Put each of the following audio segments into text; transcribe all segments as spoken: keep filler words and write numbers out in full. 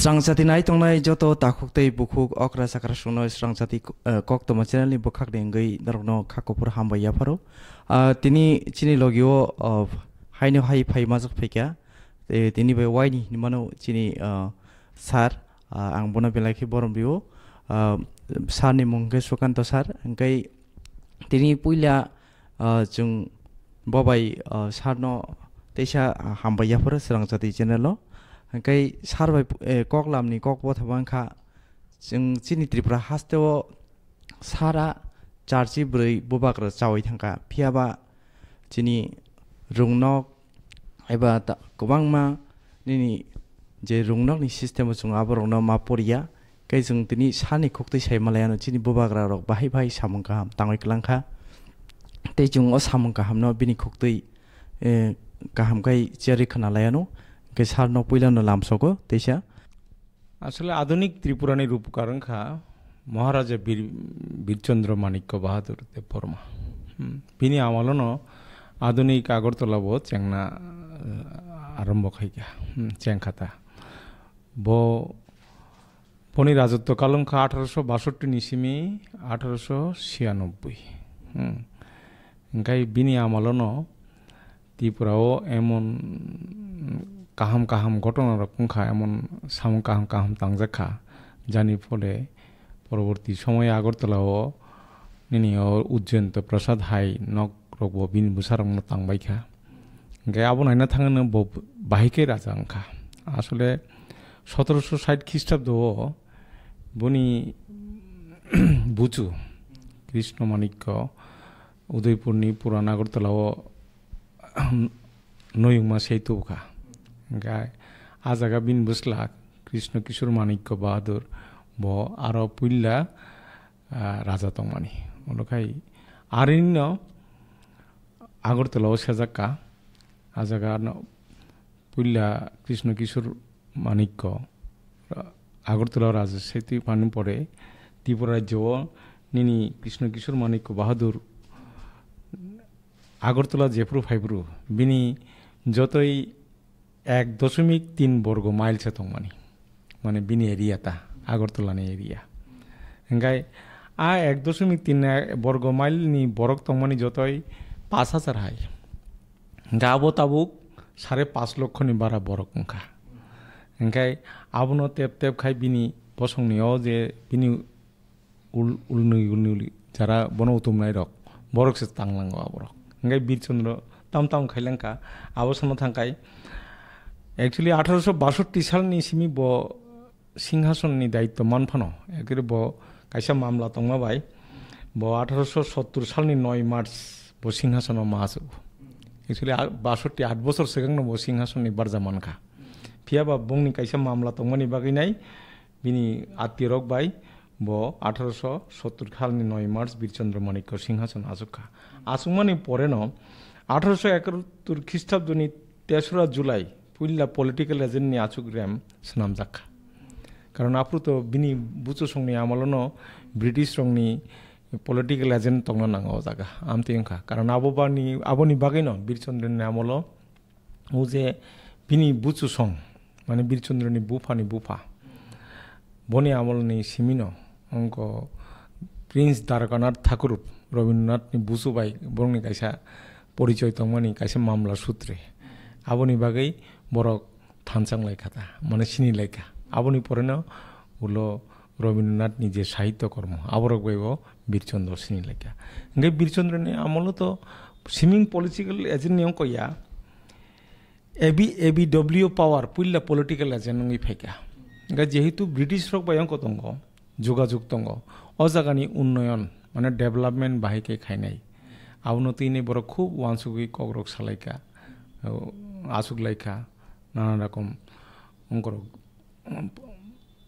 Srangchati nai tongnai joto takhuk tei bukhuk okra chakra songno srangchati, eh, koktwma channel ni bwkhak ni wngwi norokno kha kuphur hambai yapharo. Ah, tini chini logio, ah, haino hai phai majak phaikha. Eh, tini bai waini hinmano chini, ah, sir, ah, ang bono belai khe borom rio. Ah, sir ni mung khe Sukanto sir, hwnkhe tini puila, ah, chwng bo bai, ah, sir no teisa, ah, hambai yapharo srangchati channel o. Hwnkhe sir bai, eh, koklam ni kok botha wngkha. Chwng chini Tripura haste o sara charchi bwrwi bubagra chawi thangkha. Phiya ba chini rungnok eba ta-, kwbangma nini je rungnokni system o chwng aborokno ma poriya. Khe chwng tini sani khuktwi sai malai ano chini bubagra rok bahai bahai samung kaham tangwi kwlangkha. Tei chwng o samung kahamno bini khuktwi, eh, kaham khai chiyarwi khna lai ano. Khe sir no puila no lamsogo teisa. Asole adhunik Tripura ni rupkar wngkha Maharaja Bir-, Birchandra Manikya Bahadur Debbarma. Hmm. Bini amalono adhunik Agartala bo chengna, eh, arombo khaikha. Hmm, chengkha ta. Bo, boni rajotto kal wngkha athroso basotti ni simi athroso siyanoboi. Hmm. Hingkhai bini amalono Tripura o emon kaham kaham ghotona rok wngkha, emon samung kaham kaham tangjak kha, jani phole poroborti somoyo Agartala o nini o Ujjayanta Prasad hai nok rok bo bini bwsa rok no tangbai kha. Hingkhe abo naina thangno bo bahai khe raja wngkha. Asole sotoroso sait Khristabdo o boni buchu Krishna Manikya Udaipurni Puran Agartala o noyungma sei tubukha. Hingkhe a jaga bini bwsla Krishna Kishore Manikya Bahadur bo aro puila, ah, raja tongmani. Onokhai arinino Agartala o sejakka. A jaga no puila Krishna Kishore Manikya, ah, Agartala o raja sei tubani pore Tripura rajyo o nini Krishna Kishore Manikya Bahadur Agartala jephru phaiphru bini jotoi ek doshomik tin borgo mile se tongmani. Mane bini area ta, Agartala ni area. Hingkhai a ek doshomik tin borgo mile ni borok tongmani jotoi pash hajar hai. Hingkhe abo tabuk sare pash lokho ni bara borok wngkha. Hingkhai abono tep tep khai bini bosongni o je bini ul-, ulnwi ulnwi uli jara bono utumnai rok, borok se tanglango aborok. Hingkhe Birchandra tam tam khailangkha, abo sono thangkhai. Actually, athroso basotti salni simi bo singhasonni daitto manphano, ekere bo kaisa mamla tongma bai, bo athroso sottur salni noi March bo singhasono ma aswk. Actually, a-, basotti at bosor swkangno bo singhasonni barja mankha. Phiya ba bongni kaisa mamla tongmani bagwi nai, bini attirok bai bo athroso sottur khalni noi March Birchandra Manikya Singhason achukha. Achukmani poreno athroso ekattor Khristabdoni tesra July puila political agent ni achuk rem swnamjakha. Karon aphuru to bini buchusongni amolono British rokni political agent tongna nango o jaga. Amtwi wngkha. Karon abo bani, aboni bagwino Birchandra ni amolo o je bini buchusong, mane Birchandrani buphani bupha, boni amolni simino wngkha Prince Dwarkanath Thakur, Rabindranathni buchu bai borokni kaisa porichoi tongmani kaisa mamla sutre. Aboni bagwi borok thanchang laikha ta, mane sini laikha. Aboni poreno ulo Rabindranathni je sahitya kormo, aborok bai bo Birchandra sini laikha. Hingke Birchandrani amolo to siming political agent ni wngkha ya, A B, A B W power puila political agent wngwi phaikha. Hingke jehetu British rok bai wngkha tongo, jogajog tongo. O jagani unnoyon, mane development bahai khe khainai. Abono tini borok khub uansugwi kokrok salaikha, o, achuk laikha, nana rokom wngkorok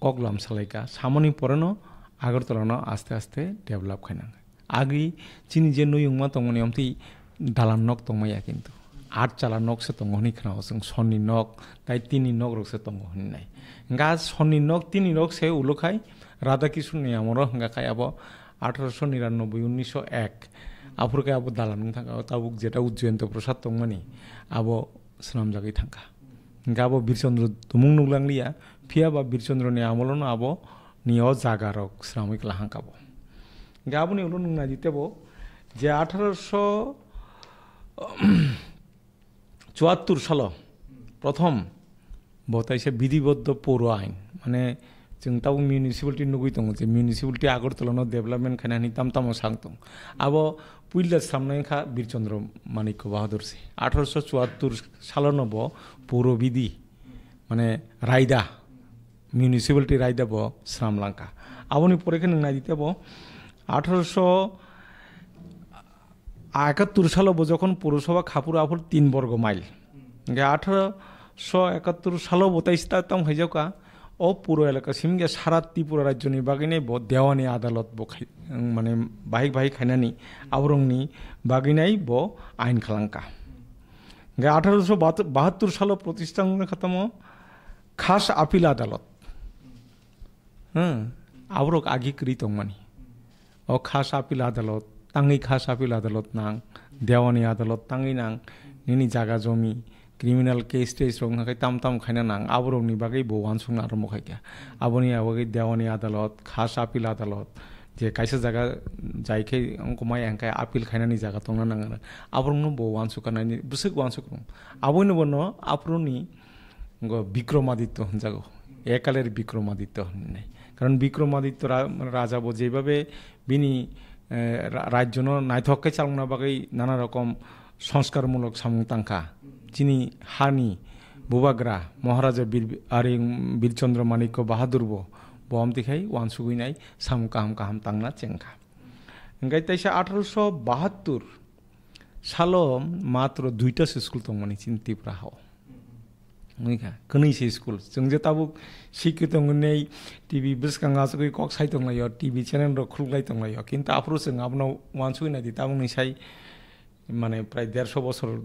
koklam salaikha, samani poreno Agartala no aste aste develop khainang. Agi chini je nuyungma tongmani omtwi dalan nok tongmaya kintu. At chala nok se tongo hwnwi khna o chwng sonni nok, tai tini nok rok se tongo hwnwi nai. Hingkha sonni nok tini nok se ulo khai Radha Kishore ni amoro hingkha khai abo athroso niranoboi unnisho ek. Aphuru khai abo dalan wng thangkha, tabuk jeta Ujjayanta Prasad tongmani abo swnamjagwi thangkha. Hingke abo Birchandra tumung nuklangliya, Phiya ba Birchandroni amolono abo ni o jaga rok swnamwi kwlahang kabo. Hingke aboni ulo nwng nai di tebo je atharo sho chuattur salo prothom bo taisa bidhiboddo poro ain, mane chwng tabuk municipality nugui tongo je municipality Agartala no development khaina hwnwi tam tamo sang tong. Abo puila samnai kha Birchandra Manikya Bahadur se. Atharo sho chuattur salo no bo poro bidhi, mane raida, municipality raida bo swnam langkha. Aboni pore khe nwng nai di tebo atharo sho ekattur salo bo jokhon Purusabha Khapur Aphul tin borgo mile. Hingke atharo sho ekattur salo bo tai sita tong haijakha o puro elaka simge sara Tripura rajyoni bagwi nai bo Dewani adalot bo khai, mane bahik bahik khainani aborokni bagwi nai bo ain khalangkha. Hingke atharo sho bahattur salo protistha wngkha tamo Khas Appeal Adalot. Hmm. Aborok agi kwrwi tongmani. O Khas Appeal Adalot, tangwi Khas Appeal Adalot nang, Dewani Adalot tangwi nang, nini jaga jomi, criminal case tes rok wngkha khe tam tam khaina nang, aborokni bagwi bo uansukna arombo khaikha. Aboni bagwi Dewani Adalot, Khas Appeal Adalot, je kaisa jaga jai khe wngkha mai hwnkhe appeal khainani jaga tongna nang, aborokno bo uansukha naini bwswk uansuk rok. Aboino bono aphuruni Ngo Bikramaditya hwnjago, ekaler Bikramaditya hwnwi. Karon Bikramaditya ra-, raja bo jebabe bini, eh, ra-, rajyono naithok khe chalokna bagwi nana rokom sanskarmulok samung tangkha. Chini hani bubagra Maharaja Bir, ari Birchandra Manikya Bahadur bo, bo amtwi khai uansugwi nai samung kaham kaham tangna chengkha. Hingke taisa atharo sho bahattur salo matro duita se school tongmani chini Tripura hao. Wngkha, kwnwi se school. Chwng je tabuk sikhi tongwi nei T V bwskango asugwi kok sai tonglaio, T V channel rok khuluk lai tonglaio. Kintu aphuru chwng abono uansugwi naidi, tabukni sai, mane, prai dersho bosor,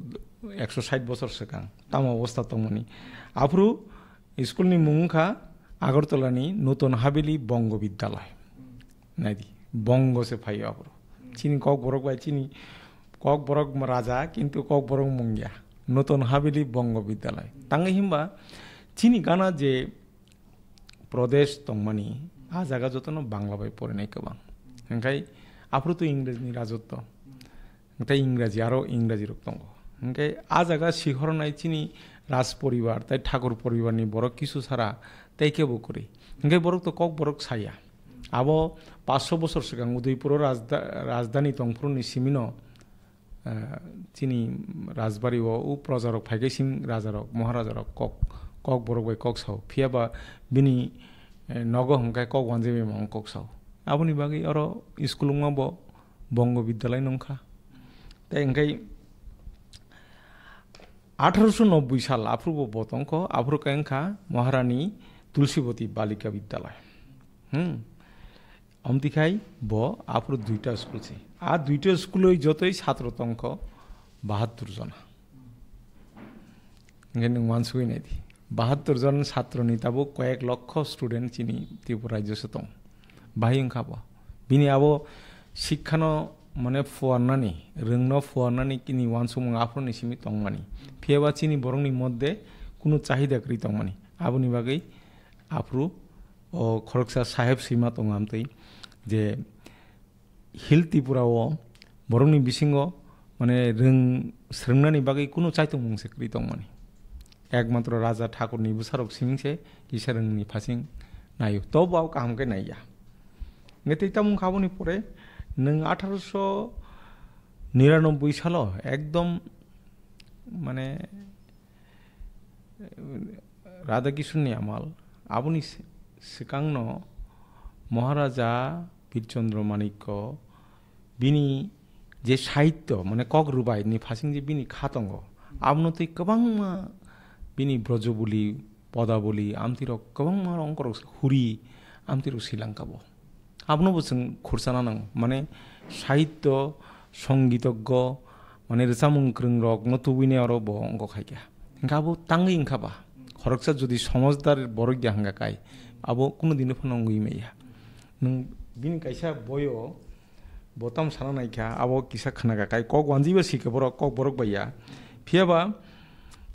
ekso sait bosor swkang tamo obostha tongmani. Aphuru school ni mung wngkha Agartala ni Nutun Haveli Bongo Vidyalaya. Naidi, Bongo se phaio aphuru. Chini Kokborok bai chini Kokborok raja, kintu Kokborok mungya. Nutun Haveli Bongo Vidyalaya. Tangwi himba chini gana je Pradesh tongmani, a jaga jotono Bangla bai porinai kwbang. Hingkhai aphuru to Ingreji ni rajotto. Hingkhai Ingreji, aro Ingreji rok tongo. Hingkhai a jaga sihornai chini Raj poribar, tai Thakur poribar ni borok kisu sara, tai kebo kwrwi. Hingkhai borok to Kokborok saya. Abo paanch sho bosor swkang Udaipuro rajda-, rajdhani tongphuru ni simino, eh, chini rajbari o u proja rok phai khe sim raja rok, Maharaja rok kok, Kokborok bai kok sao. Phiya ba bini, eh, nogo hwnkhe kok wanjwi bai mung kok sao. Aboni bagwi oro school wngma bo Bongo Vidyalaya nungkha. Tai hingkhai atharo sho nobboi sal aphuru bo, bo tongkho, aphuru khe wngkha Maharani Tulsibati Balika Vidyalaya. Hmm. Amtwi khai bo aphuru duita school se. A duita school oi jotoi satro tongkho bahattur jona. Hingke nwng uansugwi naidi. Bahattur jon satro ni tabuk koyek lokho student chini Tripura rajyo se tong. Bahai wngkha bo. Bini abo sikhano mane phuarnani, rwngno phuarnani kini uansukmung aphuruni simi tongmani. Phiya ba chini borokni moddhe kunu chahida kwrwi tongmani. Aboni bagwi aphuru o khoroksa saheb swima tongo amtwi je Hill Tripura o borokni bisingo mane rwng swrwngnani bagwi kunu chaitongmung se kwrwi tongmani. Ekmatro Raja Thakurni bwsarok simi se kisa rwngni phasing naio. Tobo ao kaham khe naiya. Hingke tei tamo wngkha aboni pore nwng atharo sho niranobboi salo ekdom mane Radha Kishorni amal, aboni si-, swkangno Maharaja Birchandra Manikya bini je sahityo, mane kok rwbaini phasing je bini kha tongo, abono tei kwbangma bini Brajabuli, Podabuli, amtwirok kwbangma ongkorok huri amtwirok swi langkha bo. Abono bo chwng khurchana nango. Mane sahityo, songitoggo, mane rwchapmung kwrwngrokno tubui nai oro bo ongkha khai kha. Hingkhe abo tangwi wngkha ba. Khoroksa jodi somajhdar borok ya hwnga kai, abo kunu dino phano wngwi maya. Nwng bini kaisa boyo bo tamo sana nai kha, abo kisa khna kha kai, kok wanjwi ba si khe borok, kok borok bai ya. Phiya ba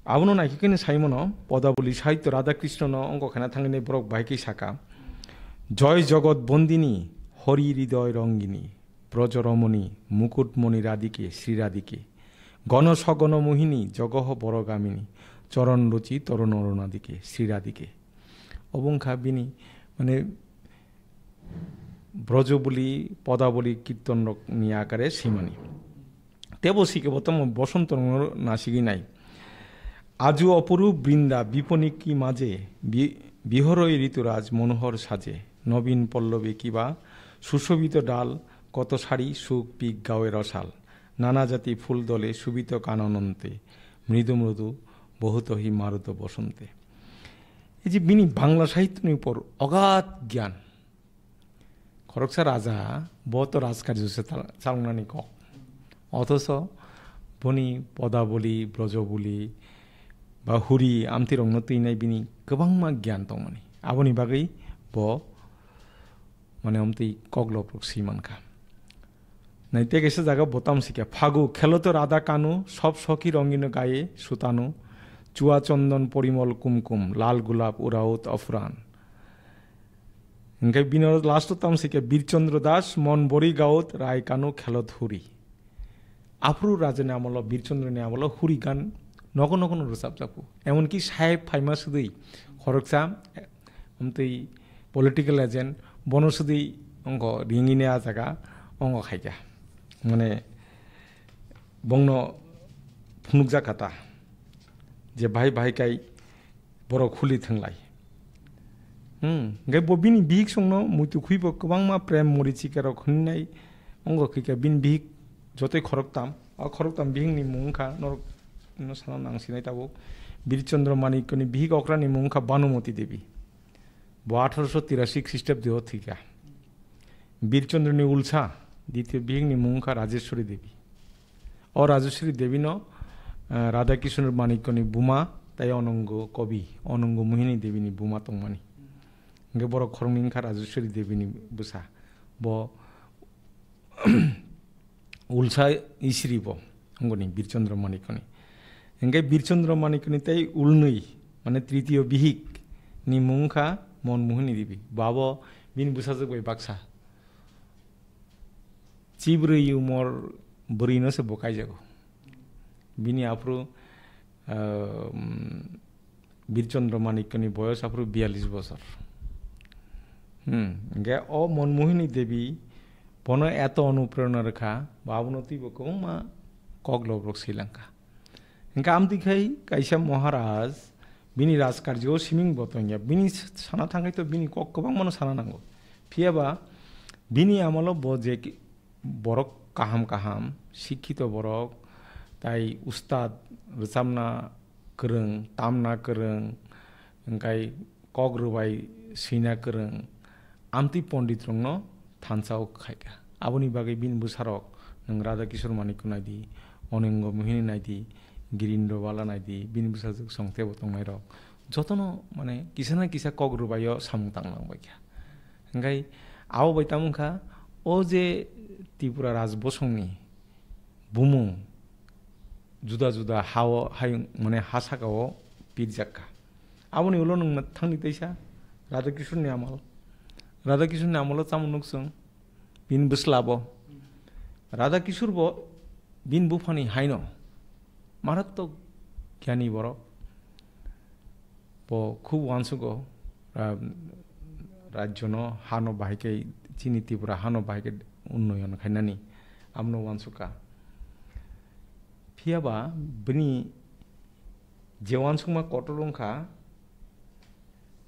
Abono naikhe khe saimano, Podaboli sahityo Radha Krishna no ongko khena thangwi borok bahai khe saka, "Joy Jogot Bondini, Hori Hridoy Rongini, Brojaromoni, Mukutmoni Radhike, Sri Radhike, Gono Sogono Mohini, Jogoho Borogamini, Choron Ruchi Toron Oronadike, Sri Radhike." Obo wngkha bini, mane, Brojoboli, Podaboli kirton rok ni akare simani. Tebo sikebo tamo bosonto rokno nasigwi nai. Aju opurup brinda biponi ki maje, bi-, bihoroi rituraj monohor saje, nobin pollobe kiba, sushobhito dal, koto sari, suk pik gawe rosal, nana jati phul dole, subito kanononte, mridu mridu, bohuto hi maruto bosonte. Ei je bini Bangla sahityoni upor ogat gyan, khoroksa raja, bo to rajkarjo se tal-, chaloknani kok. Othoso boni Podaboli, Brojoboli, ba Huri, amtirokno twinai bini kwbangma gyan tongmani. Aboni bagwi bo, mane, amtwi kokloprok si mankha. Nai tei kaisa jaga botam sikha, "Phagu, khelo to Radha kanu, sob sokhi rongino gaye sutanu, chua chondon porimol kumkum, lal gulab uraut afuran." Hingke bini oro last o tamo se khe Birchandra Das, Mon Bori Gaut, Rai Kanu Khelot Huri. Aphuru rajani amolo, Birchandrani amolo huri gan nogo nogo no rwchapjago. Emonki sai phaima sudui khoroksa, amtwi political agent, bono sudui ongo ringini a jaga ongo khaikha. Mane bongno phunukjak kha ta je bahai bahai kai borok huli thwnglai. Hmm, hingke bo bini bihik songno muitu khwi bo kwbangma prem morichika rok hwnwi nai. Ongo khe khe bini bihik jotoi khoroktam, o khoroktam bihikni mung wngkha norok no sana nang sinai tabuk. Birchandra Manikyani bihik okrani mung wngkha Bhanumati Devi. Bo athroso tirasi Khristabde o thwikha. Birchandrani ulsa, dityo bihikni mung wngkha Rajeshwari Devi. O Rajeshwari Devi no, eh, Radha Kishore Manikyani buma, tai Onongo Kobi, Onongo Mohini Devi ni buma tongmani. Hingke borok khoroknwi wngkha Rajeshwari Devi ni bwsa. Bo ulsa isri bo, wngoni Birchandra Manikyani. Hingke Birchandra Manikyani tai ulnwi, mane tritiyo bihik ni mung wngkha Mon Mohini Devi. Bo abo bini bwsajwk bai baksa. Chibrwi umor bwrwino se bo kaijago. Bini aphuru, ah, um, Birchandra Manikyani boyos aphuru biyalish bosor. Hmm, hingke o Mon Mohini Devi bono eto onuprerona rwkha, bo abono twibo kwbangma kokloprok swilangkha. Hingke amtwi khai kaisa Maharaj bini rajkarjo siming bo tongya. Bini sana thangkhai to bini kok kwbangmano sana nango. Phiyaba bini amolo bo je ki-, borok kaham kaham, sikhito borok, tai ustad rwchapna kwrwng, tamna kwrwng, hingkai kok rwbai swina kwrwng, amtwi pondit rokno thansa o khaikha. Aboni bagwi bini bwsarok, nwng Radha Kishore Manikko naidi, Onongo Mohini naidi, Girindra Bala naidi, bini bwsajwk song tebo tongnairok jotono, mane, kisa na kisa kok rwbaio samung tang langbaikha. Hingkai abo bai tamo wngkha, o je Tripura Raj bosongni bumung juda juda ha-o, hai, mane, ha saka-o pirjak kha. Aboni ulo nwng thangni teisa Radha Kishore ni amal. Radha Kishore ni amalo chamo nuk chwng, bini bwsla bo. Radha Kishore bo bini buphani haino marattok gyani borok. Bo khub uansugo, ah, rajyono hano bahai khe, chini Tripura hano bahai khe unnoyon khainani, amno uansukha. Phiyaba bini je uansukma kotor wngkha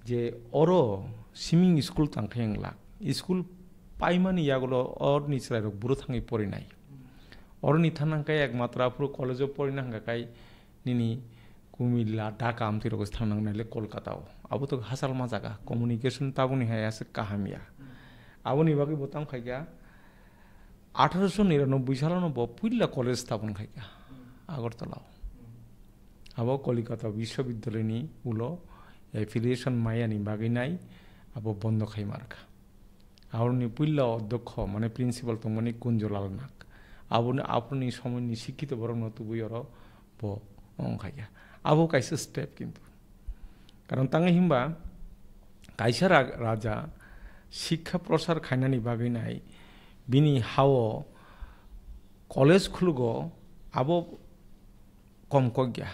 je oro siming school tangkhe wnglak. School paimani yagulo orni chwrairok buro thangwi porinai. Oroni thanang khe ekmatro aphuru college-o porina hwnkha khai nini Kumilla, Dhaka amtwi rok thang nang nai le Kolkata o. Abo to hachal ma jaga, communication taboni hai aswk kaham ya. Aboni bagwi bo tamo khai kha, atharo niranobboi salo no bo puila college stapon khai kha Agartala o. Abo Kolkata Biswabidyalay ni ulo affiliation maya ni bagwi nai abo bondo khai mar kha. Aroni puila odhyokho, mane principal tongmani Kunjolal Nag. Aboni, aphuruni somoini sikhito borokno tubui oro bo wng kha ya. Abo kaisa step kintu. Karon tangwi himba kaisa ra-, raja sikha prosar khainani bagwi nai bini hao college khulugo abo kom kokya.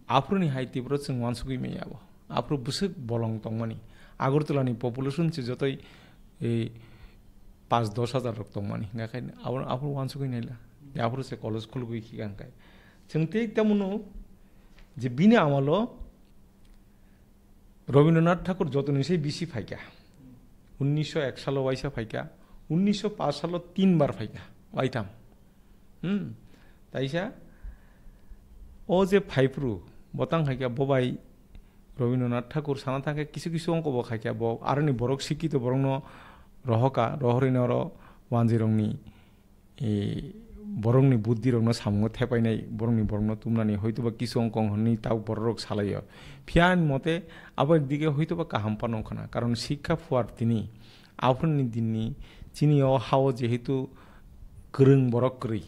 Aphuruni hai Tripura chwng wansugwi manya abo. Aphuru bwswk bolong tongmani. Agartala ni population se jotoi ei paanch dosh hajar rok tongmani. Hingkha khe abo, aphuru wansugwi naila. Aphuru se college khulugwi khiga hingkha. Chwng tei tamo no je bini amalo Rabindranath Thakur jotoni se bisi phaikha. Unnisho ek salo waisa phaikha. Unnisho paanch salo tin bar phaikha. Waitham. Hmm. Taisa o je phaiphru, botang khaikha, bo bai Rabindranath Thakur sana thangkhe kisu kisu ongko bo khaikha, bo aroni borok sikito borokno rohoka, rohorino oro wanjwirokni, e, borokni buddhirokno samungo thepainai, borokni borokno tumnani hoitoba kisu ongko hwnwi tabuk bororok salaio. Phiya ani mote abo ekdike hoitoba kaham phano wngkhana, karon sikha phuar tini aphuruni dinni chini o hao jehetu kwrwng borok kwrwi,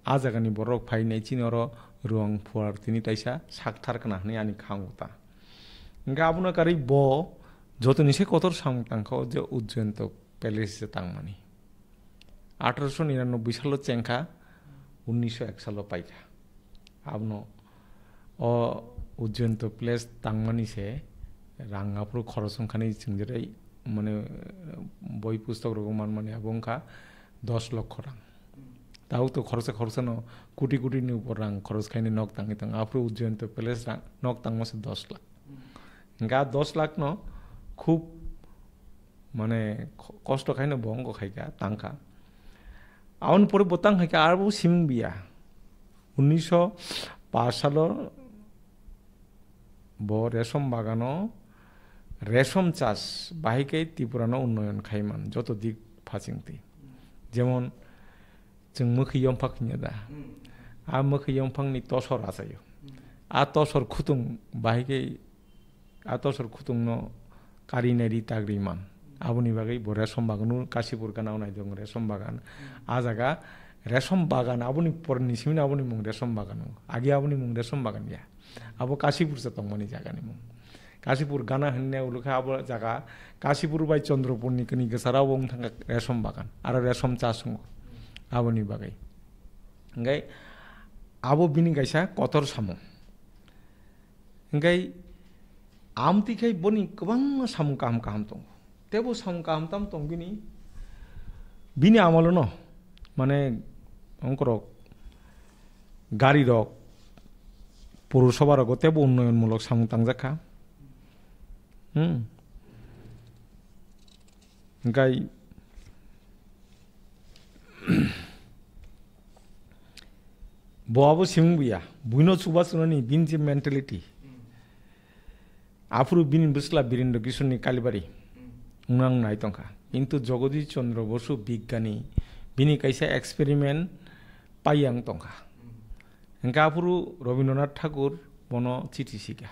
a jagani borok phainai chini oro rwng phuar tini taisa sakthar kana hwnwi ani kha wngo ta. Hingkhe abono karwi bo jotoni se kotor samung tangkha o je Ujjayanta Palace se tangmani. Athroso niranoboi salo chengkha, unnisho ek salo paikha. Abono o Ujjayanta Palace tangmani se rang aphuru khoros wngkhani chwng jerai mane boi pustok rogo manmani abo wngkha dos lokho rang. Tabuk to khoroksa khoroksano koti koti ni upor rang khoros khainai nok tangwi tongo. Aphuru Ujjayanta Palace rang nok tangma se dos lakh. Hingkhe a dos lakh no khub mane ko-, kosto khaino bo wngkha khaikha, tangkha. Aboni pore bo tang khaikha, abo siming biya. Unnisho paanch salo bo resom bagano resom chas bahai khe Tripura no unnoyon khaiman joto dik phachingtwi. Jemon chwng mwkhwi yongphak hinya da. Hmm. A mwkhwi yongphakni tosor achaio. Hmm. A tosor khutung bahai khe a tosor khutungno kari nari tagri man. Aboni bagwi bo resom bagano Kasipur gana o naidong resom bagan. Hmm. A jaga resom bagan aboni porni simino aboni mung resom bagan. Agi aboni mung resom bagan ya. Abo Kasipur se tongmani jagani mung. Kasipur gana hinne ulukha abo jaga Kasipur bai Chandrapurni kini gesara wng thangkha resom bagan. Aro resom chas wngo. Aboni bagwi. Hingkhe abo bini kaisa kotor samung. Hingkhe amtwi khai boni kwbangma samung kaham kaham tongo. Tebo samung kaham tam tong bini, bini amolono, mane, ongkorok, garirok, Purushoba rogo tebo unnayonmulok samung tangjak kha. Hmm. Hingkhe bo abo simung buya, buino chuba chunani bini je mentality. Aphuru bini bwsla Birendra Kishorni Kalibari wngna wng nai tongkha. Kintu Jagadish Chandra Bosu bigyani bini kaisa experiment paiyang tongkha. Hingkhe aphuru Rabindranath Thakur bono chithi sikha.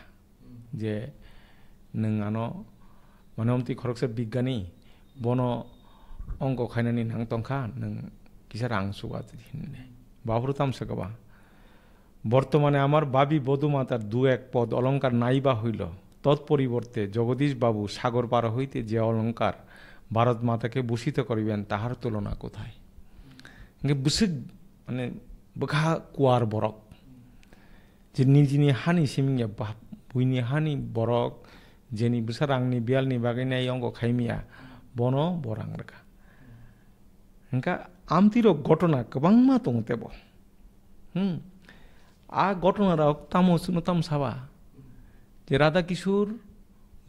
Je nwng ano, mane, omtwi khoroksa bigyani, bono ongko khainani nang tongkha, nwng kisa rang chuba, hinwi. Bo aphuru tamo sakha ba, "বর্তমানে আমার ভাবী বধূমাতার দু এক পদ অলংকার নাইবা হইল, তৎপরিবর্তে জগদীশ বাবু সাগর পার হইতে যে অলংকার ভারত মাতাকে ভূষিত করিবেন, তাহার তুলনা কোথায়?" Hingkhe bwswk, mane, bwkha kuar borok. Je nijini hani siming ya ba-, buini hani borok, jeni bwsa rangni biyalni bagwi nai ongko khaimiya, bono bo rang rwkha. Hingkha amtwirok gotona kwbangma tongo tebo. Hmm. A gotonarok tamo chwngno tamo saba? Je Radha Kishore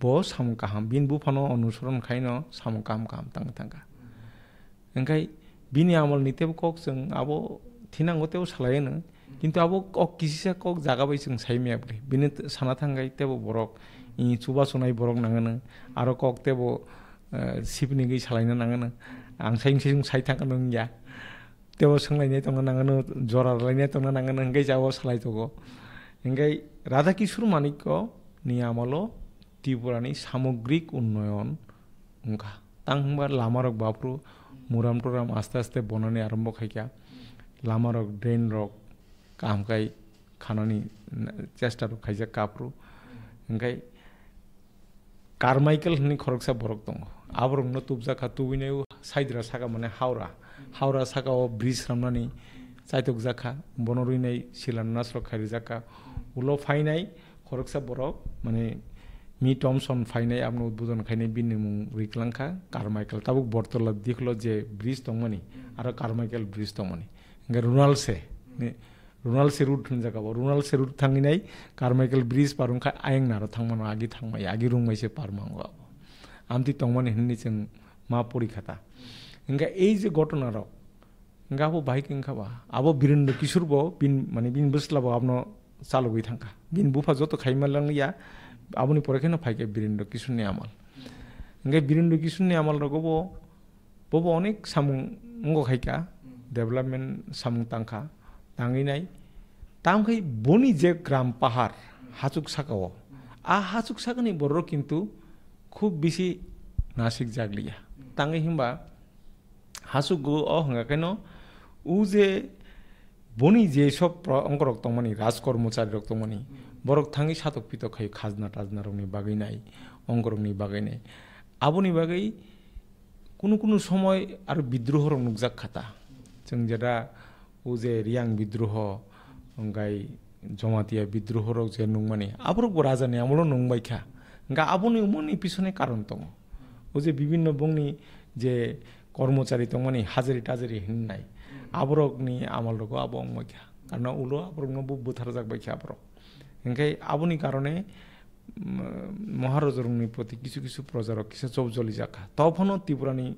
bo samung kaham, bini buphano onusoron khaino samung kaham kaham tangwi thangkha. Hingkhe bini amolni teibo kok chwng abo thinango teibo salaiyano. Kintu abo kok kisisa kok jaga bai chwng saimaya bwle. Bini t-, sana thangkhe teibo borok, i, chuba chunai borok nangano. Aro kok teibo, eh, sipnigwi salaina nangano. Ang sai wngse chwng sai thangkha nung ya. Teibo swnglainai tongna nangano, jora rwlainai tongna nangano, hingkhe jabo salai tongo. Hingkhe Radha Kishore Manikya ni amolo Tripura ni samogrik unnoyon wngkha. Tang hwnba lamarok bo aphuru muram turam aste aste bonani arombo khaikha. Lamarok, drain rok kaham khai khanani chesta rok khaijak kaphuru. Hwnkhe Carmichael hwnwi khoroksa borok tongo. Aborokno tubjakha, tubinai o Saidra saka mane Howrah. Howrah saka o bridge ramnani chaitokjakha. Bono rwinai silano nasrok khairijakha. Ulo phainai khoroksa borok, mane, Mi Thompson phainai, abono udbodon khainai, bini mung rwi kwlangkha Carmichael. Tabuk Bortola dikholo je bridge tongmani, aro Carmichael bridge tongmani. Hwnkhe Runalse, ni, Runalse road hwnjak abo. Runalse road thanginai Carmichael bridge par wngkha, ayang naro thangmano, agi thangmai, agi rungmai se par mango abo. Amtwi tongmani hwnwi chwng ma pori kha ta. Hwnkhe ei je ghotona rok, hwnkhe abo bahai khe wngkha ba, abo Birendra Kishore bo bin, mane bini bwsla bo abono chalogwi thangkha. Bini bupha joto khaima lang ya, aboni pore kheno phaikha Birendra Kishore ni amal. Hwnkhe Birendra Kishore ni amal rogo bo Bobo onek samung wngo khaikha, development samung tangkha, tangwi nai. Tamkhe boni je gram pahar, hachuk sakao, a hachuk sakani borok kintu khub bisi nasik jakliya. Tangwi himba hachuk go o hwnga khe no, u je boni je sob pro-, ongkorok tongmani, raj kormochari rok tongmani, borok thangwi satok pitok khai khajna tajna rokni bagwi nai, ongkorokni bagwi nai. Aboni bagwi kunu kunu somoi aro bidroho rok nukjak kha ta. Chwng jeda o je Riyang bidroho, hwnkhe Jamatia bidroho rok je nungmani, aborok bo raja ni amolo nungbai kha. Hwnkhe aboni umoni pisone karon tongo. O je bibinno bongni je kormochari tongmani, hajari tajari hinnai, aborokni amal rogo abo wngbai kha. Karna ulo aborokno bo butharjak bai kha aborok. Hwnkhe aboni karone, mm, Maharaja rokni proti kisu kisu proja rok kisa chop joli jak kha. Tophano Tripura ni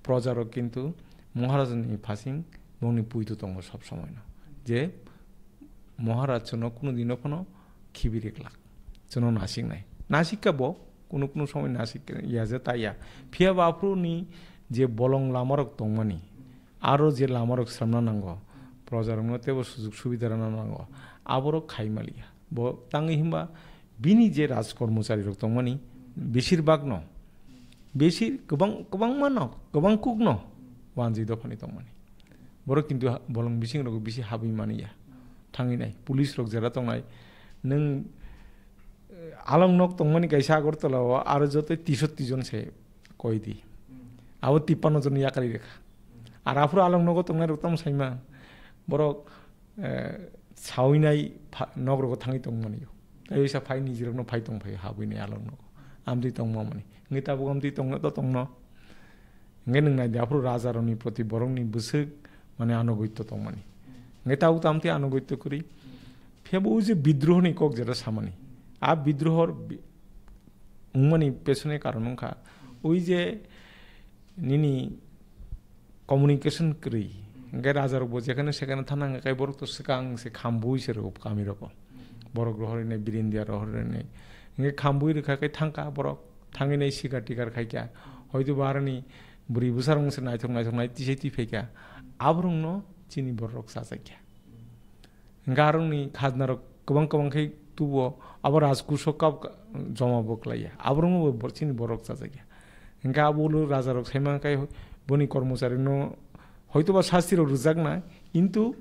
proja rok kintu Maharaja ni phasing bongni puitu tongo sob somoi no. Je Maharaj chwngno kunu dino phano khibi riklak. Chwngno nasiknai. Nasikka bo, kunu kunu somoi nasik ya je ta ya. Phiya bo aphuru ni je bolong lama rok tongmani, aro je lama rok sramna nango, proja rokno teibo sujuk subida rwna nango, aborok khai maliya. Bo tangwi himba bini je raj kormochari rok tongmani, besir bak no, besir kwbang, kwbangma no, kwbang kuk no, wanjwi dophani tongmani. Borok kintu ha-, bolong bising rogo bisi habwi mani ya. Thangwi nai, police rok jera tongnai. Nwng, eh, along nok tongmani kaisa Agartala o, aro joto teishoti jon se koi di. Abo tippanno jon yakarwi rwkha. Ar aphuru along nogo tongnai rok tamo saima. Borok, eh, sawi nai pha-, nok rogo thangwi tongmani. Tei oisa phai niji rokno phai tong phai habwi nai along nogo. Amtwi tongma mani. Ngi tabuk amtwi tongno to tongno. Hingke nwng nai di, aphuru raja rokni proti borokni bwswk, mane, anugoitto tongmani. Hingke tabuk tamtwi anugoitto kwrwi. Phiya bo o je bidrohoni kok jera samani. A bidrohor bi-, wngmani pesone karon wngkha. O je nini communication kwrwi. Hingke raja rok bo jekhane sekhane thana hingke borok to swkang se khambui se rw kami rok. Borok rohorwi nai, birindia rohorwi nai. Hingke khambui rwkha khe thangkha borok. Thangwi nai sikar tikar khaikha. Hoito bo aroni bwrwi bwsarok se naithok naithok nai tisai twi phaikha. Aborokno chini bororok chachaikha. Hingke arokni khajna rok kwbang kwbang khe tubuo. Abo rajkuso kap joma bo kwlaiya. Aborokno bo bor-, chini bororok chachaikha. Hingke abo ulo raja rok saimang kai boni kormochari no hoito ba sasti rok rwjak na, kintu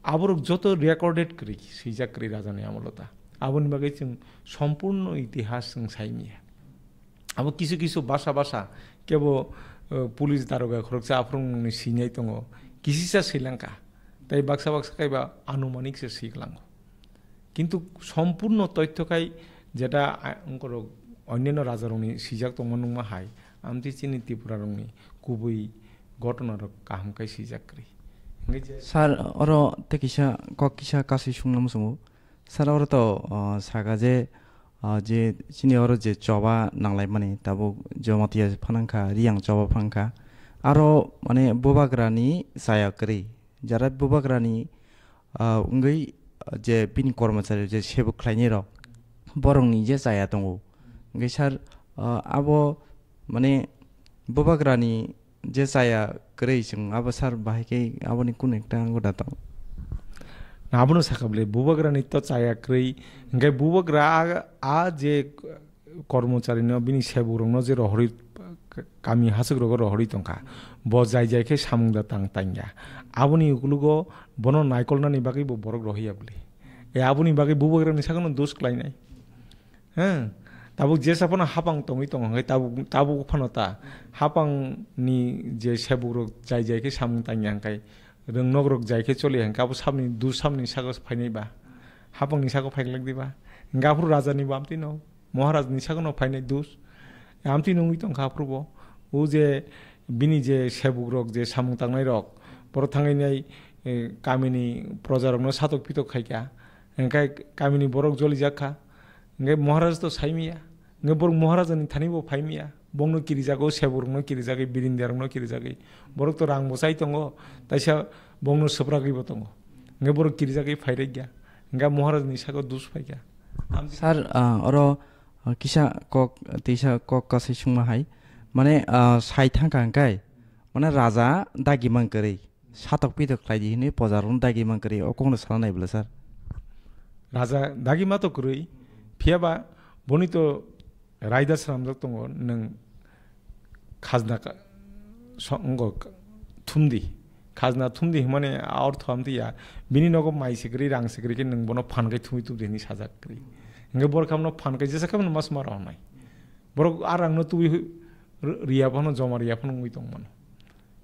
aborok joto recorded kwrwi, swijak kwrwi raja ni amolo ta. Aboni bagwi chwng sompurno itihas chwng sai manya. Abo kisu kisu basa basa kebo, eh, police daroga khoroksa aphuru nwngni swinai tongo, kisisa swilangkha, tei baksa baksa kaiba anumanik se swiklango. Kintu sompurno toitho khai jeta, a, ongkorok onneno rajarokni swijak tongma nungma hai, amtwi chini Tripurarokni kubui ghotonarok kaham khai swijak kwrwi. Hingke je Sir, oro tei kisa kok kisa kasui sungna muchungo. Sir, oro to, o, saka je, o, je chini oro je choba nanglaimani tabuk Jamatia phanangkha, Riyang choba phanangkha. Aro, mane, bubagrani chaya kwrwi. Jara bubagrani ah, wngwi, ah, je bini kormochari je sebuk khlainai rok, borokni je chaya tongo. Hingke sir, ah, abo mane bubagrani je chaya kwrwi chwng abo sir bahai khe aboni kunu ekta ango da tong? Na, abono sakha bwle, bubagrani to chaya kwrwi, hingke bubagra a, a je kormocharino bini sebukrokno je rohorwi, kami hachwkrogo rohorwi tongkha, bo jai jai khe samung da tang tangya. Aboni ukulugo bono naikolnani bagwi bo borok rohiya bwle. E, aboni bagwi bubagrani sagono dos khlainai. Heh, tabuk jesa phano hapang tongwi tongo, hwnkhe tabuk, tabuk phano ta hapangni je sebukrok jai jai khe samung tangya, hwnkhe rwngnokrok jai khe choli, hwnkhe abo samni, dos samni sago phainai ba, hapangni sago phaiglak diba? Hwnkhe aphuru rajani bo amtwino, Maharajni sagono phainai dos. Amtwi nungwi tongkha aphuru bo. O je bini je sebukrok, je samung tangnairok, borok thangwi nai, eh, kamini projarokno satok pitok khaikha. Hwnkhe kamini borok jolijak kha. Hwnkhe Maharaj to saimaya. Hwnkhe borok Maharajani thani bo phaimaya. Bongno kirijago, sebukrokno kirijagwi, birindiarokno kirijagwi. Borok to rang bo chai tongo, taisa bongno swpragwi bo tongo. Hwnkhe borok kirijagwi phairekya. Hwnkhe Maharajni sago dus phaikha. Amtwi Sir, ah, oro, ah, kisa kok, tisa kok kasai sungma hai. Mane, ah, sai thangkha hwnkhe, mane raja dagi mang kwrwi. Satok pitok khlai di hwnwi pojarokno dagi mang kwrwi. O kokno sana nai bwla, sir? Raja dagi ma to kwrwi. Phiya ba boni to raida swnamjak tongo, nwng khajna ka-, so-, wngkha thumdi. Khajna thumdi hwnmani a ortho amtwi ya. Bini nogo mai se kwrwi, rang se kwrwi khe nwng bono phan khai thumwi tubdi hwnwi sajak kwrwi. Hwnkhe borok khe bono phan khai jesa khe bono mas ma rw hwnai. Borok a rangno tubui hu-, r-, riya phano, joma riya phano wngwi tong mano.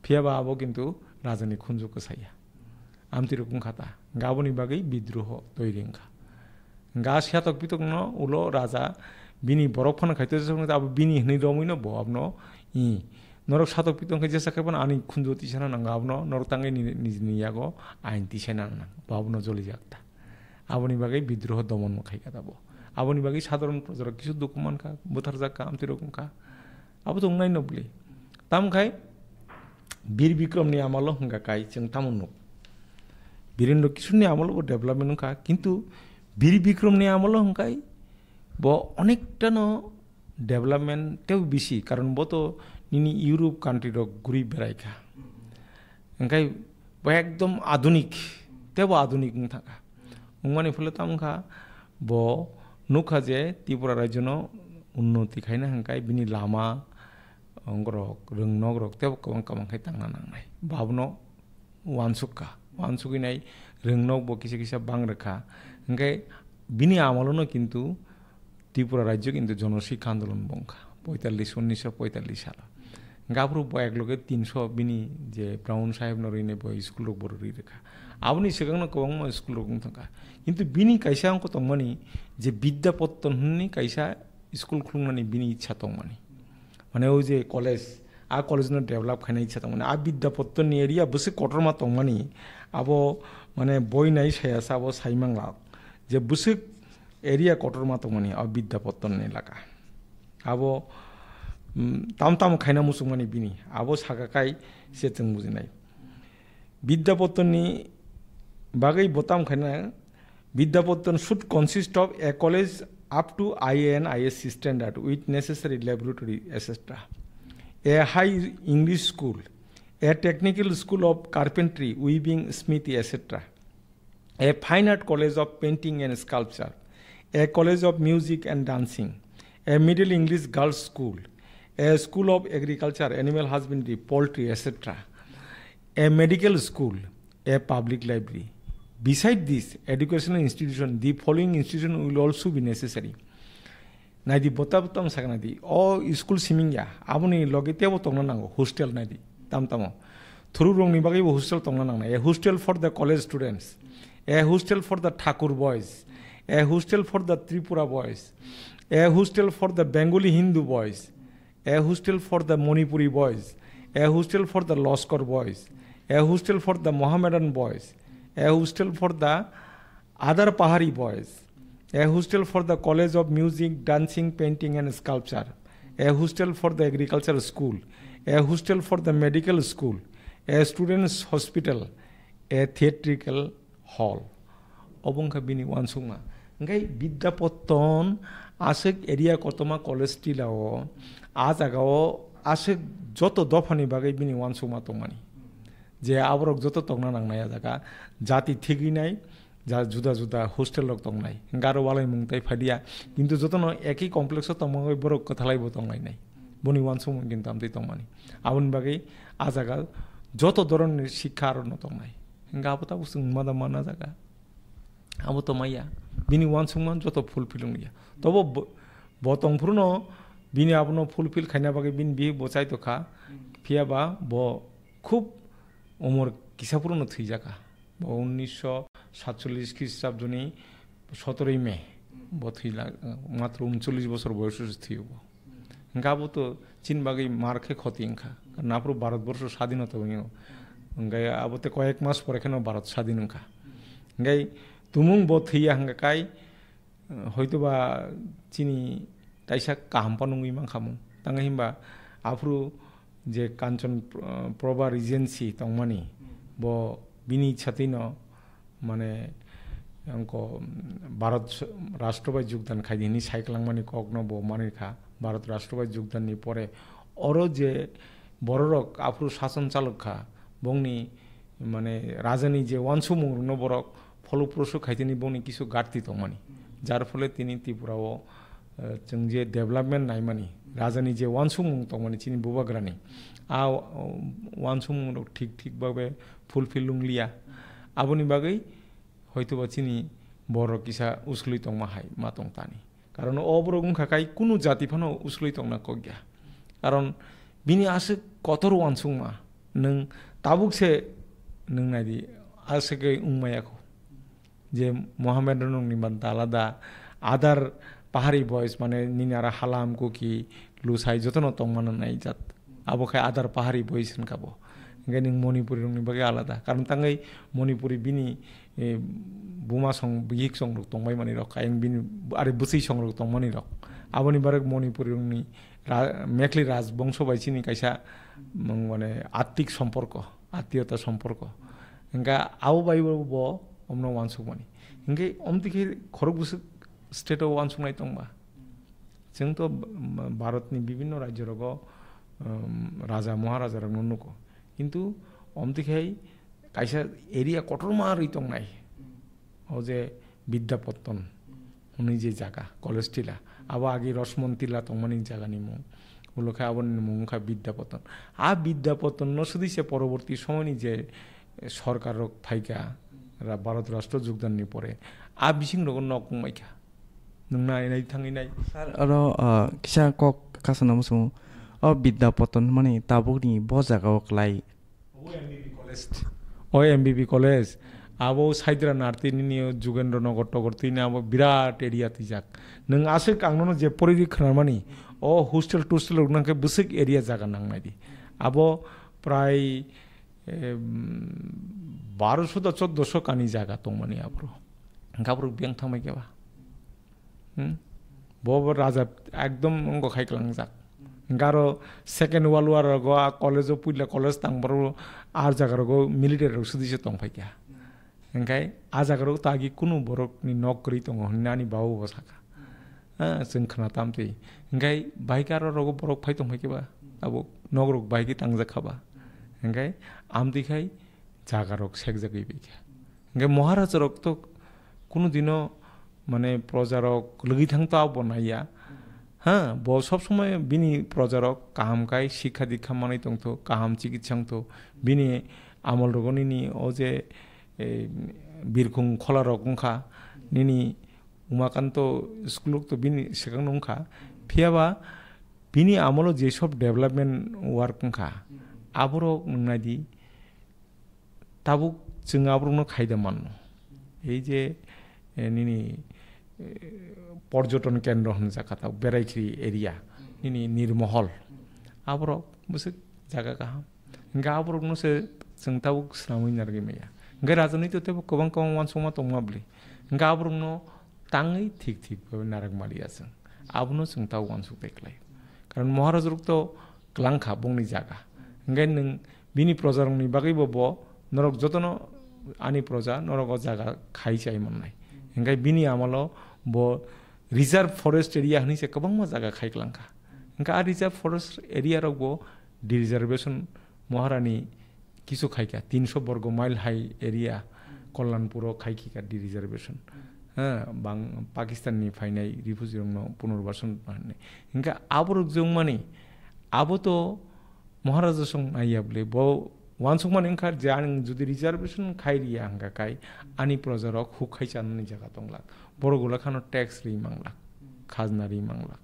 Phiya ba abo kintu rajani khunju kwsaya. Amtwi rok wngkha ta. Hwnkhe aboni bagwi bidroho toiri wngkha. Hwnkhe a satok pitokno ulo raja bini borok phano khaito jesa phano abo bini hwnwi romwino bo abono i. Norok satok pitok khe jesa khe phano ani khunju tisana nango abono norok tangwi ni, nijini yago ain tisaina nango. Bo abono jolijak ta. Aboni bagwi bidroho domon khai kha ta bo. Aboni bagwi sadharon projarok kisu dukhu mankha, butharjak kha, amtwi rok wngkha. Abo to wngnai no bwle. Tamo khai Bir Bikrom ni amolo hwnkha kai chwng tamo nuk. Birendra Kishore ni amolo bo development wngkha, kintu Bir Bikrom ni amolo hwnkha bo onekta no development tebo bisi, karon bo to nini Europe country rok guri berai kha. Hwnkhe bo ekdom adunik, tebo adunik wng thangkha. Wngmani phole tamo wngkha, bo nukha je Tripura rajyono unnoti khaina hwnkhe bini lama, ongrok, rwngnok rok tebo kwbang kwbang khe tangna nangnai. Bo abono uansuk kha. Uansugwi nai rwngnok bo kisa kisa bang rwkha. Hwnkhe bini amolono kintu Tripura rajyo kintu jono sikha andolon bo wngkha, poitallis, unnisho poitallis salo. Hwnkhe aphuru bo ekloge tinsho bini je Brown sahebno rwinai bo school rok bo rwi rwkha. Aboni swkangno kwbangma school rok wng thangkha. Kintu bini kaisa ongkho tongmani je Vidyapattan hwnwi kaisa school khulumnani bini ichha tongmani. Mane o je college, a college no develop khaina ichha tongmani. A Vidyapattan ni area bwswk kotorma tongmani, abo mane boi nai saya sa abo sai manglak. Je bwswk area kotorma tongmani a Vidyapattan ni elaka. Abo, mm, tam tam khaina muchungmani bini. Abo saka kai se chwng bujinai. Vidyapattan ni bagwi bo tam khaina, Vidyapattan should consist of a college up to I A and I S standard with necessary laboratory, et cetera. A high English school, a technical school of carpentry, weaving, smithy, et cetera. A fine art college of painting and sculpture, a college of music and dancing, a middle English girls school, a school of agriculture, animal husbandry, poultry, et cetera, a medical school, a public library. Beside this educational institution, the following institution will also be necessary. Naidi, bota bota sakna naidi. O school siming ya, aboni loge tebo tongna nango, hostel naidi. Tam tamo. Thuru rongni bagwi bo hostel tongna nangnai. A hostel for the college students, a hostel for the Thakur boys, a hostel for the Tripura boys, a hostel for the Bengali Hindu boys, a hostel for the Manipuri boys, a hostel for the Loskor boys, a hostel for the Mohammedan boys, a hostel for the other Pahari boys, a hostel for the College of Music, Dancing, Painting and Sculpture, a hostel for the Agriculture School, a hostel for the Medical School, a Students Hospital, a Theatrical Hall. Obo wngkha bini uansukma. Hwnkhe Vidyapattan aswk area kotorma college tilao, a jagao aswk joto dophani bagwi bini uansukma tongmani. Je aborok joto tongna nangnai a jaga, jati thigwi nai, ja juda juda hostel rok tongnai. Hwnkhe aro walai mung tai phadiya. Kintu jotono ekhi complex o tongmani borok kwthalai bo tonglainai. Boni uansukmung kintu amtwi tongmani. Aboni bagwi a jaga joto dhoronni sikha aro no tongnai. Hwnkhe abo tabuk chwng mada mana jaga. Abo to maya. Bini uansukma joto fulfill wngya. Tobo bo, bo tongphruno bini abono fulfill khaina bagwi bini bihik bo chaitokha. Phiya ba bo khub umor kisa phruno thwijaka. Bo unnisho satchollish Khristabdoni sotoroi May. Bo thwila, matro uncholish bosor boyoso se thwiyo bo. Hwnkhe abo to chini bagwi mar khe khoti wngkha. Karon aphuru Bharat borsho sadinota wngyo. Hwnkhe abo tei koyek mas pore kheno Bharat sadin wngkha. Hwnkhe tumung bo thwiya hwnkha kai, hoitoba chini kaisa kaham phano wngwi mankhamung. Tangwi himba aphuru je Kanchan, uh, Prabha Regency tongmani, bo bini satino mane, angko, Bharat s-, rashtra bai jogdan khai di hwnwi sai kwlangmani kokno bo manwi kha. Bharat rashtra bai jogdanni pore oro je bororok aphuru sason chalok kha, bongni mane rajani je uansukmungrokno borok pholoproso khai tini bongni kisu garti tongmani. Jar phole tini Tripura o, eh, chwng je development naimani, rajani je uansukmung tongmani chini bubagrani, a, o, uansukmungrok thik thik babe fulfill wngliya. Aboni bagwi hoitoba chini borok kisa usklwi tongma hai ma tong tani. Karon o borok wngkha kai kunu jati phano usklwi tongna kokya. Karon bini aswk kotor uansukma nwng tabuk se nwng naidi aswk wngmaya kho. Je Mohammedan rokni banta alada, other pahari boys, mane nini aro Halam, Kuki, Lusai jotono tongmano nai jat. Abo khai other pahari boys hwnkha bo. Hwnkhe nwng Manipuri rokni bagwi alada. Karon tangwi Manipuri bini, eh, buma song, bihik song rok tongbai mani rok, ayang bini ari bwswi song rok tongmani rok. Aboni barok Manipuri rokni ra-, Mekhli rajbongso bai chini kaisa, mm, mane attik somporko. Atiyota somporko. Hingka abo bai bo, bo omno uansukmani. Hingke omtwi khe khorok bwswk state o uansuknai tongba. Chwng to b-, Bharatni bibinno rajyo rogo, um, raja maharaja rokno nugo. Kintu omtwi khe kaisa area kotorma rwi tongnai. O je Vidyapattan hwnwi je jaga, college tila. Abo agi Rashomon Tila tongmani jagani mung. Ulo khe aboni mung wngkha Vidyapattan. A Vidyapattan no sudi se poroborti somoyni je sorkar rok phaikha, ra-, Bharat rashtra jogdan ni pore. A bising rogo nok wngmaikha. Nwng nai nai thangwi nai. Sir, oro, ah, kisa kok kasana muchungo. O Vidyapattan mani tabukni bo jaga o klai. O M B B college. O M B B college. Abo Saidra Narti nini o Jugendra Nagar togor tini abo birat area twijak. Nwng aswk ang nono je poriri khwnamani, o hostel tostel rok nangkhe bwswk area jaga nangnai di. Abo prai, em, baroso da choddoso kani jaga tongmani abro. Hingkhe aborok biyang thangbai khe ba. Hmm? Bo bo raja ekdom wngkha khai klangjak. Hingke aro Second World War rogo a college o puila college tang borok ar jaga rogo military rok sudi se tong phaikha. Hingke a jaga rogo ta agi kunu borok ni nok kwrwi tongo hinwi ani baba bo saka. Ah, chwng khna tamtwi. Hingke bahai ke aro rogo borok phai tong phaikhe ba abo nok rok bahai ke tangjak kha ba. Hingke amtwi khai jaga rok sekjagwi baikha. Hingke Maharaja rok to kunu dino mane proja rok lwgwi thang to abo naiya. Ha, bo sob somoi bini proja rok kaham kai sikha dikha manwi tongtho, kaham chikitsa wngtho. Bini amol rogo nini o je, eh, birkhung khola rok wngkha, nini Umakanto school rok to bini swkang no wngkha. Phiya ba bini amolo je sob development work wngkha, aborok nwngnai di. Tabuk chwng aborokno khaida manno. Ei je, eh, nini, eh, porjoton kendro hwnjak kha tabuk, Beraikhiri area, nini Nirmohol. Aborok bwswk jaga kaham. Hingke aborokno se chwng tabuk swnamwi narwgwi maya. Hingke rajanito teibo kwbang kwbang uansukma tongma bwlwi. Hingke aborokno tangwi thik thik bai narwk maliya chwng. Abono chwng tabuk uansuk tei klai. Karon Maharaj rok to kwlang kha bongni jaga. Hingke nwng bini proja rokni bagwi bo, bo norok jotono ani proja norok o jaga khai chai mannai. Hingke bini amolo bo reserve forest area hwnwi se kwbangma jaga khai kwlang kha. Hingke a reserve forest area rok bo dereservation Maharani kisu khaikha, tinsho borgo mile hai area Kalyanpuro khai khika dereservation. Ha, bang Pakistan ni phainai refugee rokno punurbasan hwnwi. Hingke aborok jongmani, abo to Maharaja song naiya bwle, bo Uansukmani wngkha je ang jodi reservation khai riya hwnkha khai ani projarok huk khai chanani jaga tonglak. Borok ulo khano tax ri manglak, khajna ri manglak.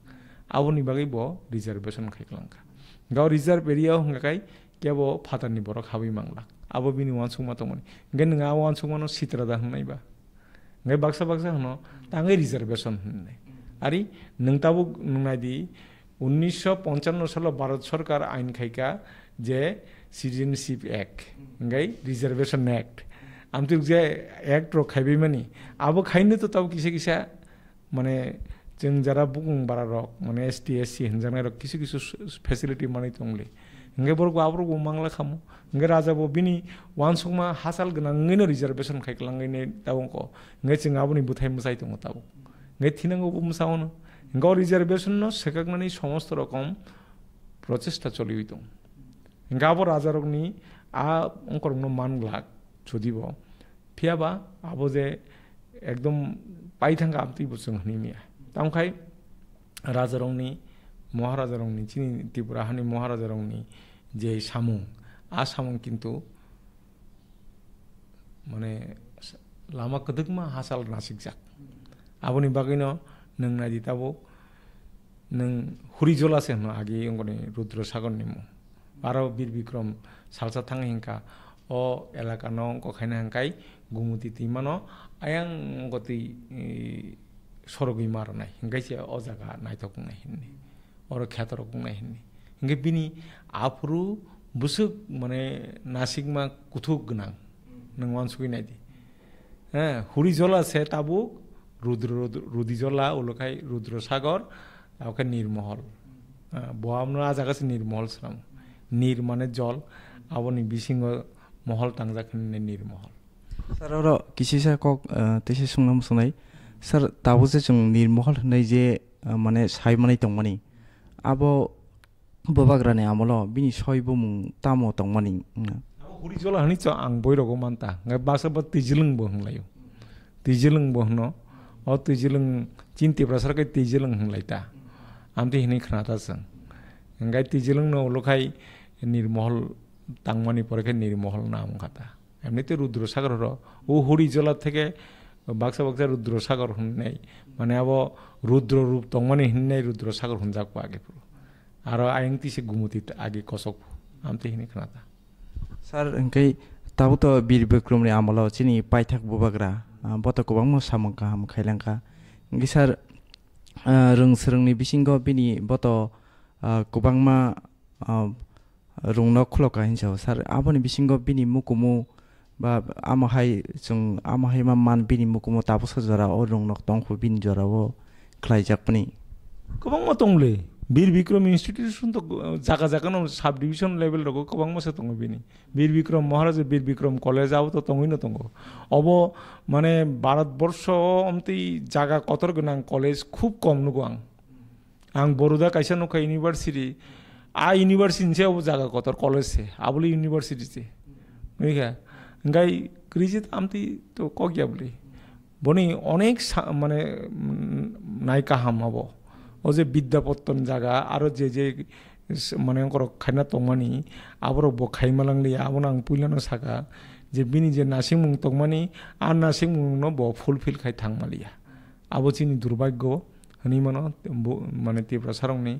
Aboni bagwi bo reservation khai kwlangkha. Hwnkhe o reserve area o hwnkha khai kebo phatarni borok habwi manglak. Abo bini uansukma tongmani. Hwnkhe nwng a uansukmano sitra da hwngnai ba? Hwnkhe baksa baksa hwno tangwi reservation hwnwi. Ari nwng tabuk nwng nai di, unnisho ponchanno salo Bharat Sarkar ain khaika je Citizenship Act, hwnkhe Reservation Act. Amtwk je act rok khaibai mani, abo khaino to tabuk kisa kisa, mane, chwng jara bukung bara rok, mane, S T, S C hwnjaknai rok kisu kisu s-, facility manwi tongli. Hwnkhe borok bo aborok bo mangla khamu. Hwnkhe raja bo bini uansukma hachal gwnangwino reservation khai kwlangwini tabuk ko. Hwnkhe chwng aboni bwthai mwchai tongo tabuk. Hwnkhe thinango bo mwchao no. Hwnkhe o reservation no swkaknani somosto rokom prochesta choliwi tongo. Hwnkhe abo rajarokni a ongkorokno man glak jodi bo. Phiya ba abo je ekdom paithang kha amtwi bo chwng hwnwi manya. Tamo khai rajarokni, moharajarokni, chini Tripura hani moharajarokni je samung, a samung kintu mane lama kwdwkma hachal nasikjak. Aboni bagwino nwng nai di tabuk, nwng Hurijola se hwno agi wngkoni Rudra Sagarni mung. Aro Bir Bikrom salsa thangwi hwnkha, o elaka no wngkha khaina hwnkhe Gumuti twimano ayang wngkha twi, e, sorogwi ma rwnai, hwnkhe se o jaga naithok wngnai hwnwi, oro khetorok wngnai hwnwi. Hwnkhe bini aphuru bwswk mane nasikma kuthuk gwnang, nwng uansugwi nai di. He, Hurijola se tabuk Rudra, Rud-, Rudijola, ulo khai Rudra Sagar, abo khe Nirmohol. Ah, bo amno ah jaga se Nirmohol swnam. Nir mane jol, aboni bisingo mohol tangjak hinwi Nirmohol. Sir, oro kisisa kok, ah, teisa sungna muchungnai. Sir, tabuk je chwng Nirmohol hinwi je, ah, mane sai manwi tongmani, abo Bubagrani amolo bini soi bumung tamo tongmani wngna? Abo Hurijola hinwi cho ang boirogo manta. Ngai baksa bo Twijlwng bo hwnlaio. Twijlwng bo hwno. O Twijlwng, chini Tiprasa khe Twijlwng hwnlai ta. Amtwi hinwi khna ta chwng. Ngai Twijlwng no ulo khai Nirmohol tangmani pore khe Nirmohol nam wngkha ta. Emnite Rudra Sagar horo. O Hurijola theke baksa baksa Rudra Sagar hwnwi nai. Mane abo Rudra rup tongmani hwnwi nai Rudra Sagar hwnjak bo age phuru. Aro ayang tise Gumuti t-, age kosok bo. Amtwi hinwi khna ta. Sir, hwnkhe tabuk to Bir Bikrom ni amolo chini paithak Bubagra, ah, bo to kwbangma samung kaham khailangkha. Hwnkhe sir, ah, rwng swrwngni bisingo bini bo to, ah, kwbangma, ah, rungno khulokha hinwi sao. Sir, aboni bisingo bini mukumu ba amo hai chwng amo hai ma man bini mukumu tabuksa jora o rungno tongkhu bini jora o khlaijakmani. Kwbangma tongle. Bir Bikrom Institution to, uh, jaga jaga no sub division level rogo kwbangma se tongo bini. Bir Bikrom Maharaja Bir Bikrom College abo to tongwi no tongo. Obo mane Bharat borsho o omtwi jaga kotor gwnang college khub kom nugo ang. Ang Boruda kaisa nukha university, a university ni se obo jaga kotor college se, abole university se. Nukha, hwnkhe kwrwi se amtwi to kok ya bole. Boni onek sa-, mane, mm, nai kaham abo. O je Bidyapattana jaga, aro je je s-, mane ongkorok khaina tongmani, aborok bo khaima langliya, abono ang puilano saka je bini je nasikmung tongmani, a nasikmungno bo fulfill khai thangmaliya. Abo chini durbagyo hwnwi mano, bo, mane Tiprasa rokni.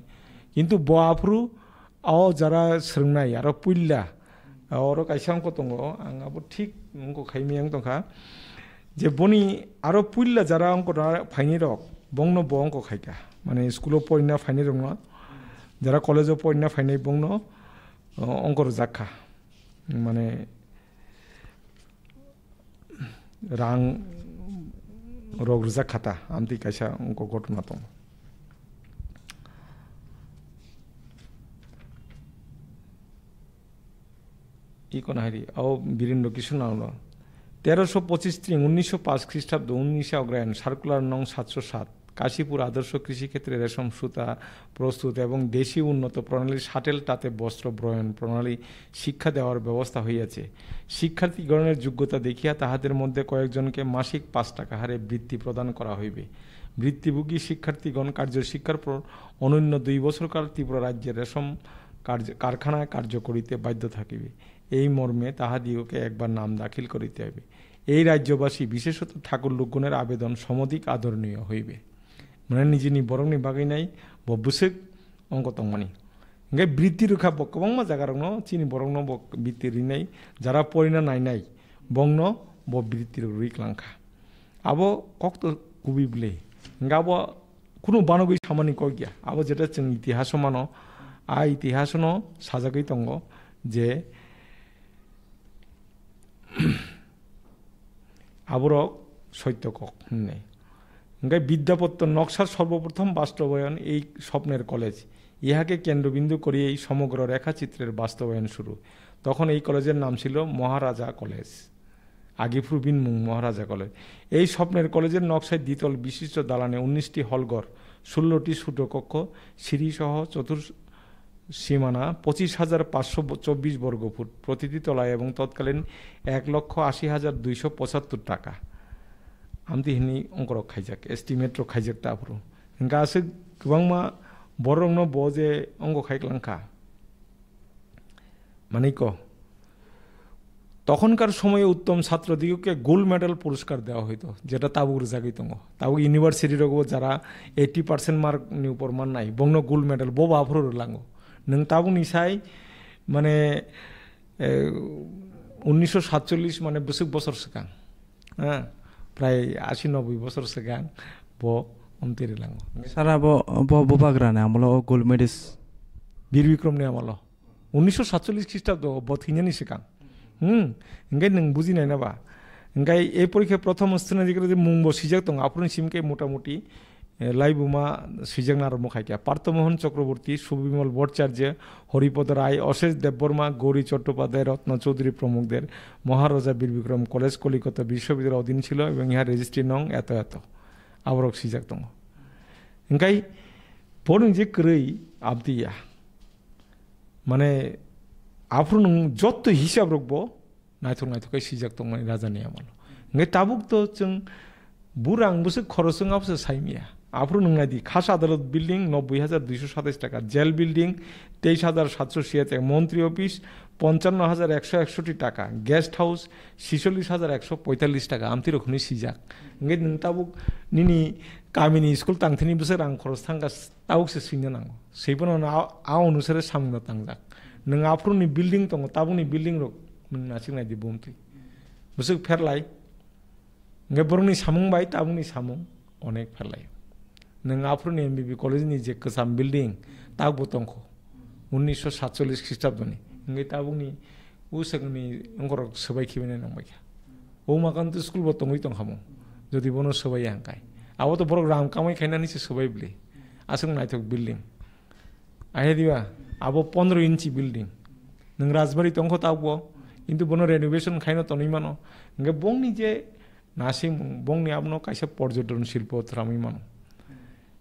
Kintu bo aphuru o jara swrwngnai, aro puila, oro kaisa ongko tongo, ang abo thik ongko khaimaya wng tongkha, je boni aro puila jara ongko ra-, phainai rok, bongno bo ongko khaika. Mane school o porina phainai rokno, jara college o porina phainai bongno, o, ongko rwjak kha. Mane, rang rok rwjak kha ta, amtwi kaisa ongko ghotona tongo. Iko nahari, o Birendra Kishore Nalano. তেরোশো পঁচিশ tring উনিশশো পাঁচ খ্রিস্টাব্দ উনিশে অগ্রহায়ণ circular নং সাতশো সাত, কাশীপুর আদর্শ কৃষি ক্ষেত্রে রেশম সুতা প্রস্তুত এবং দেশি উন্নত প্রণালী শাটেল তাঁতে বস্ত্র বয়ন প্রণালী শিক্ষা দেওয়ার ব্যবস্থা হইয়াছে। শিক্ষার্থীগণের যোগ্যতা দেখিয়া তাহাদের মধ্যে কয়েকজনকে মাসিক পাঁচ টাকা হারে বৃত্তি প্রদান করা হইবে। বৃত্তিভোগী শিক্ষার্থীগণ কার্য শিক্ষার পর অনন্য দুই বছরকাল ত্রিপুরা রাজ্যের রেশম কার্য-, কারখানায় কার্য করিতে বাধ্য থাকিবে। এই মর্মে তাহাদিগকে একবার নাম দাখিল করিতে হইবে। এই রাজ্যবাসী, বিশেষত ঠাকুর লোকগণের আবেদন সমধিক আদরণীয় হইবে। Mane nijini borokni bagwi nai bo bwswk ongko tongmani. Hingke britti rwkha bo kwbangma jagarokno, chini borokno bo britti rinai, jara porina nainai, bongno bo britti rok rwi klangkha. Abo kok to kubui bwle. Hingke abo kunu banogwi samani kok ya. Abo jeta chwng itihaso mano, a itihasono sajagwi tongo je aborok soityo kok hinwi. Hingke বিদ্যাপত্ত নকশার সর্বপ্রথম বাস্তবায়ন এই স্বপ্নের কলেজ। ইহাকে কেন্দ্রবিন্দু করিয়েই সমগ্র রেখাচিত্রের বাস্তবায়ন শুরু। তখন এই কলেজের নাম ছিল মহারাজা কলেজ। আগে পুরো বিনমুং মহারাজা কলেজ। এই স্বপ্নের কলেজের নকশায় দ্বিতল বিশিষ্ট দালানে উনিশটি হলঘর, ষোলোটি ছোট কক্ষ, সিঁড়ি সহ চতুর-, সীমানা পঁচিশ হাজার পাঁচশো চব্বিশ বর্গ ফুট প্রতিটি তলায় এবং তৎকালীন এক লক্ষ আশি হাজার দুইশো পঁচাত্তর টাকা। Amtwi hwnwi ongkorok khaijak, estimate rok khaijak ta aphuru. Hingke aswk kwbangma borokno bo je ongo khai klangkha. Maniko, তখনকার সময়ে উত্তম ছাত্রদিগকে গোল্ড মেডেল পুরস্কার দেওয়া হইতো, যেটা tabuk rwjagwi tongo. Tabuk university rogo jara eighty percent mark ni upor mannai, bongno gold medal bo bo aphuru rwlango. Nwng tabukni sai, mane, e, উনিশশো সাতচল্লিশ, mane, bwswk bosor swkang, ha, prai ashi noboi bosor swkang bo omtwi rwlango. Sara bo, bo, Bubagrani amolo o gold medal? Bir Bikrom ni amolo. উনিশশো সাতচল্লিশ খ্রিস্টাব্দ bo thwinani swkang. Hmm, hingke nwng bujinai na ba? Hingke ei porikhe prothom sthana digradi mung bo swijak tongo, aphuruni simke motamuti, eh, laibuma swijak narwkmo khaikha. Parthomohon Chakraborty, Subimol Bhattacharya, Haripada Rai, Oshesh Debbarma, Gauri Chattopadhyay, Ratna Chaudhury প্রমুখদের মহারাজা বীর বিক্রম কলেজ কলিকাতা বিশ্ববিদ্যালয়ের অধীন ছিল এবং ইহার রেজিস্ট্রি নং এত এত। Aborok swijak tongo. Hingke borokni je kwrwi abdi ya. Mane, aphuru nwng jotto hisab rok bo naithok naithok khe swijak tongmani raja ni amolo. Hingke tabuk to chwng burang bwswk khoroswng abosa saimya. Aphuru nwng naidi, khas adalat building nobboi hajar duiso satais taka, jail building teis hajar satso siya taka, montri office ponchano hajar ekso eksoti taka, guest house sisollis hajar ekso poitallis taka, amtwi rok hwnwi swijak. Hingke nwng tabuk nini kamini school tangthini bwswk rang khoros thangkha, tabuk se swina nango. Swiphano a, a onusare samungno tangjak. Nwng aphuruni building tongo, tabukni building rok nwng nasik naidi bumtwi. Bwswk pherlai. Hingke borokni samung bai tabukni samung onek pherlai. Nwng aphuruni M B B college ni je kwcham building, tabukbo tongkho. Unisho satchollis Christabdoni. Hingke tabukni usakni ongkorok swbai khibina nangbaikha. O Umakanta school bo tongwi tongkha mo. Jodi bono swbaiya hingkai. Abo to borok ram kamai khainani se swbai bwle. Aswk naithok building. Ahe diba, abo pondro inchi building. Nwng Rajbari tongkho tabukbo, kintu bono renovation khaino tonwi mano. Hingke bongni je nasimung, bongni abono kaisa porjoton silpo thwramwi mano.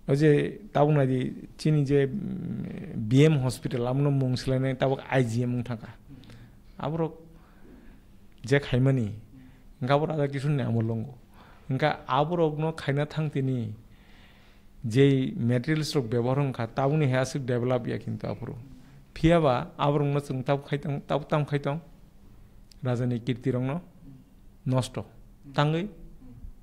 O je tabuk naidi chini je, mm, B M hospital, abono mung swlainai tabuk I G M wng thangkha. Aborok je khaimani, hingke abo Radha Kishore ni amol longo. Hingke aborokno khaina thang tini jei materials rok bebohar wngkha, tabukni hai aswk develop ya kintu aphuru. Phiyaba aborokno chwng tabuk khai tong, tabuk tam khai tong, rajani kirti rokno nosto tangwi,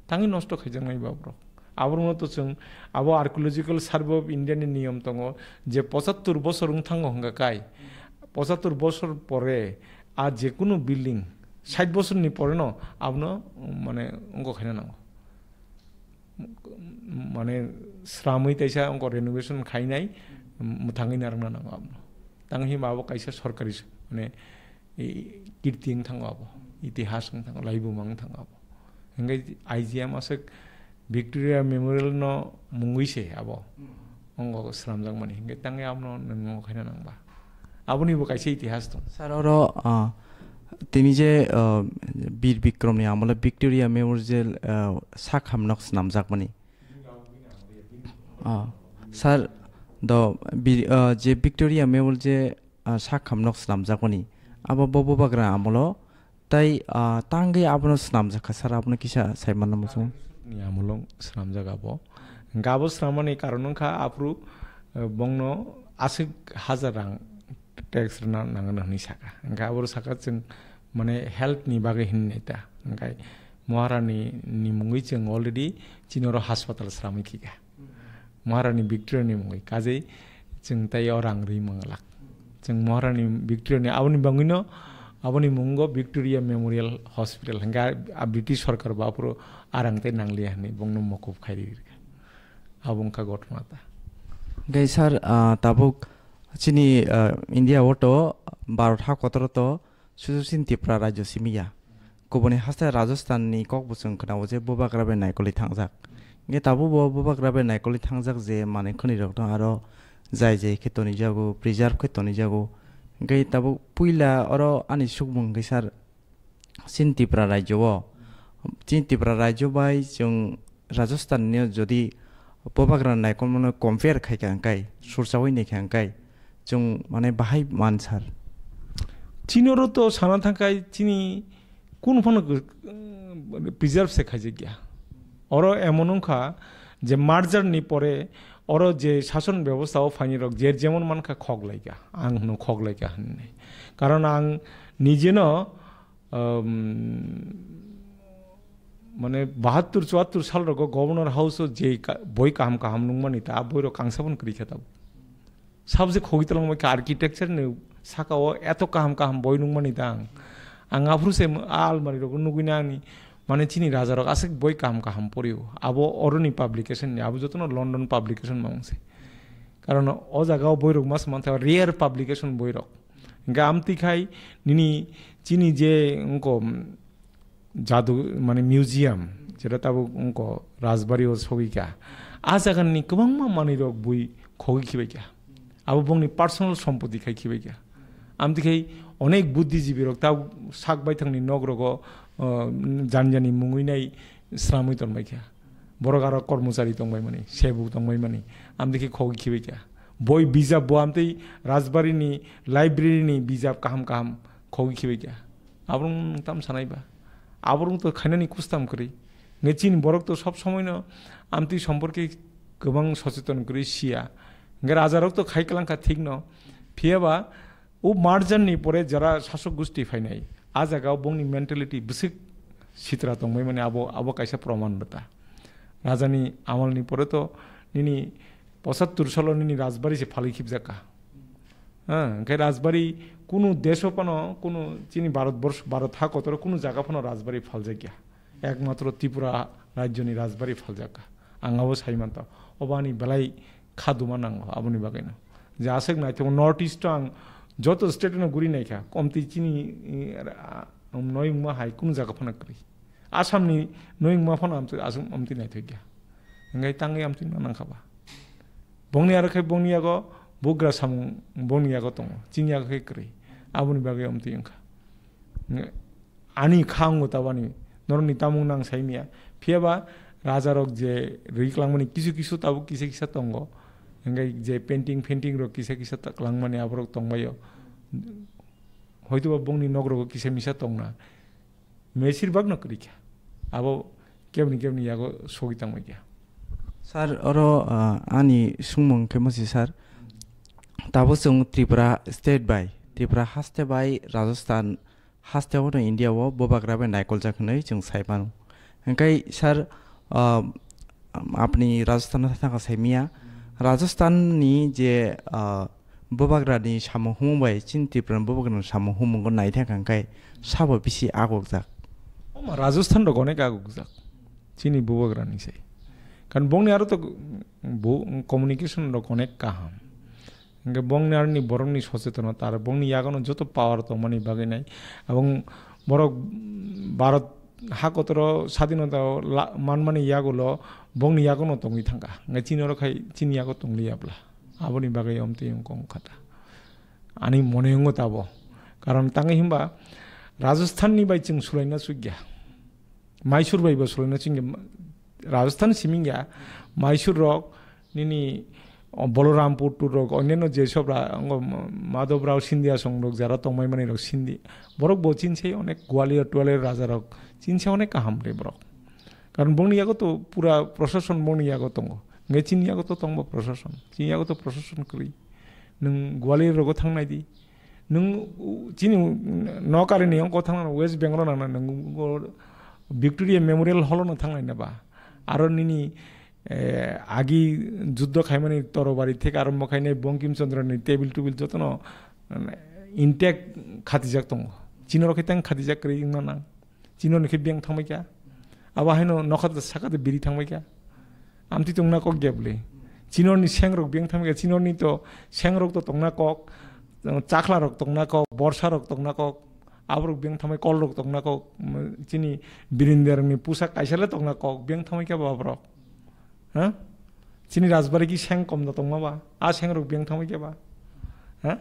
tangwi nosto khaijaknai ba borok. Aborokno to chwng abo Archaeological Survey of India ni niyom tongo je pochattor bosor wng thango hwnkha kai, pochattor bosor pore a jekunu building sait bosorni poreno abono, mane, wngkha khaina nango. Mane, sramwi taisa wngkha renovation khainai, mwthangwi narwkna nango abono. Tang hinba abo kaisa sorkari, mane, i, kirti wng thango abo, itihas wng thango, laibuma wng thango abo. Hingke I G M aswk Victoria Memorial no mungwi se abo. Ongo swnamjakmani, hingke tangwi abono nwng khaina nangba. Aboni bo kaisa itihas tong. Sir, oro, ah, tini je, ah, Bir Bikrom ni amolo Victoria Memorial, ah, sak hamnok swnamjakmani. Ah, sir, do Bir, ah, je Victoria Memorial je, ah, sak hamnok swnamjakmani. Abo bo Bubagra amolo Tai, ah, tangwi abono swnamjak kha, sir, abono kisa sai manna muchungo. Ni amolo swnamjak abo. Hingkhe abo swnamani karon wngkha aphuru, eh, bongno aswk hajar rang tax rwna nangano hwnwi saka. Hwnkhe aboro saka chwng mane health ni bagwi hwnwi nai ta. Hwnkhe Maharani ni mungwi chwng already chini oro hospital sramwi khika. Maharani Victoria ni mungwi. Kajei chwng tai o rang rwi manglak. Chwng Maharani Victoria ni aboni bangwino aboni mungo Victoria Memorial Hospital. Hwnkhe a British sorkar bo aphuru a rang tei nangliya hwnwi bongno mokup khai rwkha. Abo wngkha ghotona ta. Hwnkhe sir, ah, tabuk chini, ah, India o to, Bharat ha kotoro to, sudu chini Tripura rajyo simi ya. Kubuni haste Rajasthan ni kok bo chwng khwnao je bubagra bai naikolwi thangjak. Hwnkhe tabuk bo bubagra bai naikolwi thangjak je manwi khwnwi rok no aro jai jai khe toni jago, preserve khe toni jago. Hwnkhe tabuk puila oro ani sukmung hwnkhe sir, chini Tripura rajyo o, chini Tripura rajyo bai chwng Rajasthan ni jodi bubagra naikolmano compare khai kha hwnkhe, surchaui nai kha hwnkhe, chwng mane bahai man sir. Chini oro to sana thangkhai chini kunu phano gw-, preserve se khaijak ya. Oro emon wngkha je merger ni pore oro je shason bebostha o phaini rok je jemon mankha khok laikha, ang hwno khok laikha hwnwi. Karon ang nijeno, um, mane bahattur chuattur sal rogo Governor House o je ka-, boi kaham kaham nungmani ta, a boi rok kangsa phano kwrwi kha tabuk. Subject khogwi tolong bai kha architecture ni saka o eto kaham kaham boi nungmani ta ang. Ang aphuru se a almari rogo nugwi na ani mane chini raja rok aswk boi kaham kaham porio. Abo oroni publication ni, abo jotono London publication ma wngse. Karon o jaga o boi rok mas mantha rare publication boi rok. Hingke amtwi khai nini chini je wngko, mm, jadu, mane museum, jeta tabuk wngko Rajbari o sogwi kha. A jaga ni kwbangma manwi rok bui khogwi khibai kha. Abo bongni personal sompoti khai khibai kha. Amtwi khai onek buddhijibi rok tabuk sak baithang ni nok rogo, uh, jani jani mungwi nai sramwi tonbai kha. Borok aro kormochari tongbai mani, sebuk tongbai mani, amtwi khe khogwi khibai kha. Boi bijap bo amtwi Rajbari ni library ni bijap kaham kaham khogwi khibai kha. Aborok nwng tam sanai ba? Aborok to khainani kustam kwrwi. Nge chini borok to sob somoi no amtwi somporke kwbang socheton kwrwi siya. Nge raja rok to khai kwlang kha thik no. Phiya ba o merger ni pore jara sasok gusti phainai, a jaga o bongni mentality bwswk sitra tongbai mani abo, abo kaisa proman bwta. Raja ni amal ni pore to nini pochattur salo nini Rajbari se phalwi khibjak kha. Ha, hwnkhe Rajbari kunu desh o phano, kunu chini Bharat borsh, Bharat ha kotor o kunu jaga phano Rajbari phaljak ya. Ekmatro Tripura rajyo ni Rajbari phaljak kha. Ang abo sai manta. Obo ani belai khaduma nango aboni bagwi no. Je aswk naithok North East o ang joto state no guri naikha, komti chini, eh, ah, noi wngma hai kunu jaga phano kwrwi. Assam ni noi wngma phano amtwi, aswk amtwi naithok ya. Hwnkhe tangwi amtwi ma nangkha ba. Bongni aro khe bongni yago bugra samung bongni yago tongo. Chini yago khe kwrwi. Aboni bagwi amtwi wngkha. Ani kha wngo tabani, norokni tamung nang sai miya. Phiya ba raja rok je rwi klangmani kisu kisu tabuk kisa kisa tongo. Hingke je painting, painting rok kisa kisa ta-, klangmani aborok tongbaio. Hoito ba bongni nok rogo kisa misa tongna. Mesir bagno kwrwi kha. Abo kebni kebni yago sogwi tangbai kha. Sir, oro, ah, ani sungmung khe mosi sir. Tabuk chwng Tripura state bai, Tripura haste bai Rajasthan haste o no India o bubagra bai naikoljak hinwi chwng sai mano. Hwnkhe sir, ah, apni Rajasthan no thangkha sai miya. Rajasthan ni je, ah, bubagra ni samung humung bai chini Tripura ni bubagra ni samung humung o naithang kha hwnkhe sabo bisi agokjak. Oma Rajasthan rok onek agokjak chini bubagra ni sai. Kan bongni aro to bo communication rok onek kaham. Hingke bongni aroni borokni sochetonota aro bongni yagono joto power tongmani bagwi nai. Abong borok Bharat ha kotoro sadinota la-, manmani yagulo bongni yagono tongwi thangkha. Hingke chini oro khai chini yago tongliya bwla. Aboni bagwi omtwi wngkha ta. Ani mone wngo tabo. Karon tangwi himba Rajasthan ni bai chwng sulaina chukya. Mysore bai bo sulaina chingya, Rajasthan simingya, Mysore rok, nini, o, Bolorampur tour rok, onyanno je sob ra-, ongo Madhav Rao Scindia song rok jara tongmai mani rok Scindia. Borok bo chinse onek Gwalior Twalior raja rok, chinse onek kaham de borok. Karon bongni yago to pura proshashon bongni yago tongo. Nge chini yago to tongbo proshashon. Chini yago to proshashon kwrwi. Nwng Gwalior rogo thangnai di. Nwng u-, chini u-, nok ari ni ongko thangna West Bengal nangna nwng u-, Victoria Memorial Hall no thangnai na ba? Aro nini, eh, agi juddo khaimani torobari thek arombo khainai Bongkim Chandra ni table tubil jotono, eh, intact khatijak tongo. Chini rok khe tang khatijak kwrwi wngna nang. Chini rok ni khe beng thangbai kha. Abo haino nokha saka de biri thangbai kha. Amtwi tongna kok ya bwle. Chini rok ni seng rok beng thangbai kha. Chini rok ni to seng rok to tongna kok, chakla rok tongna kok, borsa rok tongna kok. Aborok beng thamai kol rok tongna kok, mm, chini birindar ni pusa kaisa le tongna kok, beng thamai khe ba borok. Ha? Chini rajbari ki seng kom da tongma ba? A seng rok beng thamai khe ba? Ha?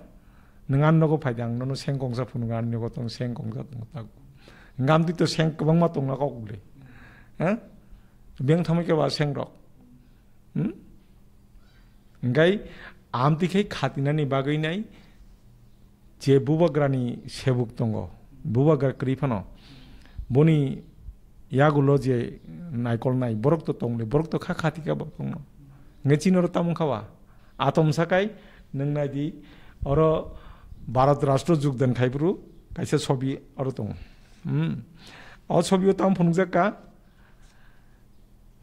Nwng an nogo phai dang, nono seng kongsa phunuk an nogo tong, seng kongsa tong tak. Ngam di to seng kwbangma tongna kok le. Ha? Beng thamai khe ba seng rok. Hmm? Hingkai amtwi khai khatinani bagwi nai je bubagrani sebuk tongo, bubagra kwrwi phano boni yagulo je naikolnai borok to tongle, borok to kha khati kha borok tongno. Hingke chini oro tamo wngkha ba? Atom sakai nwng nai di, oro Bharat rashtra jugdan khai phuru kaisa sobi oro tongo. Hmm. O sobi o tamo phunukjak ka?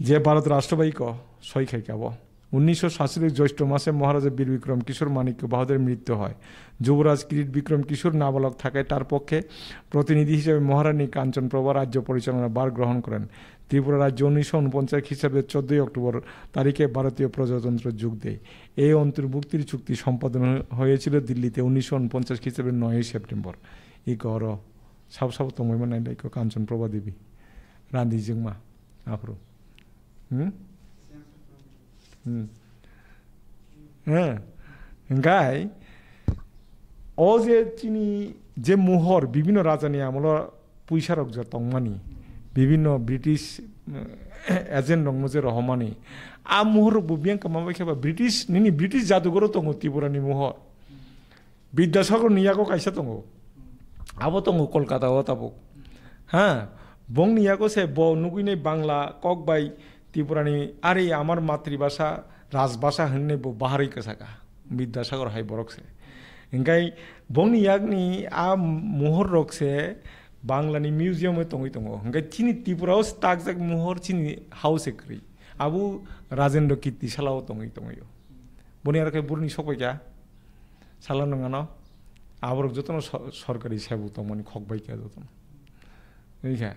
যে ভারত রাষ্ট্রবাহী ক সই খাইকাবো। উনিশশো সাতচল্লিশ জ্যৈষ্ঠ মাসে মহারাজা বীর বিক্রম কিশোর মাণিক্য বাহাদুরের মৃত্যু হয়। যুবরাজ কিরিট বিক্রম কিশোর নাবালক থাকায় তার পক্ষে প্রতিনিধি হিসেবে মহারানী কাঞ্চনপ্রভা রাজ্য পরিচালনার ভার গ্রহণ করেন। ত্রিপুরা রাজ্য উনিশশো ঊনপঞ্চাশ খ্রিস্টাব্দের চোদ্দই অক্টোবর তারিখে ভারতীয় প্রজাতন্ত্র যোগ দেয়। এই অন্তর্ভুক্তির চুক্তি সম্পাদন হয়ে-, হয়েছিল দিল্লিতে উনিশশো ঊনপঞ্চাশ খ্রিস্টাব্দের নয়ই সেপ্টেম্বর। ই গর সাব সাব তময় মানে লাইক কাঞ্চনপ্রভা দেবী, রানী জিংমা। Aphuru. Hmm? Hmm. Hwnkhe, o je chini je mohor bibhinno rajani amolo puisa rok je tongmani, bibhinno British, eh, agent rokno je rohormani, a mohor rok bo biyang kama bai khe ba British, nini British jadugoro tongo Tripura ni mohor. Bidyasagar ni yago kaisa tongo. Abo tongo Kolkata o tabuk. Ha, bongni yago se bo nugui nai Bangla kok bai Tripura ni ari amar matribhasha, rajbhasha hinwi bo baharwi kwsaka. Bidyasagar hai borok se. Hingkai bongni yakni a mohor rok se Bangla ni museum o tongwi tongo. Hingkai chini Tripura o takjak mohor chini house se kwrwi. Abo Rajendra Kirti sala o tongwi tongwi o. Boni aro khe burni sok bai kha. Sala nung ano, aborok jotono so-, sorkari sebuk tongmani khok bai kha jotono. Wngkha,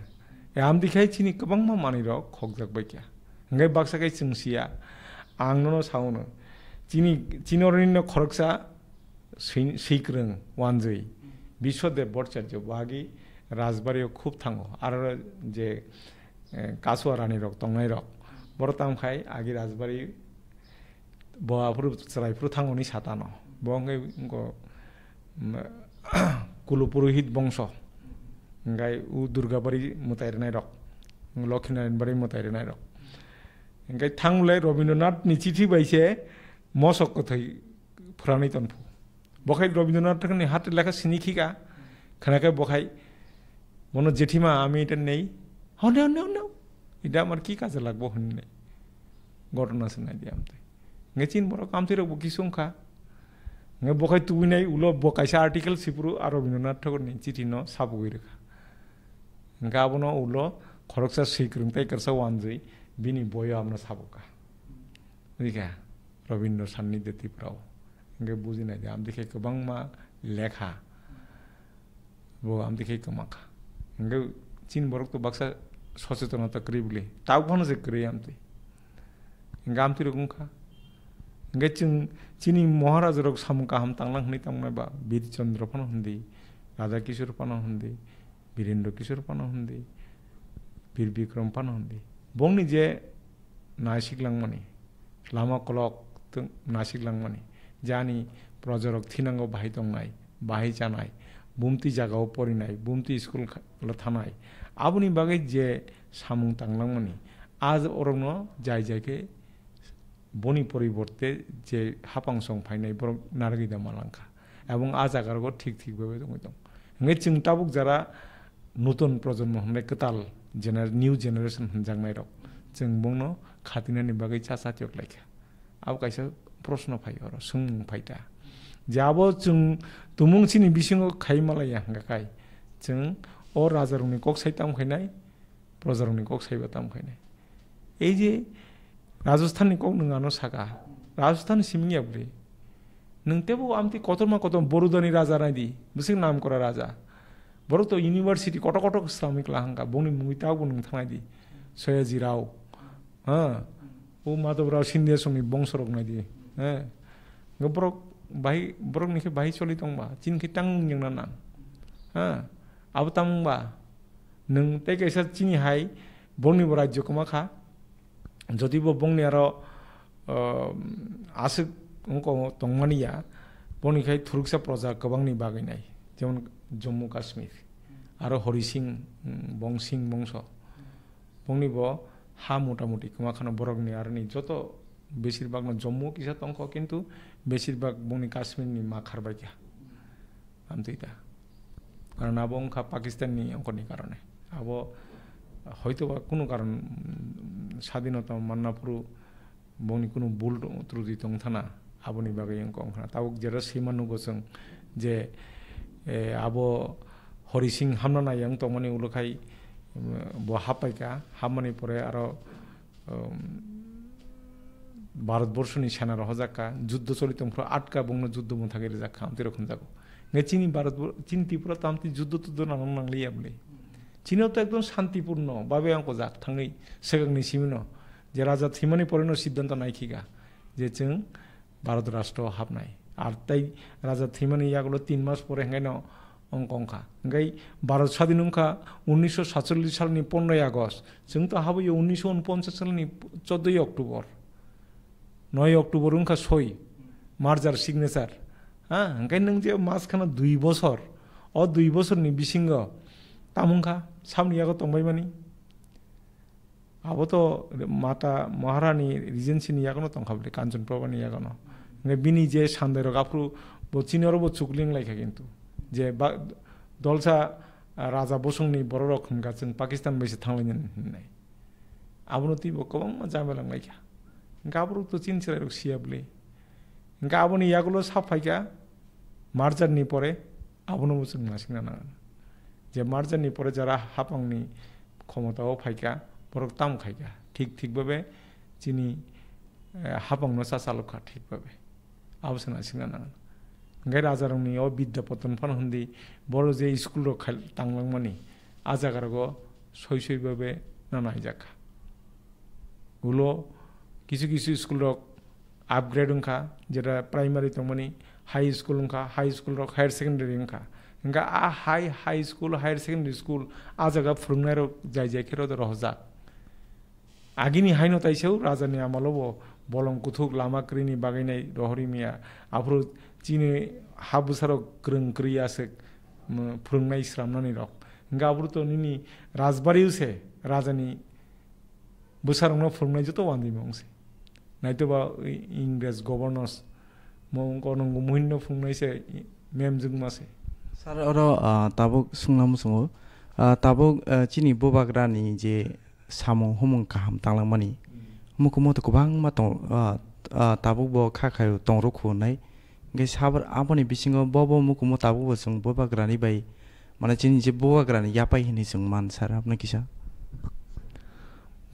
e amtwi khai chini kwbangma manwi rok khokjak bai kha. Hingke baksa khai chwng siya, ang nono saono, chini, chini oroni no khoroksa swi-, swikwrwng wanjwi, Biswadev Bhattacharya bo agi Rajbari o khub thango, aro je, eh, Kasua Rani rok tongnai rok, borok tamo khai agi Rajbari Bo aphuru chwrai phuru thangoni satano. Bo wngkhe wngkho, mm, Kulu Purohit bongso. Hingkai u Durgabari mwtai rwnai rok. Lokhinarayan bari mwtai rwnai rok. Hingkai thanglai Rabindranath ni chithi bai se mosok kwthai phwrani tonphu. Bo khai Rabindranath ni hat lekha sini khika, khana khe bo khai, "Bono jethima, ami eta nei." "Hone, hone, hone. Eta amar ki kaje lagbo?" hwnwi nai. Ghotona se nai di amtwi. Nge chin borok amtwi rok bo kisu wngkha. Nge bo khai tubui nai ulo bo kaisa article sipuru a Rabindranath Thakur ni chithi no sabugwi rwkha. Hingkhe abono ulo khoroksa swikwrwng tei kwrwsa wanjwi bini boyo abono sabukha. Rikha Rabindra Sannidhya Tripura o. Hingkhe buji nai di, amtwi khe kwbangma lekha bo amtwi khe kwmakha. Hingkhe chini borok to baksa sochetonata kwrwi bwle. Tabuk phano se kwrwi amtwi. Hingkhe amtwi rok wngkha. Hingkhe chwng chini Maharaja rok samung kaham tanglang hwnwi tongmani ba Bir Chandra phano hwndi, Radha Kishore phano hwndi, Birendra Kishore phano hwndi, Bir Bikram phano hwndi. Bongni je naisik langmani, lama kolok tw-, naisik langmani, jani projarok thinango bahai tongnai, bahai chanai, bumtwi jagao porinai, bumtwi school kha-, lo thanai, aboni bagwi je samung tanglangmani, a orokno jai jai khe boni poriborte je hapang song phainai borok narwgwi da malangkha. Ebong a jaga rogo thik thik bai bai tongwi tong. Hingke chwng tabuk jara nutun projonmo hwnbai kwtal gener-, new generation hwnjaknai rok. Chwng bongno khatinani bagwi cha cha tiyok laikha. Abo kaisa proshno phai oro, swngmung phai ta. Je abo chwng tumung chini bisingo khai malaya hwnkha khai, chwng o rajarokni kok sai tam khainai, projarokni kok saiba tam khainai. Ei je Rajasthanni kok nwng ano saka, Rajasthan siming ya bwrwi. Nwng tebo amtwi kotorma kotor Borudani raja naidi, bwswk namkora raja. Borok to university kotor kotor swlamwi kla hwnkha, bongni mungwi tabukbo nwng thangnaidi. Soyaji Rao, ha, o Madhav Rao Scindia songni bongsorok naidi, ha. Borok bahai, borokni khe bahai choli tongba, chini khe tang wngna nang, ha. Abo tamo wngba, nwng tei kaisa chini hai, borokni bo rajyo kwma kha, jodi bo bongni aro, um, aswk wngkha tongmani ya, boni khai thuruksa proja kwbangni bagwi nai, jemon Jammu Kashmir, aro Hori Singh, um, Bong Singh bongso, bongni bo ha mota moti kwma khano borokni aroni joto besir bagno Jammu kisa tongkho, kintu besir bag bongni Kashmirni ma kharbai kha. Amtwi ta. Karon abo wngkha Pakistanni ongkhorni karone. Abo hoitoba kunu karon, mm, sadinota manna phuru bongni kunu bul tong-, truti tong thana, aboni bagwi wngkha wngkha. Tabuk jera swima nugo chwng je, eh, abo Hori Singh hamna nai wng tongmani ulo khai, mm, bo happaikha, hapmani pore aro um, Bharat borshoni sena rohorjak kha, juddo choli tong phuru atka bongno juddo mwthagwi rijak kha, amtwi rok hwnjago. Nge chini Bharat bo-, chini Tripura tamtwi juddo tuddo nang nangliya bwle. Chini to ekdom shantipurno babe ang kojak thangwi swkangni simino je raja thwimani poreno siddhanto naikhika je chwng Bharat rashtra o hapnai. Ar tei raja thwimani yagulo tin mas pore hwnkhe no wngkha wngkha. Hwnkhe Bharat sadin wngkha unnisho satchollish salni pondroi August. Chwng to habwi unnisho unponchash salni chodoi October. Noi October wngkha soi. Merger signature. Ha, hwnkhe nwng je mas khana dui bosor. O dui bosorni bisingo tamo wngkha samni yago tongbaimani. Abo to Mata Maharani Regency ni yagono tongkha bwle, Kanchan Prabha ni yagono. Hwnkhe bini je sandai rok aphuru bo chini oro bo chukling laikha kintu. Je ba-, dolsa, ah, raja bosongni borok rok hwnkha chwng Pakistan bai se thanglainani hinwi. Abono twi bo kwbangma jamela wnglaikha. Hwnkhe aborok to chini chwrai rok siya bwle. Hwnkhe aboni yagulo sa phaikha merger ni pore. Abono bo chwng naisingna nango. Je merger ni pore jara hapangni khomotao phaikha, borok tamo khaikha. Thik, thik babe chini, eh, hapangno cha chalokha, thik babe. Abo se naisingna nango. Hwnkhe rajarokni o bidya poton phano hwndi, borok je school rok khai-, tanglangmani, a jaga rogo soi soi babe na naijakha. Ulo kisu kisu school rok upgrade wngkha, jeta primary tongmani high school wngkha, high school rok higher secondary wngkha. Hwnkha a high, high school, higher secondary school a jaga phwrwngnairok jai jai khe rw rohorjak. Agini haino taisao rajani amalo bo bolong kuthuk lama kwrwini bagwi nai rohorwi maya. Aphuru chini ha bwsarok kwrwng kwrwi aswk, mm, phwrwngnai sramnani rok. Hwnkha aphuru to nini rajbari o se rajani bwsarokno phwrwngnai joto uandimung se. Naithoba Ingres governors, mo wngkha nwngo muhinno phwrwngnai se, mem jwngma se. Sir, oro, ah, tabuk swngna muchungo. Ah, tabuk, ah, chini bubagrani je samung humung kaham tanglangmani. Mukumo to kwbangma tong, ah, ah, tabuk bo kha khaio tongrokhu hwnwi. Hwnkhe sabr-, aboni bisingo bo bo mukumo tabukbo chwng bubagrani bai, mane chini je bubagrani yapai hinwi chwng man sar aboni kisa.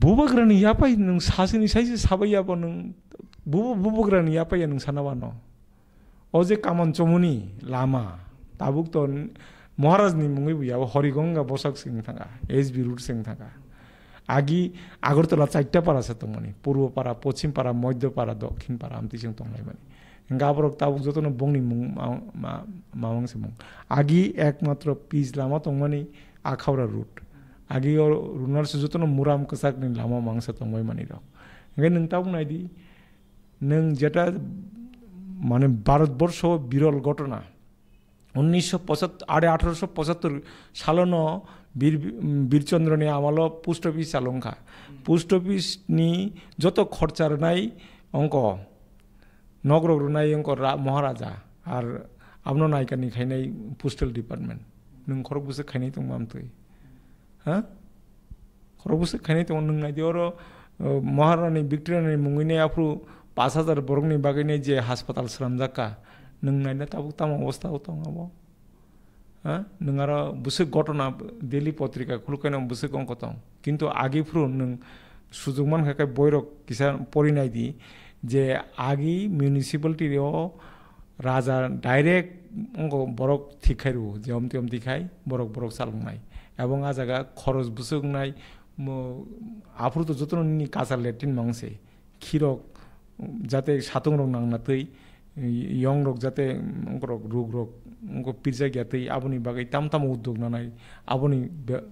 Bubagrani yapai nwng sasini saise sabai yabo nwng bu-, bubagrani yapai ya nwng sana wano. O je Kaman Chomoni lama, tabuk to Maharaj ni mungwi bo yabo Horigonga bosok se wng thangkha, S B road se wng thangkha. Agi Agartala chaita para se tongmani, Purbo para, Pochim para, Modhyo para, Dokhin para, amtwi se wng tonglaimani. Hingke aborok tabuk jotono bongni mung ma-, ma-, mamang se mung. Agi ekmatro pis lama tongmani Akhaura road. Agi o runarso jotono muram kwchakni lama mangsa tongbai manwi rok. Hingke nwng tabuk naidi, nwng jeta mane Bharat borsho birol ghotona. Unnisho pochattor, are athroso pochattor salono Bir, Birchandroni amalo post office chalungkha. Post office ni joto khorcha rwnai ongko, nokrok rwnai ongko ra-, Maharaja, ar abono naikani khainai postal department. Nwng khorok bwswk khainai tongma amtwi? Ha? Khorok bwswk khainai tongo nwng naidi oro, uh, Maharani Victoria ni mungwi nai aphuru pash hajar borokni bagwi nai je haspatal swnamjak kha, Nwng naina tabuk tamo obostha o tong abo? Ha? Nwng aro bwswk gotona daily potrika khulukhaino bwswk ongkho tong. Kintu agi phuru nwng sujukman khe khe boirok kisa pori naidi je agi municipality o raja direct ongkho borok thik khai rwo je omti omti khai borok borok chaloknai. Ebong ah jaga khoros bwswk wngnai, mo-, aphuru to jotono nini kacha latrine mang se. Khirok jate satung rok nangna twi, yong rok jate, mm, ongkorok ruk rok ongko pirjak ya twi aboni bagwi tam tamo uddog nanai aboni be-,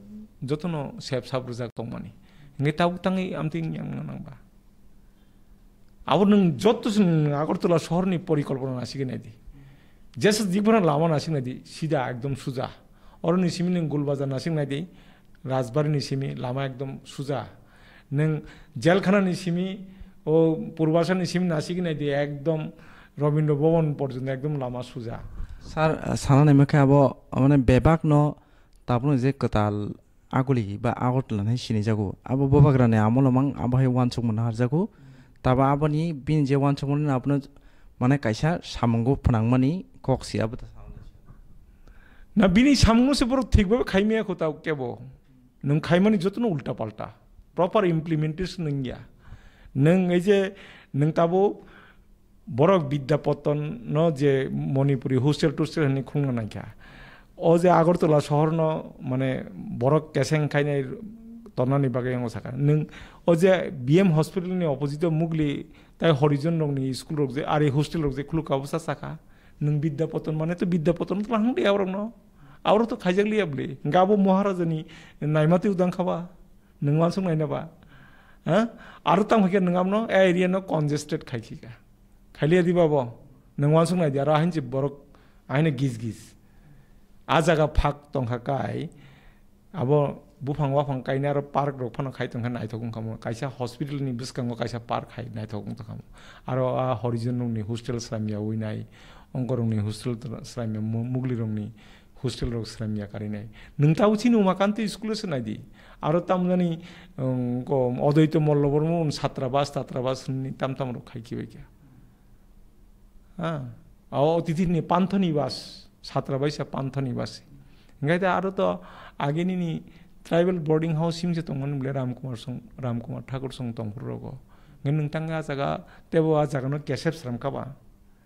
jotono sep sap rwjak tongmani. Hingke tabuk tangwi amtwi wngya wngna nang ba? Abo nwng joto se nwng Agartala sohorni porikolpona nasigwi naidi. Jesa jikphano lama nasigwi naidi, sida ekdom suja. Oroni simi nwng Gulbazar nasigwi naidi, Rajbarini simi lama ekdom suja. Nwng jelkhanani simi, o Purbasanni simi nasigwi naidi, ekdom Rabindra Bhaban porjonto ekdom lama suja. Sir, ah, sana naima khe abo, mane, bebak no tabukno je kwtal Aguli ba Agartala hinwi sinijago. Abo Bubagrani amolo mang abo hai uansukmano harjago. Tabo aboni bini je uansukmano abono mane kaisa samungo phnangmani kok si abo ta. Na bini samungo se borok thik babe khaimaya kho ta kebo. Nwng khaimani jotono ulta palta. Proper implementation wngya. Nwng ei je nwng tabo Borok Bidya Patan no je Manipuri hostel tostel hinwi khulna naikha. O je Agartala sohor no mane borok keseng khainai tonani bagwi ang sakha. Nwng o je B M hospital ni opposite o Mugli tai Horijon rok ni school rok je ari hostel rok je khuluk abo sa sakha. Nwng Bidya Patan mane to Bidya Patan to hang de aborok no. Aborok to khaijak liya bli. Gabo Maharaja ni naimati udang khaba. Nwng wansuk naina ba. Ha? Aro tang khe nwng amno a area no congested khai khika. Khailiya di babo, nwng wansuknai di, aro ahinsi borok ahino gis gis. A jaga phak tongkha kai, abo buphang waphang kaina aro park rok phano khai tongkha naithok wngkha mo. Kaisa hospital ni bwskango kaisa park hai naithok wngkha mo. Aro a Horijon rokni hostel slamya winai, ongkorokni hostel slamya mu-, mugli rokni hostel rok slamya karinai. Nwng tabo chini Umakanta school se naidi. Aro tamjani, um, ko Odoito Mollo Bormo un Chhatrabas, Chhatrabas hinwi tam tam rok khai khibai kha. Ha. O Otithini Panthoni bas, Chhatrabas ya Panthoni bas. Ngai da aro to agini ni tribal boarding house sim se tongmani bole Ramkumar song, Ramkumar Thakur song tongphuru rogo. Ngai nwng tang a jaga, tebo a jaga no kesep sram kaba.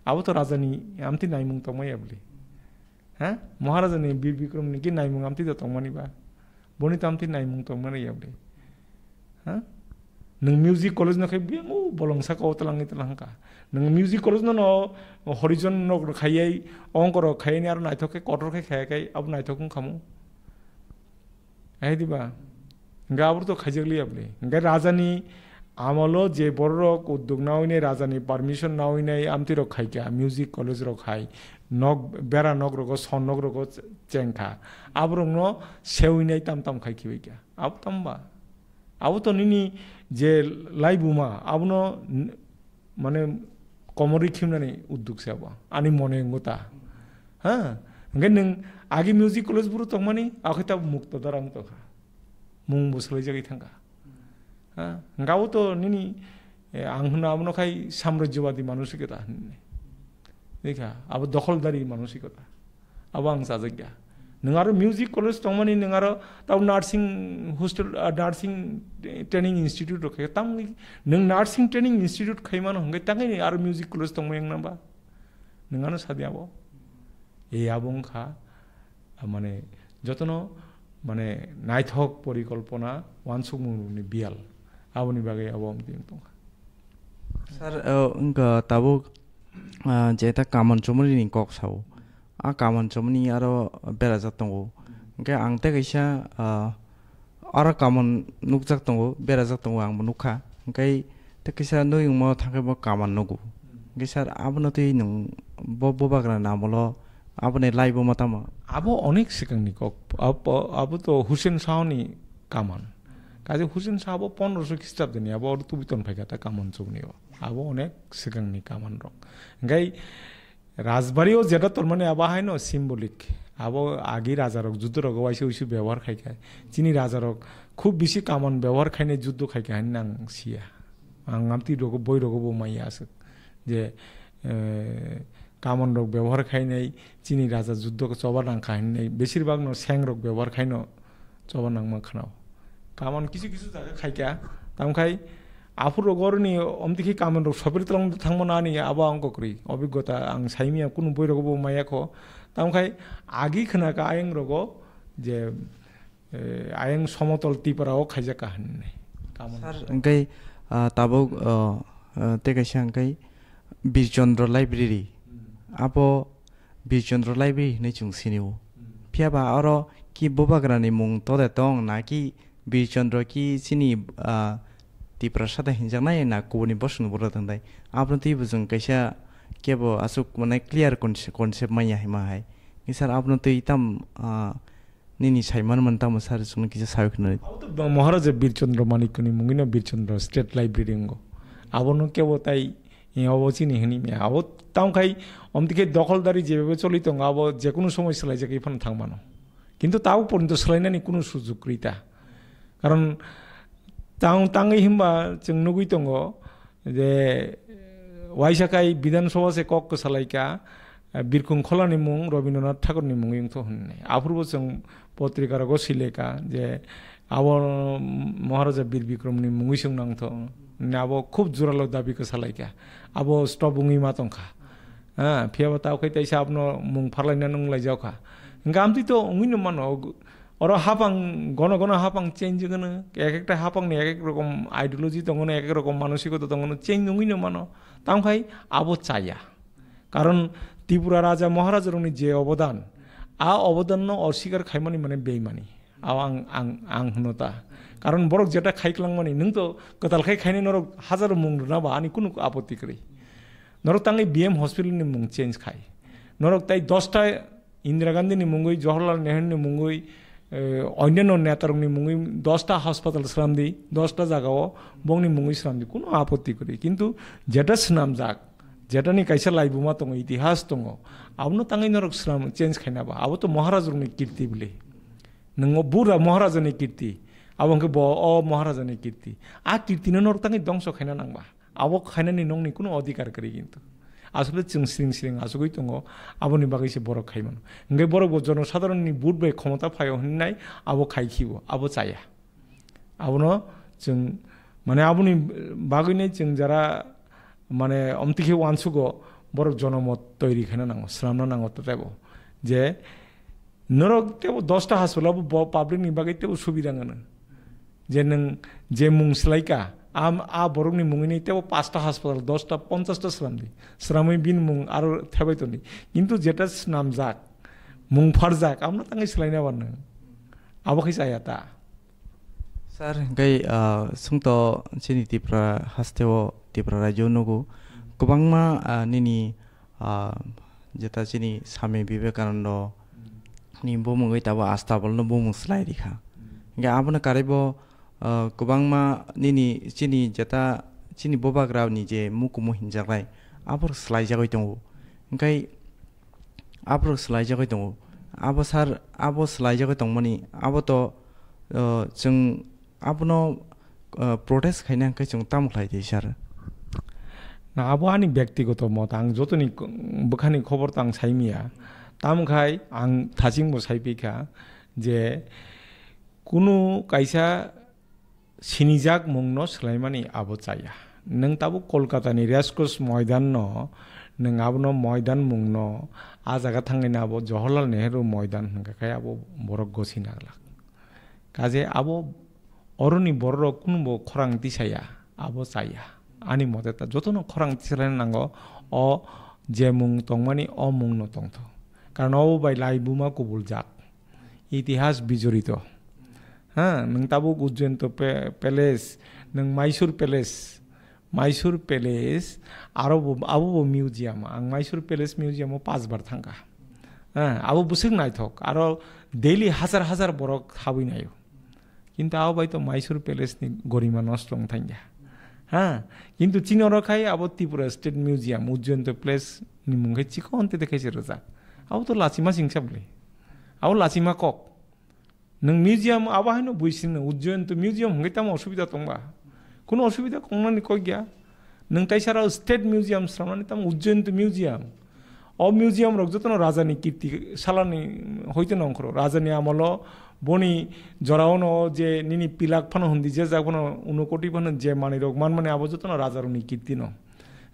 Abo to raja ni amti naimung tongmaya bole. Ha? Maharaja ni Bir Bikram ni ki naimung amtwi da tongmani ba? Boni to amtwi naimung tongmani ya bwle. Ha? Nwng music college no khai biyang o bolong saka o twlangwi twlang kha. Nwng music college no, no Horijon nok rok khaiyai, ongko rok khaiyani aro naithok khe kotor khe khaya khai abo naithok wng khamu. Hai diba? Hingke aboro to khaijak liya bole. Hingke raja ni amolo je borok uddog nawi nai, raja ni permission nawi nai, amtwi rok khai kha, music college rok khai, nok, bera nok rogo, son nok rogo cheng kha. Aborok no sewi nai tam tam khai khibai kha. Abo tamo ba? Abo to nini je laibuma, abono n-, mane komorwi khimnani udduk se abo. Ani mone wngwi ta. Ha? Hingke nwng agi music college boro tongmani, akhe ta mukto dara wng tongkha. Mung bo swlaijagwi thangkha. Ha? Hingke abo to nini, eh, ang hwnna abono khai samrajyabadi manusikota hinwi. Dekha, abo dokholdari manusikota. Abo ang chajakya. Nwng aro music college tongmani, nwng aro tamo nursing hostel, ah, nursing training institute rok khe, tamo nwng nursing training institute khaimano hwnkhe tangwi aro music college tongmani wngna ba? Nwng ano sadi abo? E abo wngkha, ah, mane, jotono, mane, naithok porikolpona, wansukmung rokni biyal. Aboni bagwi abo amtwi wng tongkha. Sir, uh, wngkha tabuk, ah, jeta kaman chumani ni kok sao. A kaman chumani aro berajak tongo. Hingke ang tei kaisa, ah, aro kaman nukjak tongo, berajak tongo, ang bo nukha. Hingke tei kaisa nui wngmo thangke bo kaman nugo. Hingke sir, abono tei nwng bo, bo bagrani amolo aboni lai bo ma tamo? Abo onek swkangni kok. Abo, abo to Hussein Shahni kaman. Kaisa Hussein Shah bo pondroso Khristadani abo oro tubui ton phaikha ta kaman chumani o. Abo onek swkangni kaman rok. Hingke Rajbari o jeta tormani abo haino symbolic. Abo agi raja rok judo rogo waisa uisu bebohar khai khai. Chini raja rok khub bisi kaman bebohar khainai judo khai khai hinwi ang siya. Ang amtwi rogo boi rogo bo maya aswk. Je, eh, Kamon rok bebohar khainai, chini raja juddho choba nang kha hinwi, besir bak no seng rok bebohar khaino choba nang ma khna. Kamon kisu kisu jaga khaikha, tamkhai aphuru rok oroni omtiki kamon rok sopir tolong thangma nani abo ang kokri, obiggota ang saimia kunu boi rok bo maya kho, tamkhai agi khna ka ayang rogo je, eh, ayang somotol Tripura o khaijak ka hinwi. Kamon Sir, rok. Hingkai, ah, tabuk, ah, ah, tei kaisa hingkai Birchandra Library. Hmm. Abo Birchandra Library hinwi chwng sinio. Hmm. Phiya ba oro ki bubagrani mung tode tong na ki Birchandra ki chini, ah, Tiprasa da hinjaknai na kubuni bosongni borok tongdai. Abono twibo chwng kaisa kebo aswk mane clear conce-, concept manya hima hai. Ni sir abono twi tam, ah, nini saiman man tamo sir chwngno kisa sawi khna. Abo to Maharaja Birchandra Manikni mungwino Birchandra State Library wngo. Abono kebo tai, eh, abo chini hini mia. Abo tamkhai omtike dokholdari jebebe choli tongo, abo jekunu somoi swlaijak iphano thangmano. Kintu tabo porjonto swlainani kunu sujug kwrwi ta. Karon tang tangwi himba chwng nugwi tongo je waisa kai Bidhan Sabha se kok kwsalaika, eh, Birkhung Kholani mung Rabindranath Thakurni mungwi wngtho hwnwi. Aphurbo chwng potrika rogo sileka je abo Maharaja Bir Bikramni mungwi chwng nangtho. Abo khub juralo dabi kwsalaika. Abo stop wngwi ma tongkha. Ha, phiya ba tao khai taisa abono mung pharlaina nung lai jao kha. Hingke amtwi to wngwi no mano, oro hapang, gono gono hapang change wngno, ek ekta hapang ni ek ek rokom ideology tongo, ek ek rokom manosiko to tongo, change wngwi no mano. Tamo khai abo chaya. Karon Tripura Raja Maharaja rokni je obodan, a obodan no oswikar khaimani mane beimani. Abo ang, ang, ang hwno ta. Karon borok jeta khai klangmani, nwng to kwtal khai khainai norok hajaro mung rwna ba ani kunu apotti kwrwi. Norok tangwi B M hospital ni mung change khai. Norok tai dosta Indira Gandhi ni mungwi, Jawaharlal Nehru ni mungwi, eh, onyanno neta rok ni mungwi dosta hospital slam di, dosta jaga o bongni mungwi slam di, kunu apotti kwrwi. Kintu jeta swnamjak, jeta ni kaisa laibuma tongo, itihas tongo, abono tangwi norok swnam change khaina ba, abo to Maharaj rok ni kirti bwle. Nwng o bura Maharaja ni kirti, abo hwnkhe bo o Maharaja ni kirti. A kirti no norok tangwi dongso khaina nang ba. Abo khainani nokni kunu odhikar kwrwi kintu. Asole chwng siring siring achugwi tongo, aboni bagwi se borok khai mano. Hwnkhe borok bo jonosadharon ni vote bai khomota phaio hwnwi nai, abo khai khibo, abo chaya. Abono chwng, mane, aboni bagwino chwng jara, mane, omtwi khe uansugo borok jonomot toiri khaina nango, swnamna nango tebo. Je norok tebo dosta hospital bo public ni bagwi tebo subida ngano. Je nwng je mung swlaika, am, a borokni mungwini tebo pasta hospital, dosta, ponchasta swnamdi. Swnamwi bini mung aro thebai tondi. Kintu jeta swnamjak, mung pharjak, amno tangwi swlaina ba nwng. Abo khe chaya ta. Sir, hingke, ah, chwngto chini Tripura hasteo, Tripura rajyo nugo kwbangma, ah, nini, ah, jeta chini Swami Vivekananda ni bumungwi tabo Astabal no bumung swlai rikha. Hingke abono karwibo, ah, kwbangma nini chini jeta chini bubagra ni je mukumu hinjaknai aborok swlaijagwi tongo. Hingke aborok swlaijagwi tongo. Abo sir, abo swlaijagwi tongmani, abo to, uh, chwng abono, uh, protest khaina hwnkhe chwng tamo khlai di sir? Na, abo ani byaktigoto mot, ang jotoni k-, bwkhani khobor to ang saimiya. Tamo khai ang thachingbo saipikha je kunu kaisa sinijak mungno swlaimani abo chaya. Nwng tabuk Kolkata ni Race Course moidan no, nwng abono moidan mungno, a jaga thangnaino abo Jawaharlal Nehru moidan hwnkha khe abo borok gosi naglak. Kaje abo oroni bororok kunubo khorang tisaya, abo chaya. Ani mote ta jotono khorang tisalai nango, o je mung tongmani o mungno tongtho. Karon obo bai laibuma kubuljak. Itihas bijorito. Ha, nwng tabuk Ujjayanta pa-, Palace, nwng Mysore Palace, Mysore Palace, aro bo, abo bo museum. Ang Mysore Palace museum o pas bar thangkha. Ha, abo bwswk naithok. Aro daily hajar hajar borok habwi naio. Kintu abo bai to Mysore Palace ni gorima nosto wng thangya. Ha, kintu chini oro khai abo Tripura State Museum, Ujjayanta Palace ni mung khai chikon te te khai se rwjak. Abo to lachima singsa bwle. Abo lachima kok. Nwng museum abo haino buising no Ujjayanta Museum hwnkhe tamo osubida tongba? Kuno osubida kongnani kok ya. Nwng taisa rao State Museum sramnani tamo Ujjayanta Museum. O museum rok jotono rajani kirti salani hoite nongkhoro. Rajani amolo boni jorao no je nini pilak phano hundi, je jak phano unokoti phano je manwi rok manmani abo jotono rajarokni kirti no.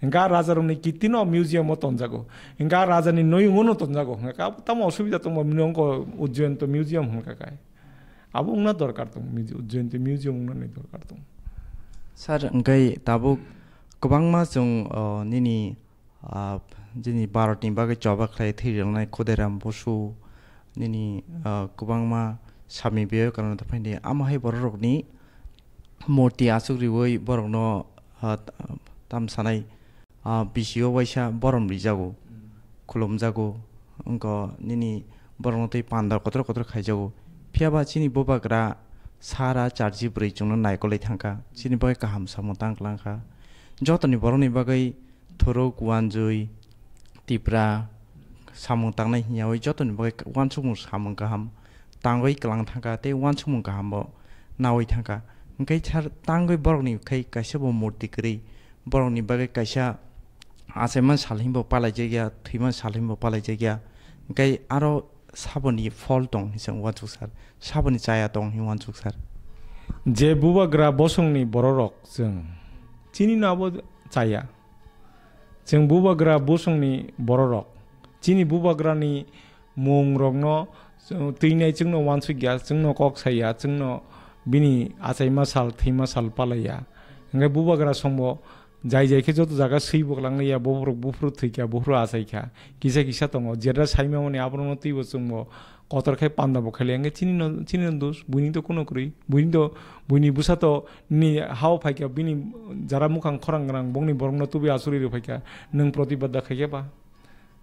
Hingke rajarokni kirti no museum o tonjago. Hingke rajani noyungo no tonjago. Hingke abo tamo osubida tongma mino wngko Ujjayan to museum hingka kai. Abo wngna dorkar tong, muse-, Ujjayan to museum wngnani dorkar tong. Sir, hingke tabuk kwbangma chwng, o, nini ah, chini Bharatni bagwi choba khlai thwi rwnai Khudiram Bosu, nini, ah, kwbangma Swami Vivekananda phaini amo hai bororokni murti achuk riwi borokno, ah, tam sanai, ah, bisio waisa borom rijago, khulumjago, wngkha nini borokno tei panda kotor kotor khaijago. Phiya ba chini bubagra sara charji bwrwi chwngno naikolwi thangkha, chini bagwi kaham samung tang klangkha. Jotoni borokni bagwi Thuruk, Wanjui, Tipra samung tangnai hinya oi jotoni bagwi uansukmung samung kaham tangwi kwlang thangkha tei uansukmung kaham bo nawi thangkha. Hwnkhe sar tangwi borokni khai kaisa bo murti kwrwi, borokni bagwi kaisa achaima sal hinbo palaijakya, thwima sal hinbo palaijakya. Hwnkhe aro saboni phol tong hinwi chwng uansuk sar, saboni chaya tong hinwi uansuk sar. Je bubagra bosongni bororok chwng chini no abo chaya. Chwng bubagra bosongni bororok, chini bubagrani mungrokno twinai chwngno uansukya, chwngno kok saya, chwngno bini achaima sal, thwima sal palaiya. Hwnkhe bubagra songbo jai jai khe joto jaga swibo kwlangliya, boborok buphuru thwikha, buphuru achaikha, kisa kisa tongo, jetra saimamani aborokno twibo chwngbo kotor khe panda bo khailiya, hwnkhe chini no, chini no dos, buini to kuno kwrwi, buini to, buini bwsa to nini hao phaikha, bini jara mukhang khorang gwnang, bongni borokno tubui asuri rw phaikha, nwng protibad da khaikhe ba?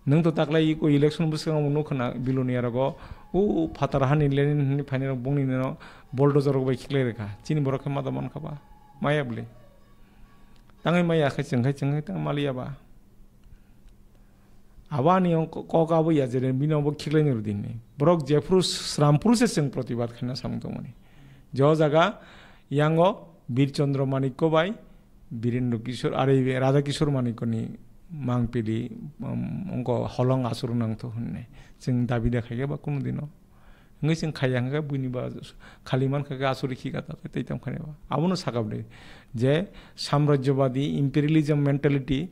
Nwng to taklai iko election bwskango nukha na Bilonia rogo, o phatar hani Lenin hwnwi phainai rok bongni no bulldozer rok bai khiklai rwkha, chini borok khe ma da mankha ba? Maya bwle. Tangwi maya khe chwng khai chwng khai tang maliya ba? Abo ani kok abo ya je bini obo khiklai ni rwdi hinwi. Borok jephuru srampuru se chwng protibad khaina samung tongmani. Je o jaga yango Bir Chandra Manikko bai Birendra Kishore, are Radha Kishore Manikkoni mangpili, um, wngkha holong asur nangtho hinwi chwng dabi da khaikhe ba kunu dino. Hwnkhe chwng khaiya hwnkhe buini ba khali mankha khe asuri khika ta tei tongkha ni ba. Abono sakha bwle je samrajyobadi imperialism mentality,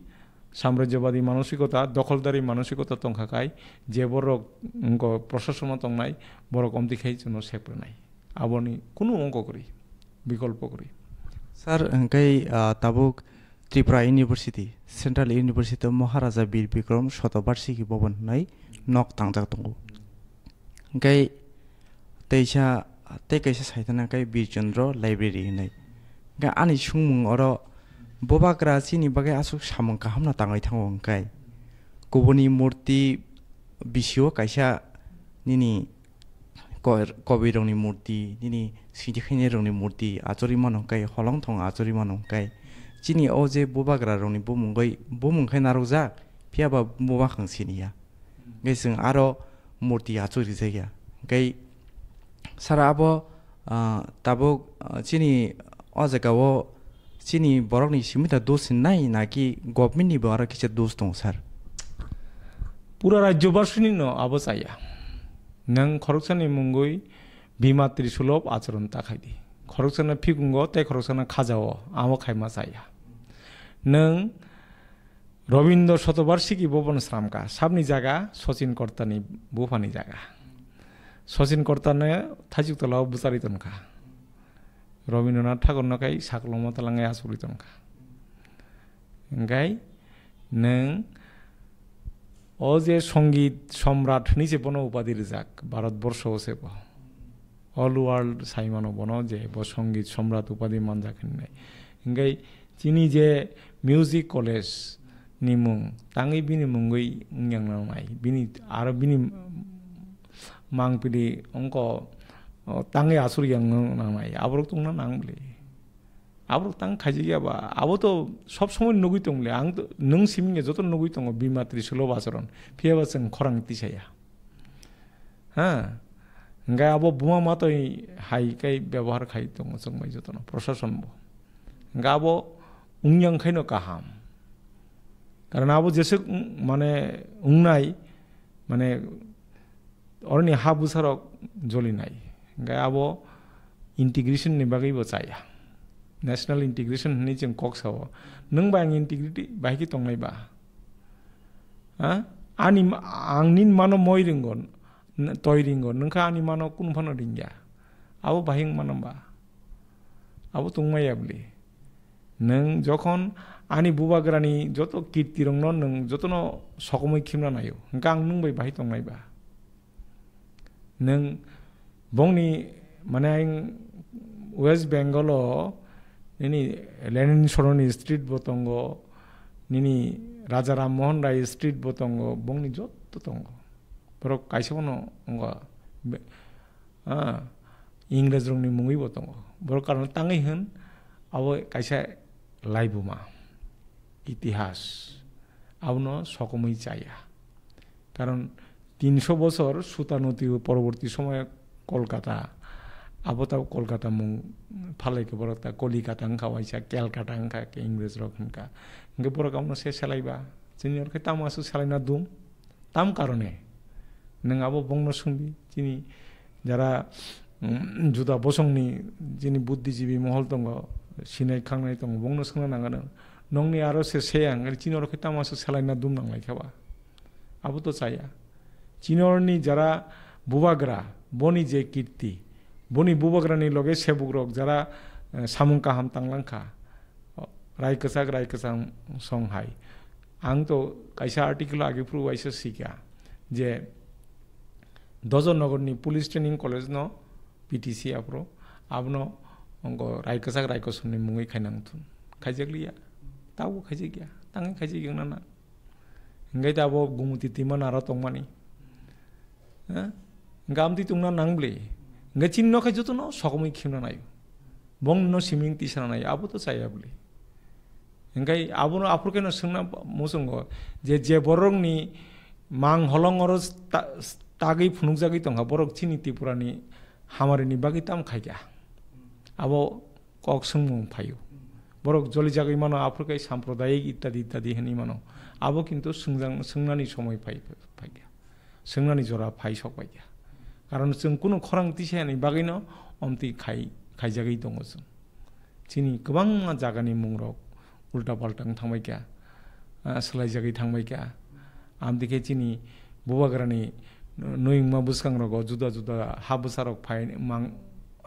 samrajyobadi manosikota, dokholdari manosikota tongkha kai je borok wngkha prosashono tongnai borok omtwi khai chwngno sep rwnai. Aboni kunu wngkha kwrwi, bikolpo kwrwi. Sir, hwnkhe, ah, tabuk Tripura University, Central University o Maharaja Bir Bikram Shatabarshiki Bhavan hinwi nok tangjak tongo. Hwnkhe teisa, tei kaisa saitana khe Bir Chandra Library hinwi. Hwnkhe ani sungmung oro bubagra chini bagwi aswk samung kahamno tangwi thango hwnkhe kubuni murti bisio kaisa nini ko-, kobirokni murti, nini singti khainai rokni murti achugwi mano hwnkhe, holong thong achugwi mano hwnkhe, chini o je bubagra rokni bumungwi, bumung khe narwkjak, phiya ba bubakhang siniya. Hwnkhe chwng aro murti achugwi rijak ya. Hwnkhe sara abo, ah, tabuk, ah, chini o jaga o chini borokni simi da dos hinai naki government ni bo aro kisa dos tongo sir? Pura rajyobasini no abo chaya. Nwng khoroksani mungwi Bima Trisulop acharon ta khaidi. Khoroksano phikungo tei khoroksano khajao, amo khaima chaya. Nwng Robindra Shatabarshiki Bhavan sramkha, sabni jaga Sachin Kortani buphani jaga. Sachin Kortano thaichuk tolao bwcharwi tonkha. Rabindranath Thakurno kai sakoloma talangwi achugwi tonkha. Hwnkhe nwng o je Songit Somrat hwnwi se bono upadi rijak, Bharat Borsho o se bo. All world sai mano bono je bo Songit Somrat upadi manjak hinwi. Hwnkhe chini je music college ni mung tangwi bini mungwi wngya nangnai, bini aro bini mangpili wngkha, o, tangwi asur yang nangnai, aborok tongna nang bwle. Aborok tang khaijak ya ba, abo to sob somoi nugwi tong bwle, ang to, nwng simi joto nugwi tongo, Bima Trisulop acharon, phiya ba chwng khorang tisaya. Ha? Hwnkhe abo buma matwi hai khe byabohar khai tongo chwng bai jotono, proshason bo. Hwnkhe abo wngya wngkhaino kaham. Karon abo jeswk wng-, mane wngnai, mane oroni ha bwsarok jolinai. Hingke abo integration ni bagwi bo chaya. National integration hinwi chwng kok sao. Nwng bai ang integrity bahai khe tongnai ba? Ha? Ani ma-, ang nini mano moi ringo, n-, toi ringo, nwng kha ani mano kunu phano ringya. Abo bahai wng mano ba? Abo tongmaya bwle. Nwng jokhon ani bubagrani joto kirtirokno nwng jotono sokomwi khimna naio, hwnkhe ang nwng bai bahai tongnai ba? Nwng bongni, mane, ang West Bengal o nini Lenin Soroni street bo tongo, nini Raja Ram Mohan Rai street bo tongo, bongni joto tongo. Borok kaisa bono wngkha be-, ah, Ingres rokni mungwi bo tongo. Borok karon tangwi hwn, abo kaisa laibuma, itihas, abono sokomwi chaya. Karon tinso bosor Suta Noti poroborti somoyo Kolkata, abo ta Kolkata mung phalai khe borok ta Kolikata wngkha waisa, Kelkata wngkha khe Ingres rok hwnkha. Hwnkhe borok abono se selaiba, chini oro khe tamo aswk selaina dum? Tam karone nwng abo bongno swngdi, chini jara, mm, juda bosongni chini buddhijibi mohol tongo, sinai khangnai tongo, bongno swngna nangano. Nongni aro se seya, chini oro khe tamo aswk selaina dum nanglaikha ba? Abo to chaya. Chini oroni jara bubagra, boni je kirti, boni bubagrani loge sebukrok jara, eh, samung kaham tanglangkha, rai kwchak, rai kwchang song hai. Ang to kaisa article age phuru waisa sikha je Dojor Nogorni Police Training College no P T C aphuru abono ongo rai kwchak, rai kosomni mungwi khainang thun. Khaijakliya, tabuk khaijakya, tangwi khaijakya wngna nang. Hingke ta abo Gumuti twima naro tongmani. Ha? Hingke amtwi tongna nang bwle. Hingke chini nokha jotono sokomwi khimna naio. Bongno siming tisana naio. Abo to chaya bwle. Hingke abono aphuru khe no swngna muchungo je, je borokni mang holong oro sta-, stagwi phunukjagwi tongkha, borok chini Tripurani hamarini bagwi tamo khaikha. Abo kok swngmung phaio. Borok jolijagwi mano, aphuru khe sampradayik ittadi ittadi hinwi mano. Abo kintu swngjang-, swngnani somoi phai, phaikha. Swngnani jora phai sok paikha. Karon chwng kunu khorang tisa yani bagwino omtwi khai, khaijagwi tongo chwng. Chini kwbangma jagani mungrok ulta palta wng thangbaikha, ah, swlaijagwi thangbaikha. Amtwi khe chini bubagrani nwi wngma bwskangrogo juda juda ha bwsarok phai mang,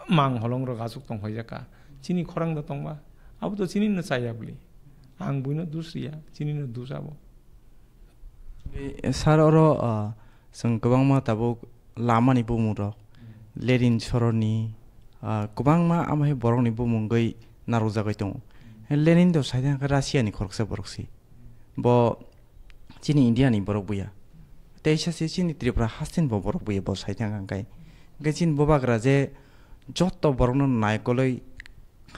mang holongrok aswk tongphaijakha. Chini khorang da tongba? Abo to chinino chaya bwle. Ang buino dus riya, chinino dus abo. Be, sir, oro, ah, chwng kwbangma tabuk lamani bumungrok, Lenin Soroni, ah, kwbangma amo hai borokni bumungwi narwkjagwi tongo. Lenin to saithang khe Russia ni khoroksa borok si. Bo chini India ni borok buya. Teisa se chini Tripura hasteni bo borok buya bo saithang khe. Hwnkhe chini bubagra je jotto borokno naikolwi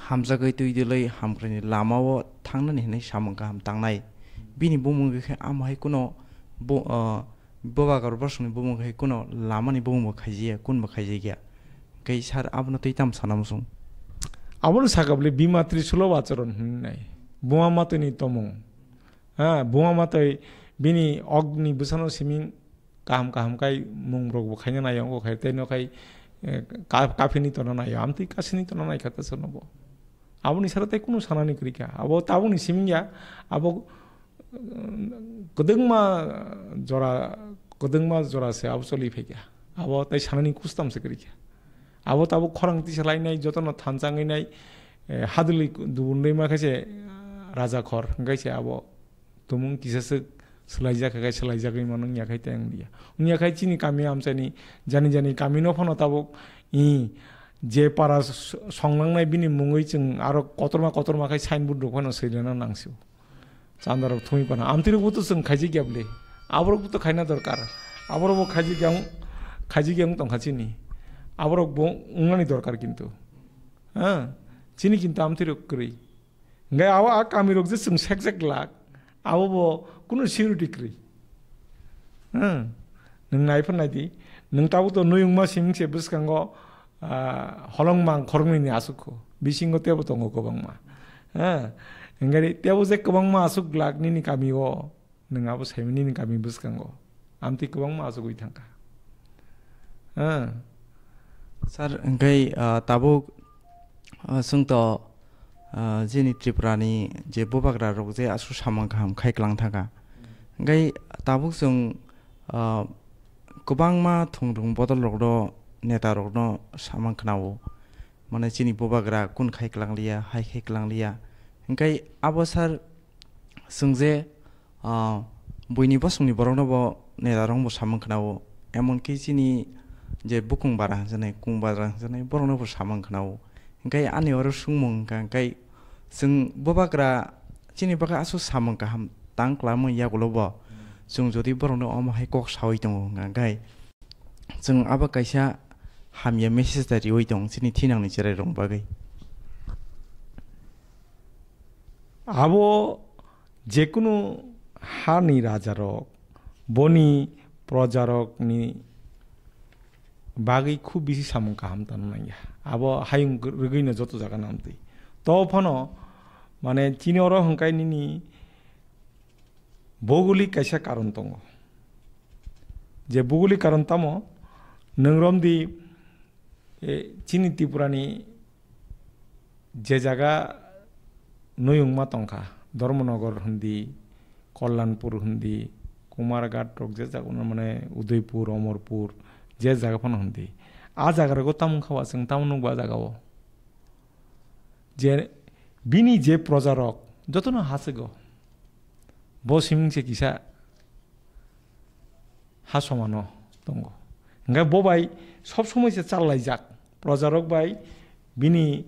hamjagwi twi dilwi hamkraini lamao thangnani hinwi samung kaham tangnai. Bini bumung khe amo hai kuno bo, ah, bubagra bosongni bumung khe kuno lamani bumung bo khaijakya, kun bo khaijakya. Khe sir abono twi tamo sana muchung? Abono saka bwle bima trisulo acharon hinwi nai. Buma matwini tomung. Ha, buma matwi bini ogni bwsano siming kaham kaham khai mung rok bo khaina naio, wngkha khai tei no khai, eh, ka-, kaphini tongna naio, amtwi kasini tongna naikha ta chwngno bo. Aboni sara tei kunu sanani kwrwi kha. Abo tabukni siming ya, abo, mm, kwdwngma jora, kwdwngma jora se abo choli phaikha. Abo tei sanani kustam se kwrwi kha. Abo tabuk khorang tisa lainai, jotono thansa wngwi nai, eh, hadwlwi dubun rwima khe se raja khor, hwnkhe se abo tumung kisa swk swlaijak kha khe swlaijagwi mano, wngya khai tei wngya. Wngya khai chini kami amchaini jani jani kami no phano tabuk i je para s-, songlangnai bini mungwi chwng aro kotorma kotorma khai signboard rok phano swilana nangsio. Chandarok thumwi phano amtwirok bo to chwng khaijak ya bwle. Aborok bo to khaina dorkar. Aborok bo khaijak ya wng-, khaijak ya wng tongkha chini. Aborok bo wngnani dorkar kintu. Ha? Chini kintu amtwirok kwrwi. Hingke abo a kamirok je chwng sekjak glak, abo bo kunu security kwrwi. Hmm. Nwng nai phano nai di, nwng tabuk to nui wngma simi se bwskango, ah, holong mang khoroknwi ni aswk kho, bisingo tebo tongo kwbangma. Ha. Hingkhe tebo je kwbangma aswk glak nini kami o, nwng abo saimani nini kami bwskango. Amtwi kwbangma aswkwi thangkha. Ah. Sir, hingkhe, ah, tabuk, ah, chwng to, ah, jini Tripura ni je bubagra rok je aswk samung kaham khai klang thangkha. Hingkhe tabuk chwng, ah, kwbangma thwngthwng bodol rok no, neta rok no samung khna o. Mane chini bubagra kun khai klang liya, hai khai klang liya. Hingkhe abo sir chwng je, ah, buini bosongni borokno bo neta rok bo samung khna o. Emonki chini je bukung bara hwnjaknai, kung bara hwnjaknai borokno bo samung khna o. Hingkhe ani oro swngmung hwnkha, hingkhe chwng bubagra chini bagwi aswk samung kaham tang klamwi yagulo bo. Chwng jodi borokno omo hai kok sawi tongo hwnkha, hingkhe chwng abo kaisa hamya message da riwi tong chini thinangni cherai rok bagwi. Abo jekunu hani rajarok, boni projarokni bagwi khub bisi samung kaham tano nangya. Abo hayung rwgwino joto jaga namtwi. To phano, mane, chini oro hwnkhe nini bogulik kaisa karon tongo. Je bogulik karon tamo, nwng romdi, e, chini Tripurani je jaga nuyungma tongkha, Dharmanagar hindi, Kalyanpur hindi, Kumarghat rok je jaga, mane, Udaipur, Amarpur, je jaga phano hindi. A jaga rogo tamo wngkha ba chwng tamo nukba a jaga o. Je bini je projarok jotono hachwgo. Bo siming se kisa ha somano tongo. Hingkhe bo bai sob somoi se challaijak, projarok bai bini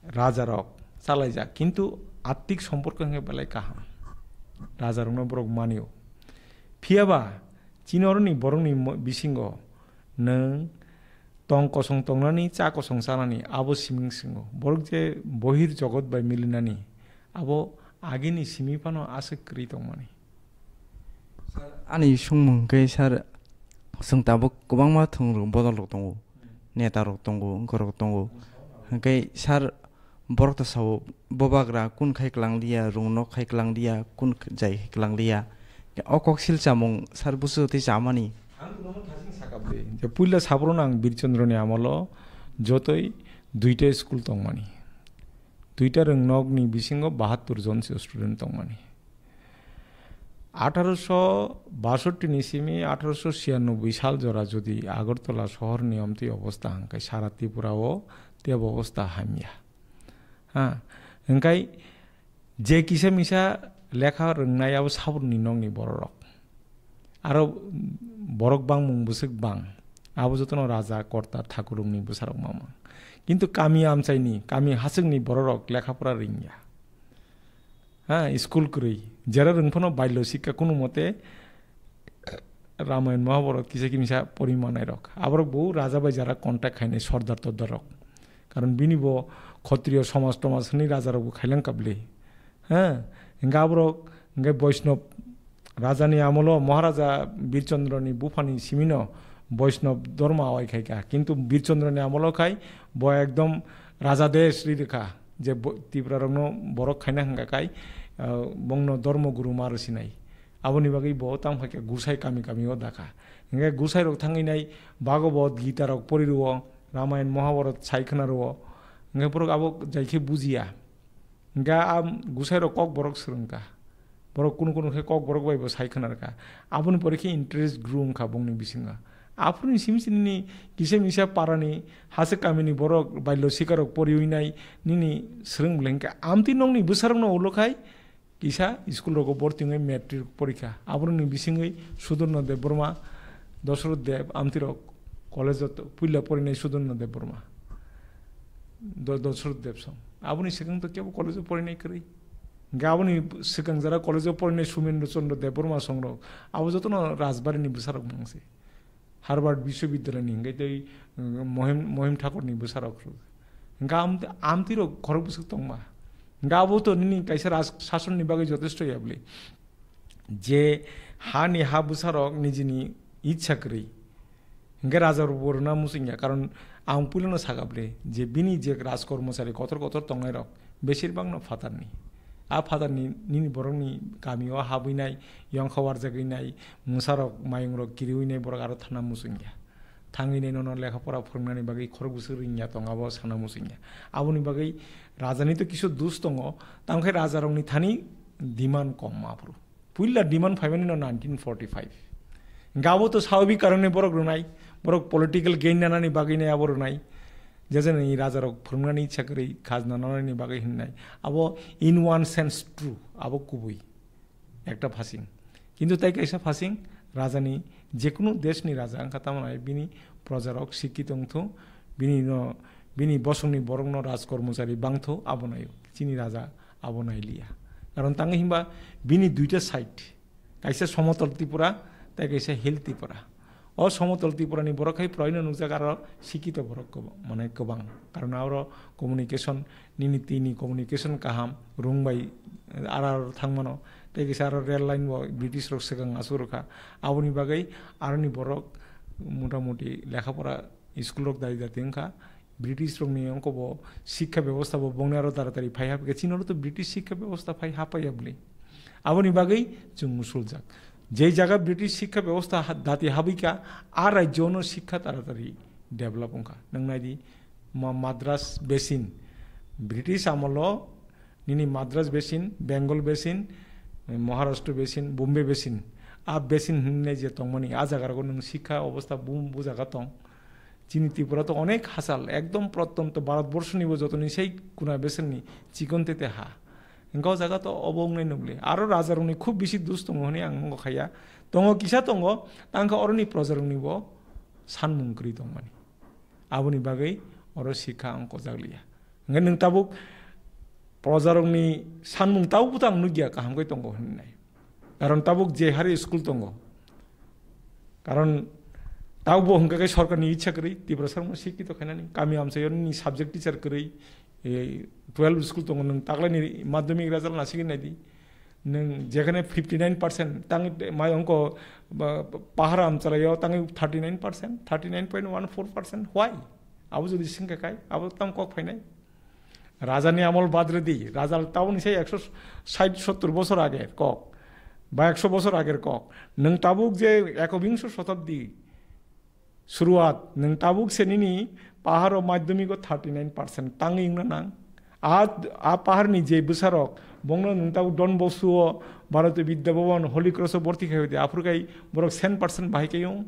rajarok challaijak, kintu attik somporko hingkhe belai kaham, rajarokno borok manio. Phiyaba chini oroni borokni mo-, bisingo nwng tong kosong tongnani, cha kosong chanani abo siming singo. Borok je bohir jogot bai milinani, abo agini simi phano aswk kwrwi tongmani. Ani songmung hwnkhe, sir, chwng tabuk kwbangma thwng rok bodol rok tongo, neta rok tongo, wngkha rok tongo. Hwnkhe, sir, borok ta sao, bubagra kun khai klang liya, rung nok khai klang liya, kun jai khai klang liya. O kok sil chamung, sir, busu tei chamani. Ang kuno thasing sakabdi. Je puila sabrokno ang Birchandra ni amolo jotoi duita school tongmani. Duita rung nok ni bisingo bahattur jon se student tongmani. Atharo sho basotti ni simi atharo sho chiyanobboi sal jora jodi Agartala sohor ni omtwi obostha hwnkhe sara Tripura o tebo obostha hamya. Ha, hwnkhe je kisa misa lekha rwngnai abo sabrokni nokni bororok. Aro borok bangmung bwswk bang. Abo jotono raja, korta, thakurrokni bwsarok mamang. Kintu kami amchaini, kami hachwkni bororok lekha pora rwngya. Ha, school kwrwi. Jera rwng phano balyo sikha kunu mote Ramayan Mahabharat kisa kimisa pori manai rok. Aborok bo raja bai jara contact khainai sordar tordar rok. Karon bini bo khotriyo somaj tomaj hwnwi raja rok bo khailang kabli. Ha, hingke aborok hingke Boisnob rajani amolo Maharaja Birchandroni buphani simino Boisnob dorma awai khaika. Kintu Birchandroni amolo khai bo ekdom raja desh ri rikha. Je bo-, Tipra rokno borok khaina hingka kai, ah, bongno dormo guru ma rwsinai. Aboni bagwi bo tang phaikhe Gusai kami kami o dakha. Hingke Gusai rok thangwi nai Bhagavad Gita rok pori rwo, Ramayan Mahabharat sai khwna rwo. Hingke borok abo jai khe bujiya. Hingke a Gusai rok kok borok swrwngkha. Borok kunu kunu khe kok borok bai bo sai khwna rwkha. Aboni pore khe interest grew wngkha bongni bisingo. Aphuruni simi simi ni kisa misa parani hachwk kamini borok bailyo sikarok poriwi nai nini swrwng bwlai hingke amtwi nokni bwsarokno ulo khai kisa school rogo borti wngwi matric porikha. Aborokni bisingwi Sudurno Debbarma, Dosroth Deb, amtwi rok college o to-, puila porinai Sudurno Debbarma. Do-, Dosroth Deb song. Aboni swkang to kebo college o porinai kwrwi. Hingke aboni swkang jora college o porinai Sumendra Chandra Debbarma song rok. Abo jotono Rajbari ni bwsarok mangse. Harvard Biswabidyalay ni hingke tei, um, Mohim, Mohim Thakur ni bwsarok. Hingke am-, amtwi rok khorok bwswk tongma. Hingke abo to nini kaisa raj sason ni bagwi jotesto ya bwle. Je ha ni ha bwsarok nijini ichha kwrwi. Hingke raja rok bo rwna muchung ya, karon ang puilano saka bwle je bini je raj kormosari kotor kotor tongnai rok besir bang no phatar ni. A phatarni nini borokni kamio habwinai, yongkha warjagwinai, mwsarok, mayungrok kiriwinai borok aro thana muchungya. Thangwinai nono lekha pora phwrwngnani bagwi khorok bwswk ringya tong abo sana muchungya. Aboni bagwi rajani to kisu dus tongo, tamkhe rajarokni thani demand kom aphuru. Puila demand phaimani no nineteen forty-five. Hingke abo to swababik karone borok rwnai, borok political gain nanani bagwi nai abo rwnai. Jejani rajarok phwrwngnani ichha kwrwi khajna nanani bagwi hinnai. Abo in one sense true, abo kubui ekta phasing. Kintu tai kaisa phasing, rajani, jekunu deshni raja wngkha, tamo nai bini projarok sikkito wngthung, bini no, bini bosongni borokno rajkormochari bangthung, abo naio. Chini raja abo nailiya. Karon tangwi himba bini duita side, kaisa somotol Tripura, tei kaisa hill Tripura. O somotol Tripura ni borok hai puraino nukjak aro sikito borok kwbang, mane kwbang. Karon aro communication, nini tini communication kaham, rung bai, eh, ara aro thangmano. Tei kaisa aro rail line bo British rok swkang asuk rwkha. Aboni bagwi aroni borok motamuti lekha pora school rok dari dati wngkha. British rokni ongko bo sikha bebosta bo bongni aro taratari phai hapkhe, chini oro to British sikha bebosta phai hapaiya bwle. Aboni bagwi chwng musuljak. Jei jaga British sikha bebosta ha-, dati habwikha, a rajyo no sikha taratari develop wngkha. Nwng nai di, ma-, Madras Basin, British amolo nini Madras Basin, Bengal Basin, Maharashtra Basin, Bombay Basin, a basin hinwi je tongmani, a jaga rogo nwng sikha obosta bu-, bu jaga tong. Chini Tripura to onek hachal, ekdom prottonto Bharat borshoni bo jotoni sei kuna beseni chikon tete ha. Hingke o jaga to obo wngnai nukli. Aro rajarokni khub bisi dus tongo hwnwi ang nukgo khaiya. Tongo kisa tongo, tangkha oroni projarokni bo sanmung kwrwi tongmani. Aboni bagwi oro sikha ang kojakliya. Hingke nwng tabuk projarokni sanmung tabuk bo to ang nukya kaham khe tongo hwnwi nai. Karon tabuk je hari school tongo. Karon tabuk bo hingka khe sorkarni ichha kwrwi Tiprasarokno sikito khainani. Kami amchaio nini subject teacher kwrwi, eh, twelve school tongo, nwng taklaini madhyamik result nasigwi naidi. Nwng jekhane fifty nine percent tangwi mai ongko ba, ba, pahar amchalaio tangwi thirty nine percent, thirty nine point one four percent. Why? Abo jodi singkha khai, abo tam kok phainai. Rajani amol bad rwdi, raja taboni se ekso sait sottor bosor ager kok, ba ekso bosor ager kok. Nwng tabuk je ekobingso shotabdi suruat, nwng tabuk se nini paharo madhyamiko thirty nine percent tangwi wngna nang. A, a paharni je bwsarok, bongno nwng tabuk Don Bosco o, Bharatiya Vidya Bhavan, Holy Cross o borti khai hodi, aphuru khai borok cent percent bahai khai wng.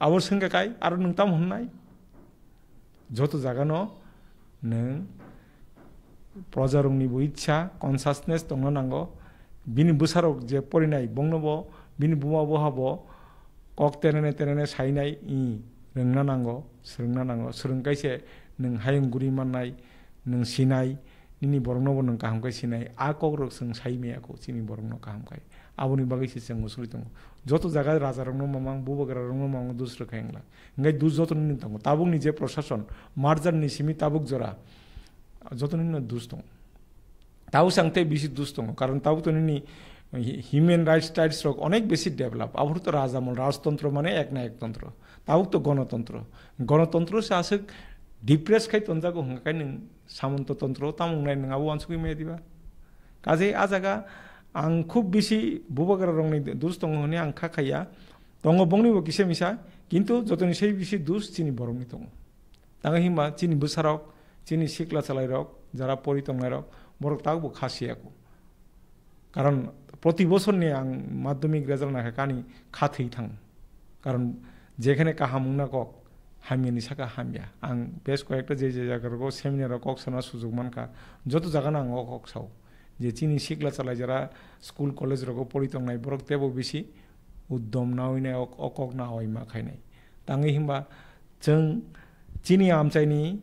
Abo swngkha khai, aro nwng tamo hwnnai? Joto jagano nwng projarokni bo ichha, consciousness tongna nango. Bini bwsarok je porinai, bongno bo, bini buma boha bo kok terene terene sainai, i, rwngna nango, swrwngna nango. Swrwng kaise nwng hayung guri mannai, nwng sinai, nini borokno bo nwng kaham khe sinai. A kokrok chwng sai maya kho, chini borokno kaham khai. Aboni bagwi se chwng muchungwi tongo. Joto jaga rajarokno mamang, bubagrarokno mamang, dus rwkha wngla. Hingke dus joto nini tongo. Tabukni je prosason, merger ni simi tabuk jora, joto nini dus tongo. Tabuk se ang tei bisi dus tongo, karon tabuk to nini hi-, human rights, rights rok onek besi develop. Aboro to rajamol, rajtontro mane ek na ek tontro. Tabuk to gonotontro. Gonotontro se aswk depress khai tonjago, hwnka khai nwng samonto tontro tamo wngnai nwng abo uansugui maya diba? Kaje a jaga ang khub bisi bubagra rokni dus tongo hwnwi ang kha khaiya. Tongo bongni bo kisa misa, kintu jotoni sei bisi dus chini borokni tongo. Tangwi himba chini bwsarok, chini sikla chalairok, jara pori tongnairok, borok tabukbo kha siya kho. Karon proti bosorni ang madhyamik result nakha kani kha thwi thang. Karon jekhane kaham wngna kok, hamyani saka hamya. Ang bes koyekta je je jaga rogo seminar o kok sana sujok mankha, joto jagano ang o kok sao. Je chini sikla chalai jara school college rogo pori tongnai borok tebo bisi uddom nawi nai o, o kok na oi ma khainai. Tangwi himba chwng chini amchaini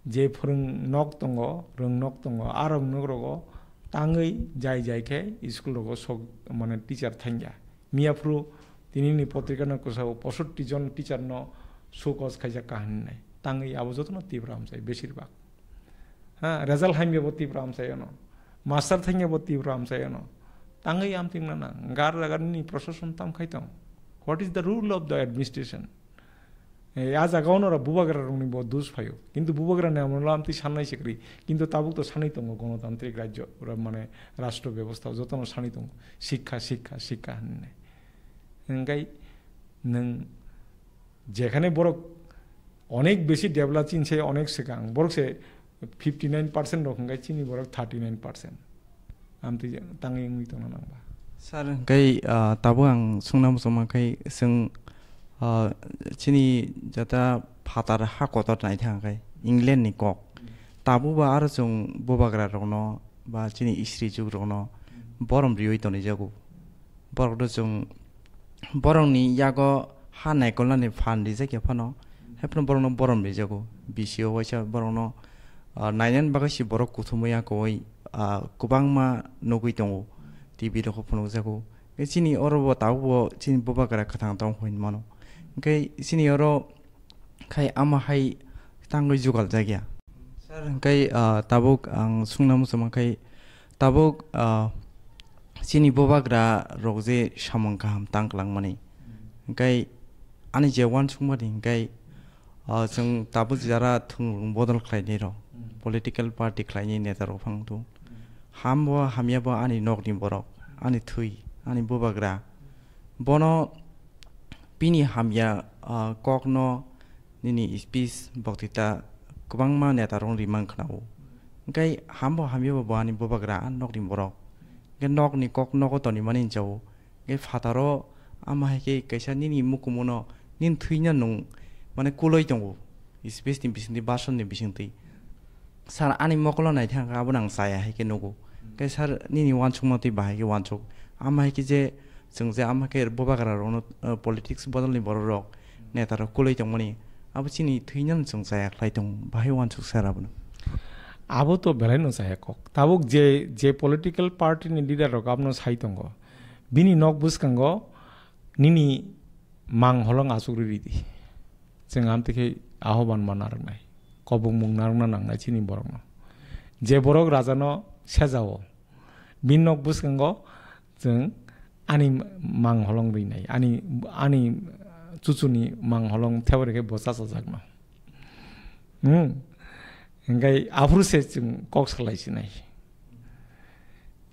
je phwrwng nok tongo, rwng nok tongo, a rwng nok rogo tangwi jai jai khe school rogo sok, mane teacher thangya. Miya phuru tinini potrika no kwsao posotti jon teacher no show cause khaijak kha hinwi nai. Tangwi abo jotono Tipra amchai besir bak. Ha, result hamya bo Tipra amchai ono. Master thangya bo Tipra amchai ono. Tangwi amtwng nana, gar jaga nini proshashan tam khai tong. What is the rule of the administration? Eh, a jaga ono ra bubagra rokni bo dus phaio. Kintu bubagra ni amolo amtwi sannai se kwrwi. Kintu tabuk to sanwi tongo gonotantrik rajyo, ora mane rashtra bebostha jotono sanwi tongo. Sikha, sikha, sikha hinwi. Hingkai nwng jekhane borok onek besi develop chini se onek swkang. Borok se fifty nine percent rok hingkai chini borok thirty nine percent. Amtwi tangwi wngwi tongna nangba. Sir, hingkai, ah, tabuk ang sungna muchungma khai swng, ah, chini jata phatar ha kotor naithang khai England ni kok. Tabuk ba aro chwng bubagra rokno ba chini istri juk rokno borom riwi tonijago. Borok do chwng borokni yago ha naikolnani phan rijak ya phano, hai phano borokno borom rijago. B C O waisa borokno, ah, nainani bagwi se borok kuthumwi ya kowai, ah, kwbangma nugwi tongo, T V rokho phunukjago. Tei chini oro bo tabuk bo chini bubagra kwthang tong hwn mano. Hingke chini oro khai ama hai tangwi jugal jakya. Sir, hingkai, ah, tabuk ang sungna muchungma khai tabuk, ah, chini bubagra rok je samung kaham tang kwlangmani. Hingkai ani je uansukmani hingkai, ah, chwng tabuk jara thwng bodol khlainai rok, political party khlainai neta rok phang tu. Ham bo hamya bo ani nokni borok, ani thwi, ani bubagra. Bono bini hamya, ah, kokno nini speech, boktita kwbangma neta rok rimang khwnao. Hingkai hambo hamya bo ani bubagra, ah, nokni borok. Hingke nokni kok nogo toni mani hinjao. Hingke phataro ama hai khe kaisa nini mukumuno nini thwino nwng mane kuloi tongo. Speech ni bisingtwi, bhasan ni bisingtwi. Sir, ani mokolo naithang kha, abono ang chaya hai khe nugo. Khe sir, nini uansukma twi bahai khe uansuk. Ama hai khe je, chwng je ama khe bubagra rokno, uh, politics bodolni borok rok, neta rok kuloi tongmani, abo chini thwino chwng chaya khlai tong, bahai uansuk sir abono. Abo to belai no chaya kok. Tabuk je, je political party ni leader rok abono sai tongo. Bini nok bwskango nini mang holong achuk riri di. Chwng amtwi khe ahoban ma narwknai, kobongmung narwkna nangnai chini borokno. Je borok rajano sejao, bini nok bwskango chwng ani mang holong rinai, ani, ani chuchuni mang holong thebari khe bo chachajakno. Hmm. Hingkai aphuru se chwng kok salai sinai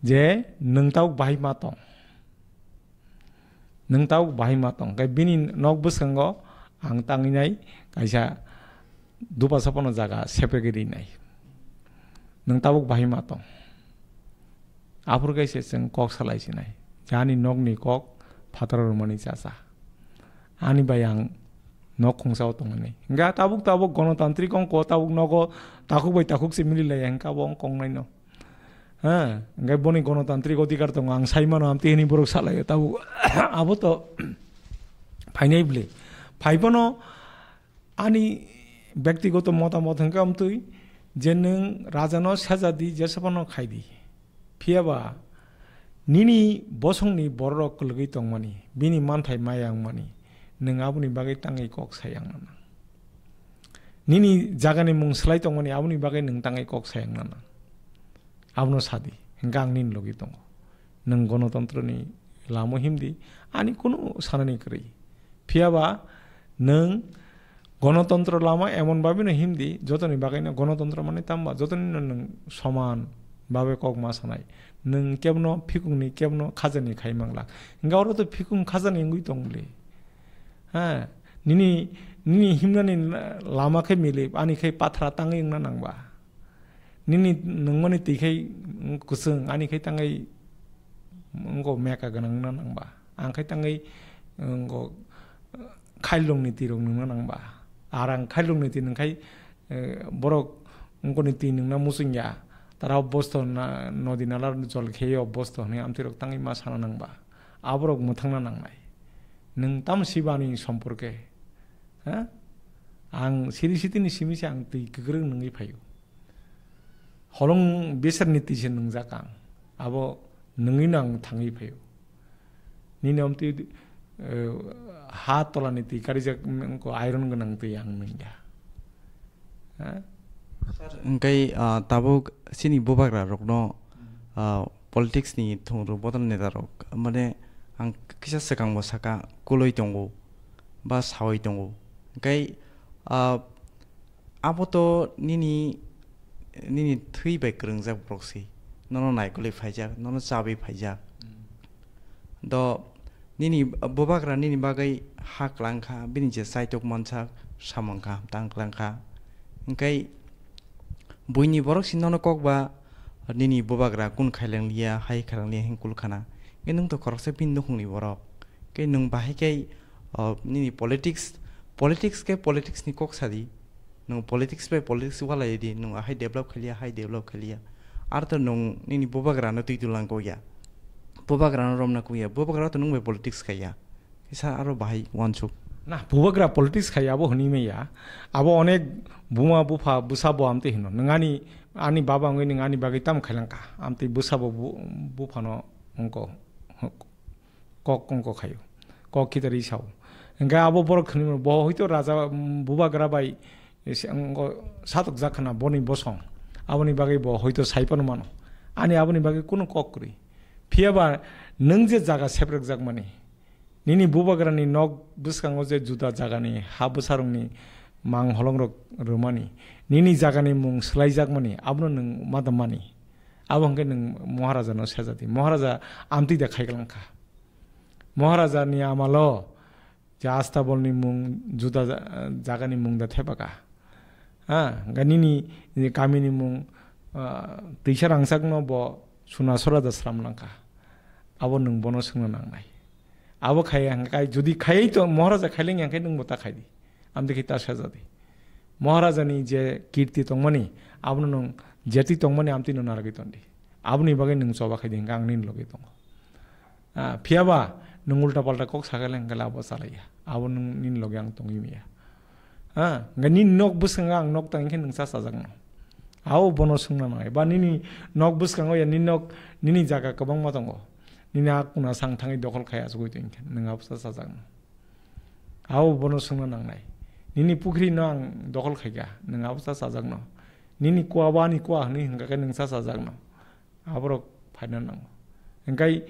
je nwng tabuk bahai ma tong. Nwng tabuk bahai ma tong, khe bini nok bwskango ang tangwi nai kaisa dupasa phano jaga sepegwi rinai. Nwng tabuk bahai ma tong. Aphuru khe se chwng kok salai sinai. Ani nokni kok phataro rwmani chacha. Ani bai ang nok khungsao tongnai. Hingkhe tabuk tabuk gonotantrik ongko, tabuk nogo takhuk bai takhuk se mililaiya hingkhe abo ongkong naino. Ha, hingkhe boni gonotantrik odhikar tongo, ang sai mano amtwi hwnwi borok salaio, tabuk abo to phainai bwle. Phai phano ani bektigoto motamot hwnkhe amtwi je nwng rajano seja di, jesa phano khai di. Phiya ba nini bosongni bororok kwlwgwi tongmani, bini manthai maya wngmani, nwng aboni bagwi tangwi kok sayang nanang. Nini jagani mung swlai tongmani, aboni bagwi nwng tangwi kok sayang nanang. Abono sadi, hingke ang nini logi tongo. Nwng gonotontroni lama himdi, ani kunu sanani kwrwi. Phiya ba nwng gonotontro lama emon babino himdi, jotoni bagwino gonotontro mani tamba, jotonino nwng soman babe kok ma sanai. Nwng kebno phikungni, kebno khajani khai manglak. Hingke oro to phikung khajani wngwi tong bwle. Ha, nini, nini himnani lama khe milip, ani khe pathra tangwi wngna nangba. Nini nungmani twi khai kwchwng, ani khai tangwi wngkho meka gwnang wngna nangba. Ang khai tangwi wngkho khailongni twi rok nungna nangba. Ar ang khailongni twi nungkhai, eh, borok wngkoni twi nungna muchungya. Tara o bosto na, nodi nala jol kheye o bosto hwnwi amtwi rok tangwi ma sana nangba. Aborok mwthangna nangnai. Nwng tamo siba ani somporke? Ha? Ang siri sitini simi se ang twi kwkrwng nungwi phaio. Holong besarni twi se nungjak ang. Abo nungwino ang thangwi phaio. Nini omtwi, eh, ha tolani twi karijak, mm, ko iron gwnang twi ang nungya. Ha? Sir, hingkai, ah, tabuk chini bubagra rokno, ah, politics ni thwngru bodol neta rok, mane ang kisa swkang bo saka kuloi tongo, ba sawi tongo. Hwnkhe, ah, abo to nini, nini thwi bai kwrwngjak borok se. Nono naikolwi phaijak, nono chawi phaijak. Do nini bubagra nini bagwi ha kwlangkha, bini je chaitok mansak samung kaham tang kwlangkha. Hwnkhe buini borok si nono kok ba nini bubagra kun khailang liya, hai khailang liya hin kul khana. Hwnkhe nwng to khoroksa bini nukhungni borok. Hwnkhe nwng bahai khe, o, nini politics, politics khe politics ni kok sadi. Nwng politics bai politics walai di, nwng ahai develop khaliya, hai develop khaliya. Ar to nwng nini bubagra no twi tulang kok ya. Bubagra no romna kok ya. Bubagra to nwng bai politics khaiya. Kisa aro bahai wansuk. Na, bubagra politics khai abo hwnwi maya. Abo onek buma bupha bwsa bo amtwi hino. Nwng ani, ani baba wngwi nwng ani bagwi tamo khailangkha. Amtwi bwsa bo bu-, buphano wngko, kok wngko khaio. Kok khitarwi sao. Hwnkhe abo borok hwnwi mano, bo hoito raja, mm, bubagra bai se wngko satokjak khna boni bosong. Aboni bagwi bo hoito sai phano mano. Ani aboni bagwi kunu kok kwrwi. Phiya ba nwng je jaga seprekjakmani, nini bubagrani nok bwskango je juda jagani ha bwsarokni mang holongrok rwmani, nini jagani mung swlaijakmani, abono nwng ma dammani. Abo hwnkhe nwng Maharajano sejadi. Maharaja amtwi da khaiklangkha. Maharajani amalo je Astabolni mung juda ja-, jagani mung da thepaka. Ha, hwnkhe nini kamini mung, ah, twisa rangchakno bo Sunasora da sramlangkha. Abo nwng bono swngna nangnai. Abo khai ang kai, jodi khaiwi to Maharaja khaileng yang khai nwng bo ta khaidi. Amtwi khai ta sajadi. Maharajani je kirti tongmani, abono nwng jeti tongmani amtwi no naragwi tondi. Aboni bagwi nwng choba khaidi hwnkhe ang nini logi tongo. Ah, phiya ba nwng ulta palta kok sakha le hwnkhe abo chalaiya. Abo nwng nini logi ang tongwi maya. Ha, hwnkhe nini nok bwskango ang nok tang khe nwng cha chajakno. Abo bono swngna nangnai. Ba nini nok bwskango ya nini nok, nini jaga kwbangma tongo. Nini a kuna sang thangwi dokhol khai achugwi tongkhe nwng abo cha chajakno. Abo bono swngna nangnai. Nini pukhri no ang dokhol khaikha, nwng abo cha chajakno. Nini kua ba ani kua hwnwi hwnkha khe nwng cha chajakno. Aborok phaina nango. Hwnkhe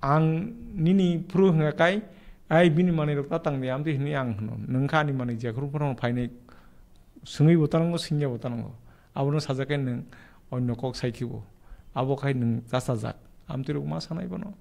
ang nini phuru hwnkha kai, "Ai, bini manwirok ta tang di," amtwi hwnwi ang hwno. Nwng kha ani manwi jephru phano phainai swngwi bo tanango, swngya bo tanango. Abono sajak khe nwng onno kok sai khibo. Abo khai nwng chachajak. Amtwi rok ma sanai bono.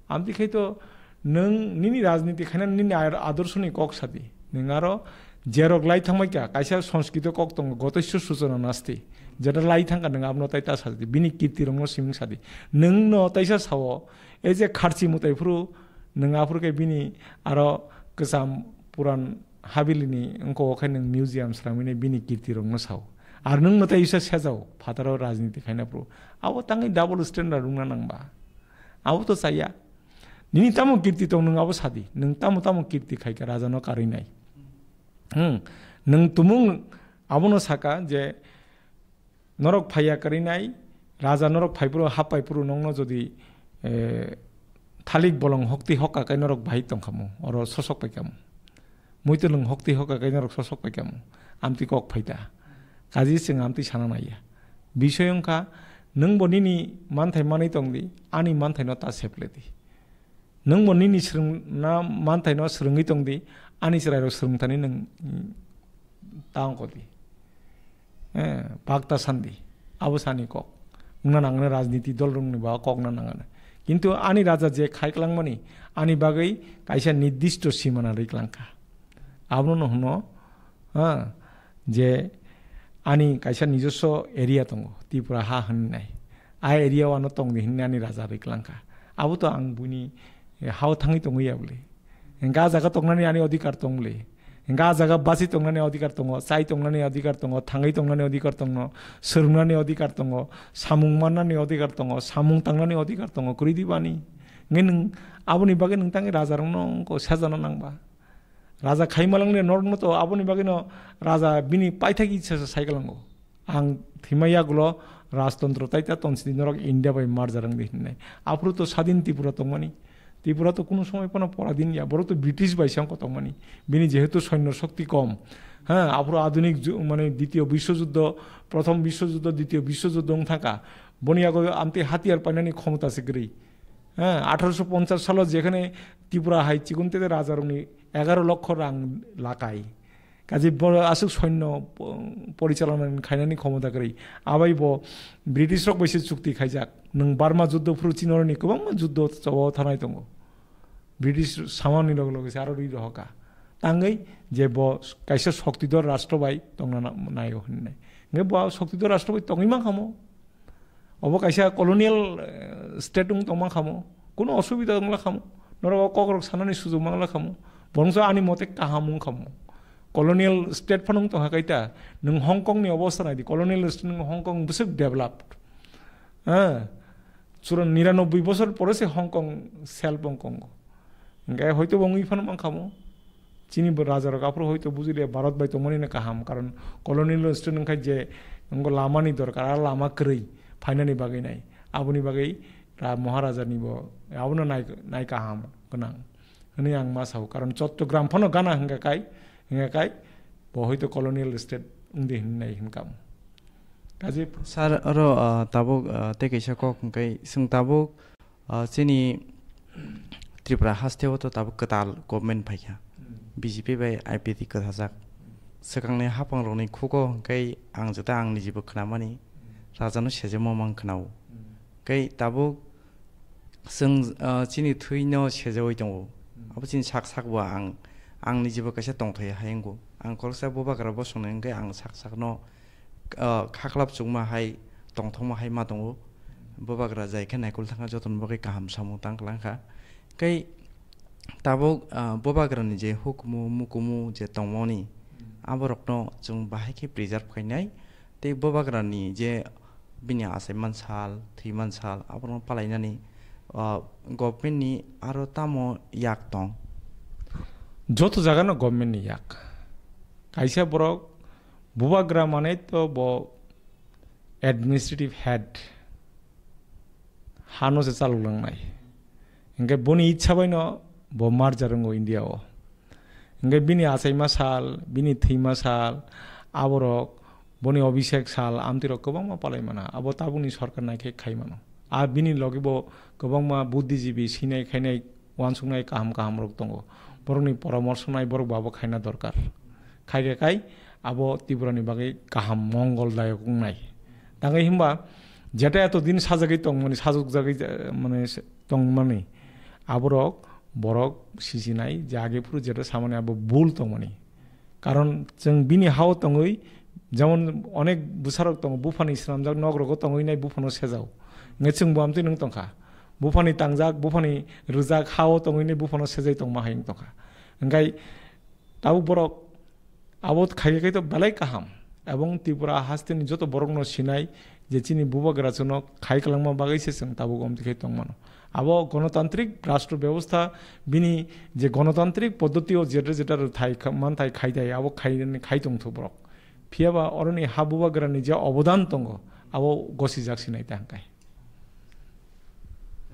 Amtwi khai to nwng nini rajniti khaina nini ar-, adorsoni kok sadi. Nwng aro jerok lai thangbai kha, kaisa Sanskrit kok tongo, "Gotosya suchana nasti." Jeta lai thangkha nwng abono tai ta sadi. Bini kirti rokno siming sadi. Nwng no taisa sao, ei je kharchi mwtai phuru nwng aphuru khe bini aro kwcham puran habilini wngkok khe nwng museum sramwini bini kirti rokno sao. Ar nwng no tai isa sejao phataro rajniti khaina phuru. Abo tangwi double standard wngna nangba. Abo to chaya. Nini tamo kirti tong nwng abo sadi. Nwng tamo tamo kirti khaikha rajano karwi nai. Hmm. Nwng tumung abono saka je norok phaiya kwrwi nai, raja norok phaiphuru, hap phaiphuru nokno jodi, eh, thalik bolong hokti hokka kai norok bahai tongkhamu, oro sosok paikamu. Muitwlwng hokti hokka kai norok sosok paikamu. Amtwi kok phaita. Kaji chwng amtwi sana naiya. Bisoi wngkha, nwngbo nini manthai manwi tongdi, ani manthaino ta sepledi. Nwngbo nini swrwngna manthaino swrwngwi tongdi, ani chwrairok swrwngthani nwng, mm, ta ongkodi. Eh, bakta sandi. Abo sani kok. Wngna nangani rajniti dolrokni ba kok na nangani. Kintu ani raja je khai klangmani, ani bagwi kaisa nirdisto simana rwi klangkha. Abono hwno, ha, je ani kaisa nijoswo area tongo, Tripura ha hwnwi nai. A area o ano tongdi hwnwi ani raja rwi klangkha. Abo to ang buini, eh, hao thangwi tongwi ya bwle. Hwnkhe a jaga tongnani ani odhikar tong bwle. Hwnkhe a jaga basi tongnani odhikar tongo, chai tongnani odhikar tongo, thangwi tongnani odhikar tongo, swrwngnani odhikar tongo, samung mannani odhikar tongo, samung tangnani odhikar tongo, kwrwi di bani. Hwnkhe nwng aboni bagwi nwng tangwi rajarokno wngkho sejana nangba. Raja khaimalangni norokno to aboni bagwino raja bini paithak ichha se sai kalango. Ang thwima yagulo rajtontro taita tonsidi norok India bai marjarang di hinwi. Aphuru to sadin Tripura tongmani. Tripura to kunu somoi phano poradin ya. Borok to British bai se wngkha tongmani. Bini jehetu soinyo shokti kom. Ha, aphuru adunik ju-, mane ditiyo biswojuddo, prothom biswojuddo, ditiyo biswojuddo wng thangkha. Boni yago amtwi hatiyar painani khomota se kwrwi. Ha, athroso ponchash salo jekhane Tripura hai chigon tete rajarokni egaro lokho rang lakai. Kaje bo aswk soinno po-, porichalona khainani khomota kwrwi. Abai bo British rok bai se chukti khaijak. Nwng Burma juddo phuru Chinarokni kwbangma juddo chobao thanai tongo. British samani loge loge se aro rwi rohoka. Tangwi je bo kaisa soktidor rastro bai tongna na-, naio hinwi. Hingke bo soktidor rastro bai tongwi mankha mo. Obo kaisa colonial, eh, state wng tongma kha mo. Kuno osubida wngla kha mo. Norok o kokrok sanani sujok mangla kha mo. Borok ani mote kaham wng kha mo. Colonial state phano wng tongkha kaita. Nwng Hong Kong ni obostha naidi. Colonial state nwng Hong Kong bwswk developed. Eh, chura-, niranoboi bosor pore se Hong Kong self wng kongo. Hingke hoito bo wngwi phano mankha mo. Chini bo raja rok aphuru hoito bujilia Bharat bai tongmani no kaham, karon colonial state wngkha je wngkha lama ni dorkar, a lama kwrwi phainani bagwi nai. Aboni bagwi ra-, Maharaja ni bo abono nai, nai kaham gwnang hwnwi ang ma sao, karon Chattogram phano gana hingka kai, hingka kai bo hoito colonial state wngdi hinwi nai hinkam. Kaje Sir, oro, ah, tabuk, ah, tei kaisa kok hingkai, chwng tabuk, ah, chini Tripura haste o to tabuk kwtal government phaikha. Hmm. B J P bai I P F T kwthajak. Hmm. Swkangni haphangrokni khugo hingkai ang jeta ang nijibo khnamani, hmm, rajano sejamo mang khnao. Hmm. Kai tabuk chwng, ah, chini thwino sejawi tongo. Hmm. Abo chini sak sak bo ang, ang nijibo kaisa tongthai hai wngo. Ang khoroksa bubagra bosongni hingke ang sak sakno, ah, khaklap chukma hai tongthokma hai ma tongo. Bubagra jai khe naikol thangkha, jotoni bagwi kaham samung tang klang kha. Kai tabuk, ah, bubagrani je hukumu mukumu je tongmani, hmm, aborokno chwng bahai khe preserve khainai. Tei bubagrani je bini achai mansal, thwi mansal, abono palainani, ah, government ni aro tamo yak tong? Joto jaga no government ni yak. Kaisa borok bubagra manai to bo administrative head, hano se chalok langnai. Hingke boni ichha bai no bo merger wngo India o. Hingke bini achaima sal, bini thwima sal, aborok, boni obisek sal, amtwi rok kwbangma palai mana. Abo tabukni sorkar naikhe khai mano. A bini logi bo kwbangma buddhijibi sinai khainai uansuknai kaham kaham rok tongo. Borokni poramorsonai borok bo abo khaina dorkar. Khai khe khai abo Tripura ni bagwi kaham mongol dayok wngnai. Tangwi himba jeta eto din sajagwi tongmani, sajokjagwi, eh, mane se-, tongmani, aborok borok sijinai je age phuru jeta samani abo bul tongmani. Karon chwng bini hao tongwi, jemon onek bwsarok tongo, buphani swnamjak nok rogo tongwi nai buphano sejao. Nge chwng bo amtwi nwng tongkha. Buphani tangjak, buphani rwjak hao tongwi nai buphano sejai tongma hai wng tongkha. Hingkai tabuk borok abo khai khai to belai kaham. Ebong Tripura hasteni joto borokno sinai je chini bubagra chwngno khai kwlangma bagwi se chwng tabuk omtwi khai tongmano. Abo gonotantrik rashtra bebosta bini je gonotantrik poddoti o jetra jetra rwthai kha-, manthai khai thai abo khai, khai tongthu borok. Phiya ba oroni ha bubagrani je obodan tongo abo gosijak sinai ta hwnkhe.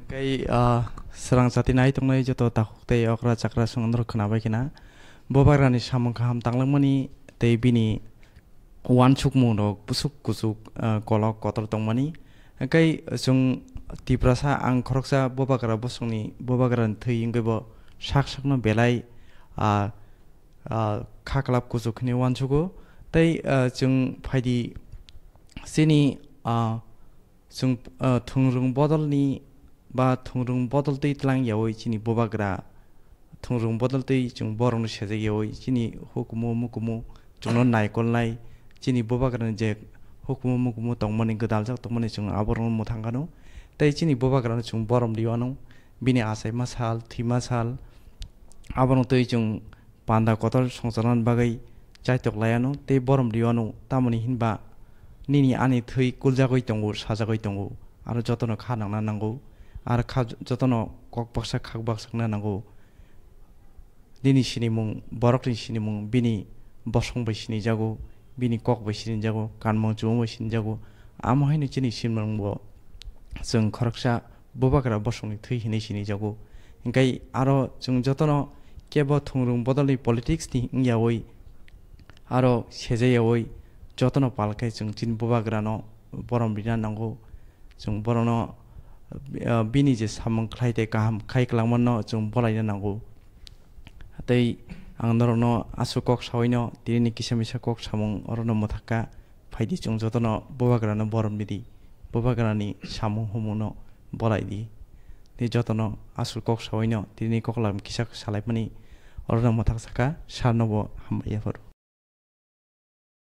Tei, ah, srang chati nai tongnai joto takhuk tei okra chakra chwng norok khwnabai khna. Bubagrani samung kaham tanglangmani tei bini uansukmung rok bwswk kuchuk, ah, kolok kotor tongmani. Tei chwng Tiprasa ang khoroksa bubagra bosongni bubagrani thwi wngwi bo sak sakno belai, ah, ah, kha kwlap kuchuk hwnwi uansugo. Tei, ah, chwng phaidi chini, ah, Chwng, ah, thungrwng bodolni ba thungrwng bodol twi tlang yaui chini bubagra, thungrwng bodol twi chwng borokno sejak yaui chini hukumu mukumu chwngno naikolnai, chini bubagrani je hukumu mukumu tongmani, gwdaljak tongmani chwng aborokno mwthang kano. Tei chini bubagrano chwng borom rwi anw, bini achai masal, thwi masal, abono twi chwng panda kotor songcharnani bagwi chaitok lai anw tei borom rwi anw, tamoni hinba nini ani thwi kuljagwi tongo, sajagwi tongo, aro jotono kha nangna nango, aro kha jotono kok baksa khak baksa wngna nango. Nini sinimung, borokni sinimung, bini bosong bai sinijago, bini kok bai sinijago, kanmung chumung bai sinijago, amo haino chini sinimung bo chwng khoroksa bubagra bosongni thwi hinwi sinijago. Hinkhe aro chwng jotono kebo thungrwng bodolni politics ni wngyaui aro sejayaui jotono palkhe chwng chini bubagrano borom rina nango. Chwng borokno, ah, bini je samung khlai tei kaham khai kwlangmano chwng bolaina nango. Tei Ang norokno aswk kok sawi no tini ni kisa misa kok samung orono mwthakha. Phaidi chwng jotono Bubagrano borom ridi, Bubagrani samung humungno bolai di. Tei jotono aswk kok sawi no tini ni koklam kisa salaimani orono mwthak sakha, sarno bo hambai yapharo.